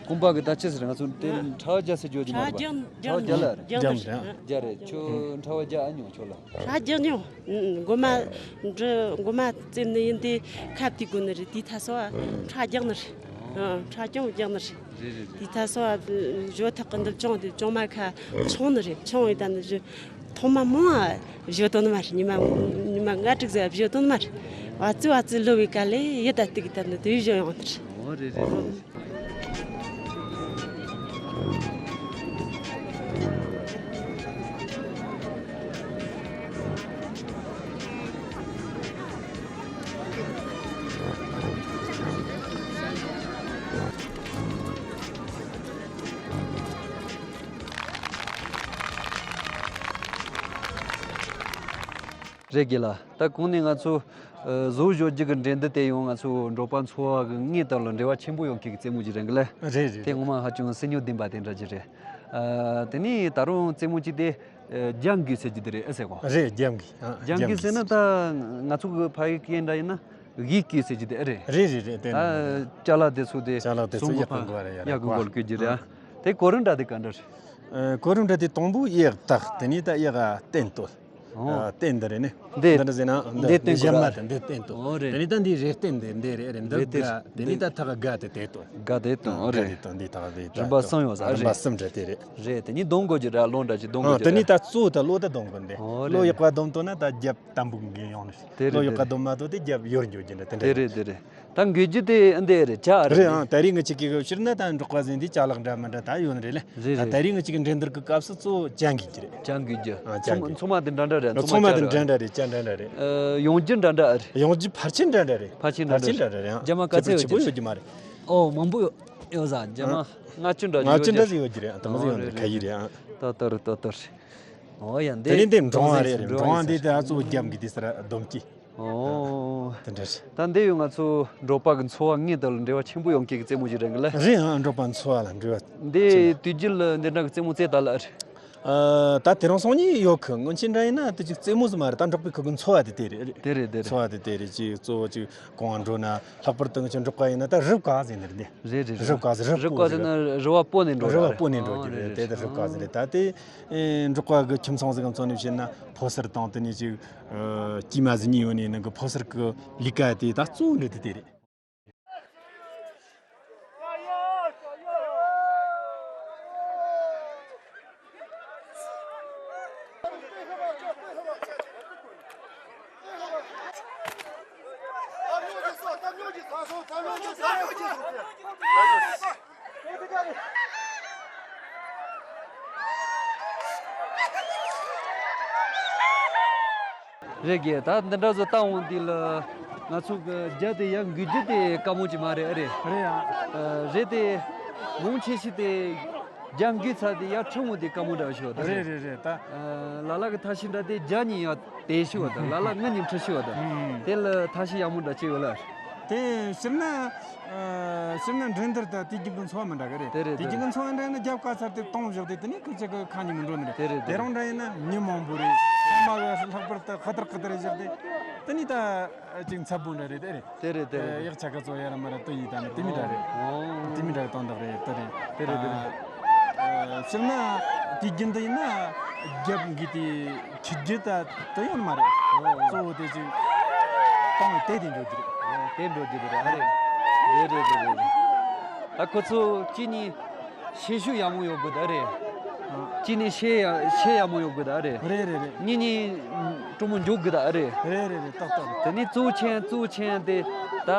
རྐང་པ་གི་ད་ཆི་ཟེར། ང་ཚོ་དེ་ཨ་ཕྲ་བ་རྒྱག་ཟེར་རྒྱུ་ཅི་མ་ཕྲ་རེད་པ། རྒྱག་ཕྲ་བ་རྒྱག་ལ་རེད། རྒྱག་རྒྱག་ནི་རེད། རྒྱག་རེད། ཁྱོད་ཕྲ་བ་རྒྱག་ཨ་མྱོང་ཁྱོད་ལ། ཕྲ་རྒྱག་མྱོང་། ཨུ་ཨུ་མགོ་མ་འདྲི་མགོ་མ་བཙེམ་ནི་ཡིན་དེ་ཁ་བཏིག་གོ་ནི་རེད། དེ་ཚ་སོ་ཕྲ་རྒྱག་ནི་རེད། ཨ་ཕྲ་རྒྱག་རྒྱག་ནི་རེད། རེད་རེད་རེད། དེ་ཚ་སོ་བཞོ་ཐག་གི་འདི་བཅོང་དེ་བཅོང་མ་ཁ་ཆུང་ནི་རེད། ཆུང་ཡིན་ད་ནི་བཞོ། ཐོག་མ་མང་ང་བཞོ་དོན་མ་རེད། ཉི་མ་ཉི་མ་ལྔ་དྲུག་ཙམ་བཞོ་དོན་མ་རེད། བ་ཙི་བ་ཙི་ལོ་བའི་ཀ་ལས་ཡི་ད་ཏིག་ད་ནི་དེ་བཞོ་ཡོང་ནི་རེད། ཨོ་རེད་རེད་རེད། རེད་དགེ་ལགས། ད་གོང་ནས་ང་ཚོ་ཨ་བཟོ་བཞག་རྒྱུ་གི་འགྲན་བསྡུར་དེ་ཡང་ང་ཚོ་འབྲོག་པ་འཚོ་བ་གི་དངོས་དང་ལ་འབྲེལ་བ་ཆེན་པོ་ཡོད་མཁན་གྱི་རྩེད་མོ་ཅིག་རེད་གི་ལེ། རེད་རེད་དེ་རེད། ངོ་མ་ཧ་ཅང་སེམས་མྱོང་ལྡན་པ་དེ་འདྲ་ཅིག་རེད། ཨ་དེ་ནས་ད་རུང་རྩེད་མོ་ཅིག་དེ་ཨ་རྒྱ་འགུལ་ཟེར་རྒྱུ་དེ་རེད་ཨེ་ཟེར་གོ། རེད། རྒྱ་འགུལ། ཨ་རྒྱ་འགུལ་ཟེར་ན་ད་ང་ཚོ་གི་ཕ་ཡུལ་སྐད་འདྲ་ཡིན་ན་གི་གུ་ཟེར་རྒྱུ་དེ་ཨེ་རེད། རེད་རེད་རེད། དེ་ད་ཅ་ལག་དེ་ཚོ་དེ་ཅ་ལག་དེ་ཚོ་སོང་གི་ཡར་ཕར་ཕར་ཡར་ཕར་ཡར་གི་གོ་གོལ་གི་རྒྱུ་རེད། ཨ་དེ་གོ་རིམ་འདྲ་དེ་ག་འདྲ་རེད། ཨ་གོ་རིམ་འདྲ་དེ་དང་པོ་གཡས་བཏགས། དེ་ནས་ད་གཡས་ག་སྟེང་བཏོད། ཨོ། ཨ་སྟེང་འདི་རེད་ནི། འདི། འདི་འདྲ་ཟེར་ན་འདི་འདི་སྟེང་གོ་ར། གཞན་མ་དེ་འདི་སྟེང་བཏོད། ཨོ་རེད། དེ་ནས་ད་འདི་རེ་སྟེང་འདི་འདི་རེད་རེད། འདི་རེད་དེ་དག་དེ་ནས་ད་ཐག་ག་དེ་དེ་བཏོད། ག་དེ་བཏོད། ཨོ་རེད། ག་དེ་བཏོད། འདི་ཐག་དེ་རིམ་པ་གསུམ་ཡོད་ས་རེད། རིམ་པ་གསུམ་རེད་དེ་རེད། རེད། དེ་ནས་གདོང་གོ་རྒྱུ་ར་ལོ་འདྲ་ཅིག་གདོང་གོ་ཨ་རྒྱུ་དེ་ར། ནས་ད་གཙོ་བོ་ད་ལོ་ད་གདོང་གོ་འདི། ཨོ་རེད། ལོ་གཡོག་ག་སྡོམ་བཏོད་ན་ད་རྒྱབ་དམ་པོ་འགན་ཡོང་ནི། དེ་རེད། ལོ་གཡོག་ག་དེ་རེད། སྡོམ་མ་བཏོད་དེ་རྒྱབ་ཡོར་འགྱོ་རྒྱུ་འདྲ་དེ་འདྲ་དེ་རེད། རེད་དེ་རེད། ད་འགུལ་རྒྱུ་དེ་འདི་རེད། ཅ་རེད། རེད་ཨང་། ད་རེས་ངི་ཅིག་གི་ཕྱིར་ན་ད་འབྲོག་པ་ཟིན་དེ་ཅ་ལག་འདྲ་མི་འདྲ་ད་ཡོད་ནི་རེད་ལེ། རེད་ད་རེད། ད་རེས་ངི་ཅིག་གི་འགྲན་བསྡུར་གི་སྐབས་སུ་གཙོ་བོ་ཅ་འགུལ་རྒྱུ་རེད། ཅ་འགུལ་རྒྱུ། ཨ་ཅ་ཚོང་འགུལ། ཚོང་མ་དེ་འདྲ་འདྲ་རེད། ཚོང་མ་དེ་འདྲ་འདྲ་རེད། ཅ་འདྲ་འདྲ་རེད། ཨ་ཡོང་རྒྱུ་འདྲ་འདྲ་ཨ་རེད། ཡོང་རྒྱུ་ཕལ་ཆེར་འདྲ་འདྲ་རེད། ཕལ་ཆེར་འདྲ་འདྲ་རེད། ཨ་རྒྱ་མ་ག་ཚད་ཡོད་རྒྱུ་རེད། ཆེ་པོ་ཡོད་རྒྱུ་མ་རེད། ཨོ་མང་པོ་ཡོད་ཡོད་ས། རྒྱ་མ་ལྔ་བཅུ་འདྲ་ལྔ་བཅུ་འདྲ་ཟིག་ཡོད་རྒྱུ་རེད། ཨ་དེ་མོ་ཟིག་ཡོད་ནི་རེད། ཁ་ཡིག་རེད། ཨ་ཏོ་ཏོ་རེད། ཏོ་ཏོ་རེད། ཨོ་ཡ་འདི་དེ་ནས་འདི་འབྲོང་བ་རེད། འབྲོང་བ་འདི་དེ་ཨ་གཙོ་བོ་རྒྱབ་གི་དེ་སར་སྡོམ་གྱི། ཨོ། དེ་འདྲ་རེད། ད་འདི་ཡོད་ང་ཚོ་འབྲོག་པ་གི་འཚོ་བ་དངོས་དང་ལ་འབྲེལ་བ་ཆེན་པོ་ཡོང་མཁན་གྱི་རྩེད་མོ་ཞིག་རེད་གི་ལ། རེད་ཨང་། འབྲོག་པ་འཚོ་བ་ལ་འབྲེལ་བ་འདི་དུས་རྒྱུན་ལ་འདི་འདྲ་གི་རྩེད་མོ་རྩེ་ད་ལ་རེད། ཨ་ད་དེ་རིང་སང་ཉིན་ཡོད་གི། སྔོན་ཆད་འདྲ་ཡིན་ན་དེ་ཅིག་རྩེད་མོ་ཟིག་མ་རེད། ད་འབྲོག་པའི་ཁུ་གི་འཚོ་བ་དེ་དེ་རེད། དེ་རེད་དེ་རེད། འཚོ་བ་དེ་དེ་རེད། ཅིག་གཙོ་བོ་ཅིག་གོང་འགྲོ་ན་ལྷག་པར་དུ་ང་ཚོ་འབྲོག་པ་ཡིན་ན་ད་རུབ་ཀ་ཟེར་ནི་རེད། འདི་རེད་རེད། རུབ་ཀ་ཟེར། རུབ་རུབ་ཀ་ཟེར་ན་རུ་བ་སྤོ་ནས་འགྲོ་རུ་བ་ར། སྤོ་ནས་འགྲོ་ཨ་རྒྱུ་རེད། རེད་དེ་རེད། ད་རུབ་ཀ་ཟེར་རེད། ད་དེ་ཨེ་འབྲོག་པ་གི་ཁྱིམ་ཚང་ཟིག་གམ་ཚོ་ནས་བཤད་ན་ཕོ་གསར་དང་དེ་ནས་ཅིག་ཨ་སྐྱེས་མ་ཟིག་གཉིས་ཡོད་ནས་ནང་གི་ཕོ་གསར་གི་ལས་ཀ་དེ་ད་གཙོ་བོ་འདྲ་དེ་དེ་རེད། རེད་གི། ད་འདི་འདྲ་བཟོ་བཏང་འོང་དུས་ལ་ང་ཚོ་གི་རྒྱ་དེ་ཡར་འགུལ་རྒྱུ་དེ་དཀའ་མོ་ཅིག་མ་རེད། ཨ་རེད། རེད་ཨ། ཨ་རེད་དེ། མང་ཆེ་ཤོས་དེ་རྒྱ་འགུལ་ཚར་དེ་ཡར་འཁྲིད་འོང་དེ་དཀའ་མོ་འདྲ་ཞིག་ཡོད་ད། རེད་རེད་རེད་ད། ཨ་ལ་ལ་གི་ཐབས་ཤེས་འདྲ་དེ་རྒྱ་ཉིད་ཡར་དེ་ཤི་བ་དང་ལ་ལ་ངི་ཉིན་ཁྲི་ཤི་བ་དང་། ཨུམ། དེ་ལ་ཐབས་ཤེས་ཡག་མོ་འདྲ་ཅིག་ཡོད་ལ། དེ་ཕྱིར་ན་ཨ་ཕྱིར་ན་འགྲན་བསྡུར་དང་དུས་རྒྱུན་གྱི་འཚོ་བ་མི་འདྲ་གི་རེད། དེ་རེད། དུས་རྒྱུན་གྱི་འཚོ་བ་འདྲ་ན་རྒྱབ་དཀའ་ཚར་དེ་གཏོང་བཞག་དེ་དེ་ནས་ཁོ་ཅག་གི་ཁ་ཉིན་མི་འགྲོ་ནི་རེད། དེ་རེད། དེ་རང་འདྲ་ཡིན་ན་མི་མང་པོ་རེད། ཚང་མ་གི་ལྷག་པར་དུ་ཁ་ཐར་ཁ་ཐར་བཞག་དེ་དེ་ནས་ད་ཅིག་འཚབ་པོ་འདྲ་རེད། དེ་རེད། དེ་རེད་དེ་རེད། ཡག་ཆ་ག་ཚོད་ཡར་མར་དུ་ཡིན་ད་ནི་དེ་མི་འདྲ་རེད། ཨོ། དེ་མི་འདྲ་གཏོང་བདག་རེད། དེ་རེད། དེ་རེད་དེ་རེད། ཨ་ཕྱིར་ན་དུས་རྒྱུན་དུ་ཡིན་ན་རྒྱབ་འགུལ་དེ་ཁྱི་རྒྱུ་ད་དུ་ཡོང་མ་རེད། ཨོ། གཙོ་བོ་དེ་ཅིག་གཏོང་བའི་དེ་དེ་འགྲོ་རྒྱུ་རེད། ཨོ་དེ་འགྲོ་རྒྱུ་རེད། ཨ་རེད། རེད་རེད་རེད་རེད། ད་ཁོ་ཚོ་གཅིག་ནི་ཤེས་ཤུགས་ཡག་མོ་ཡོད་དགོས་ད་རེད། ཨ། གཅིག་ནི་ཤེས་ཡ་ཤེས་ཡག་མོ་ཡོད་དགོས་ད་རེད། རེད་རེད་རེད། གཉིས་ནི་སྤྲོ་མོ་འཇོག་དགོས་ད་རེད། རེད་རེད་རེད། ཏག་ཏག་རེད། དེ་ནི་གཙོ་ཆེན་གཙོ་ཆེན་དེ་ད་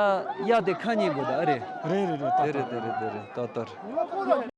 གཡའ་དེ་ཁ་ཉན་དགོས་ད་རེད། རེད་རེད་རེད། ཏག་ཏག་རེད། དེ་རེད་དེ་རེད་དེ་རེད། ཏག་ཏག་རེད།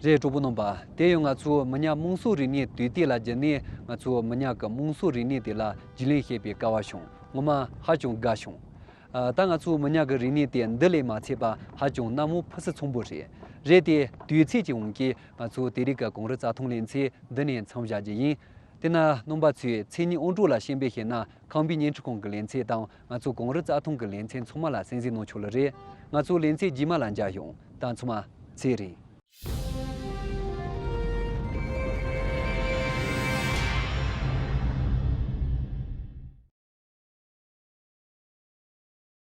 རེད། གྲོགས་པོ་རྣམ་པ། དེ་ཡང་ང་ཚོའི་མི་ཉག་དམངས་སྲོལ་རིག་གནས་དུས་དེབ་ལ་བརྒྱུད་ནས་ང་ཚོའི་མི་ཉག་གི་དམངས་སྲོལ་རིག་གནས་དེ་ལ་རྒྱུས་ལོན་བྱེད་པའི་སྐལ་བ་བྱུང་། ངོ་མ་ཧ་ཅང་དགའ་བྱུང་། ཨ། ད་ང་ཚོའི་མི་ཉག་གི་རིག་གནས་དེ་འདི་ལས་མ་ཚད་པ་ཧ་ཅང་སྣ་མང་ཕུན་སུམ་ཚོགས་པོ་རེད། རེད་དེ། དུས་ཚོད་ཀྱི་དབང་གིས་ང་ཚོ་དེ་རིང་གི་གངས་རི་རྩྭ་ཐང་ལེ་ཚན་འདི་ནས་མཚམས་བཞག་རྒྱུ་ཡིན། དེས་ན་རྣམ་པ་ཚོས་མཚན་ཉིད་དབང་གྲགས་ལགས་གཤམ་པའི་ཞལ་ནང་ཁམས་པའི་བརྙན་འཕྲིན་ཁང་གི་ལེ་ཚན་དང་ང་ཚོ་གངས་རི་རྩྭ་ཐང་གི་ལེ་ཚན་ཚང་མ་ལ་གསན་གཟིགས་གནང་ཆོག་ལེ་རེད། ང་ཚོ་ལེ་ཚན་རྗེས་མ་ལ་མཇལ་ཡོང་། ད་ཚང་མ་ཚེ་རིང་།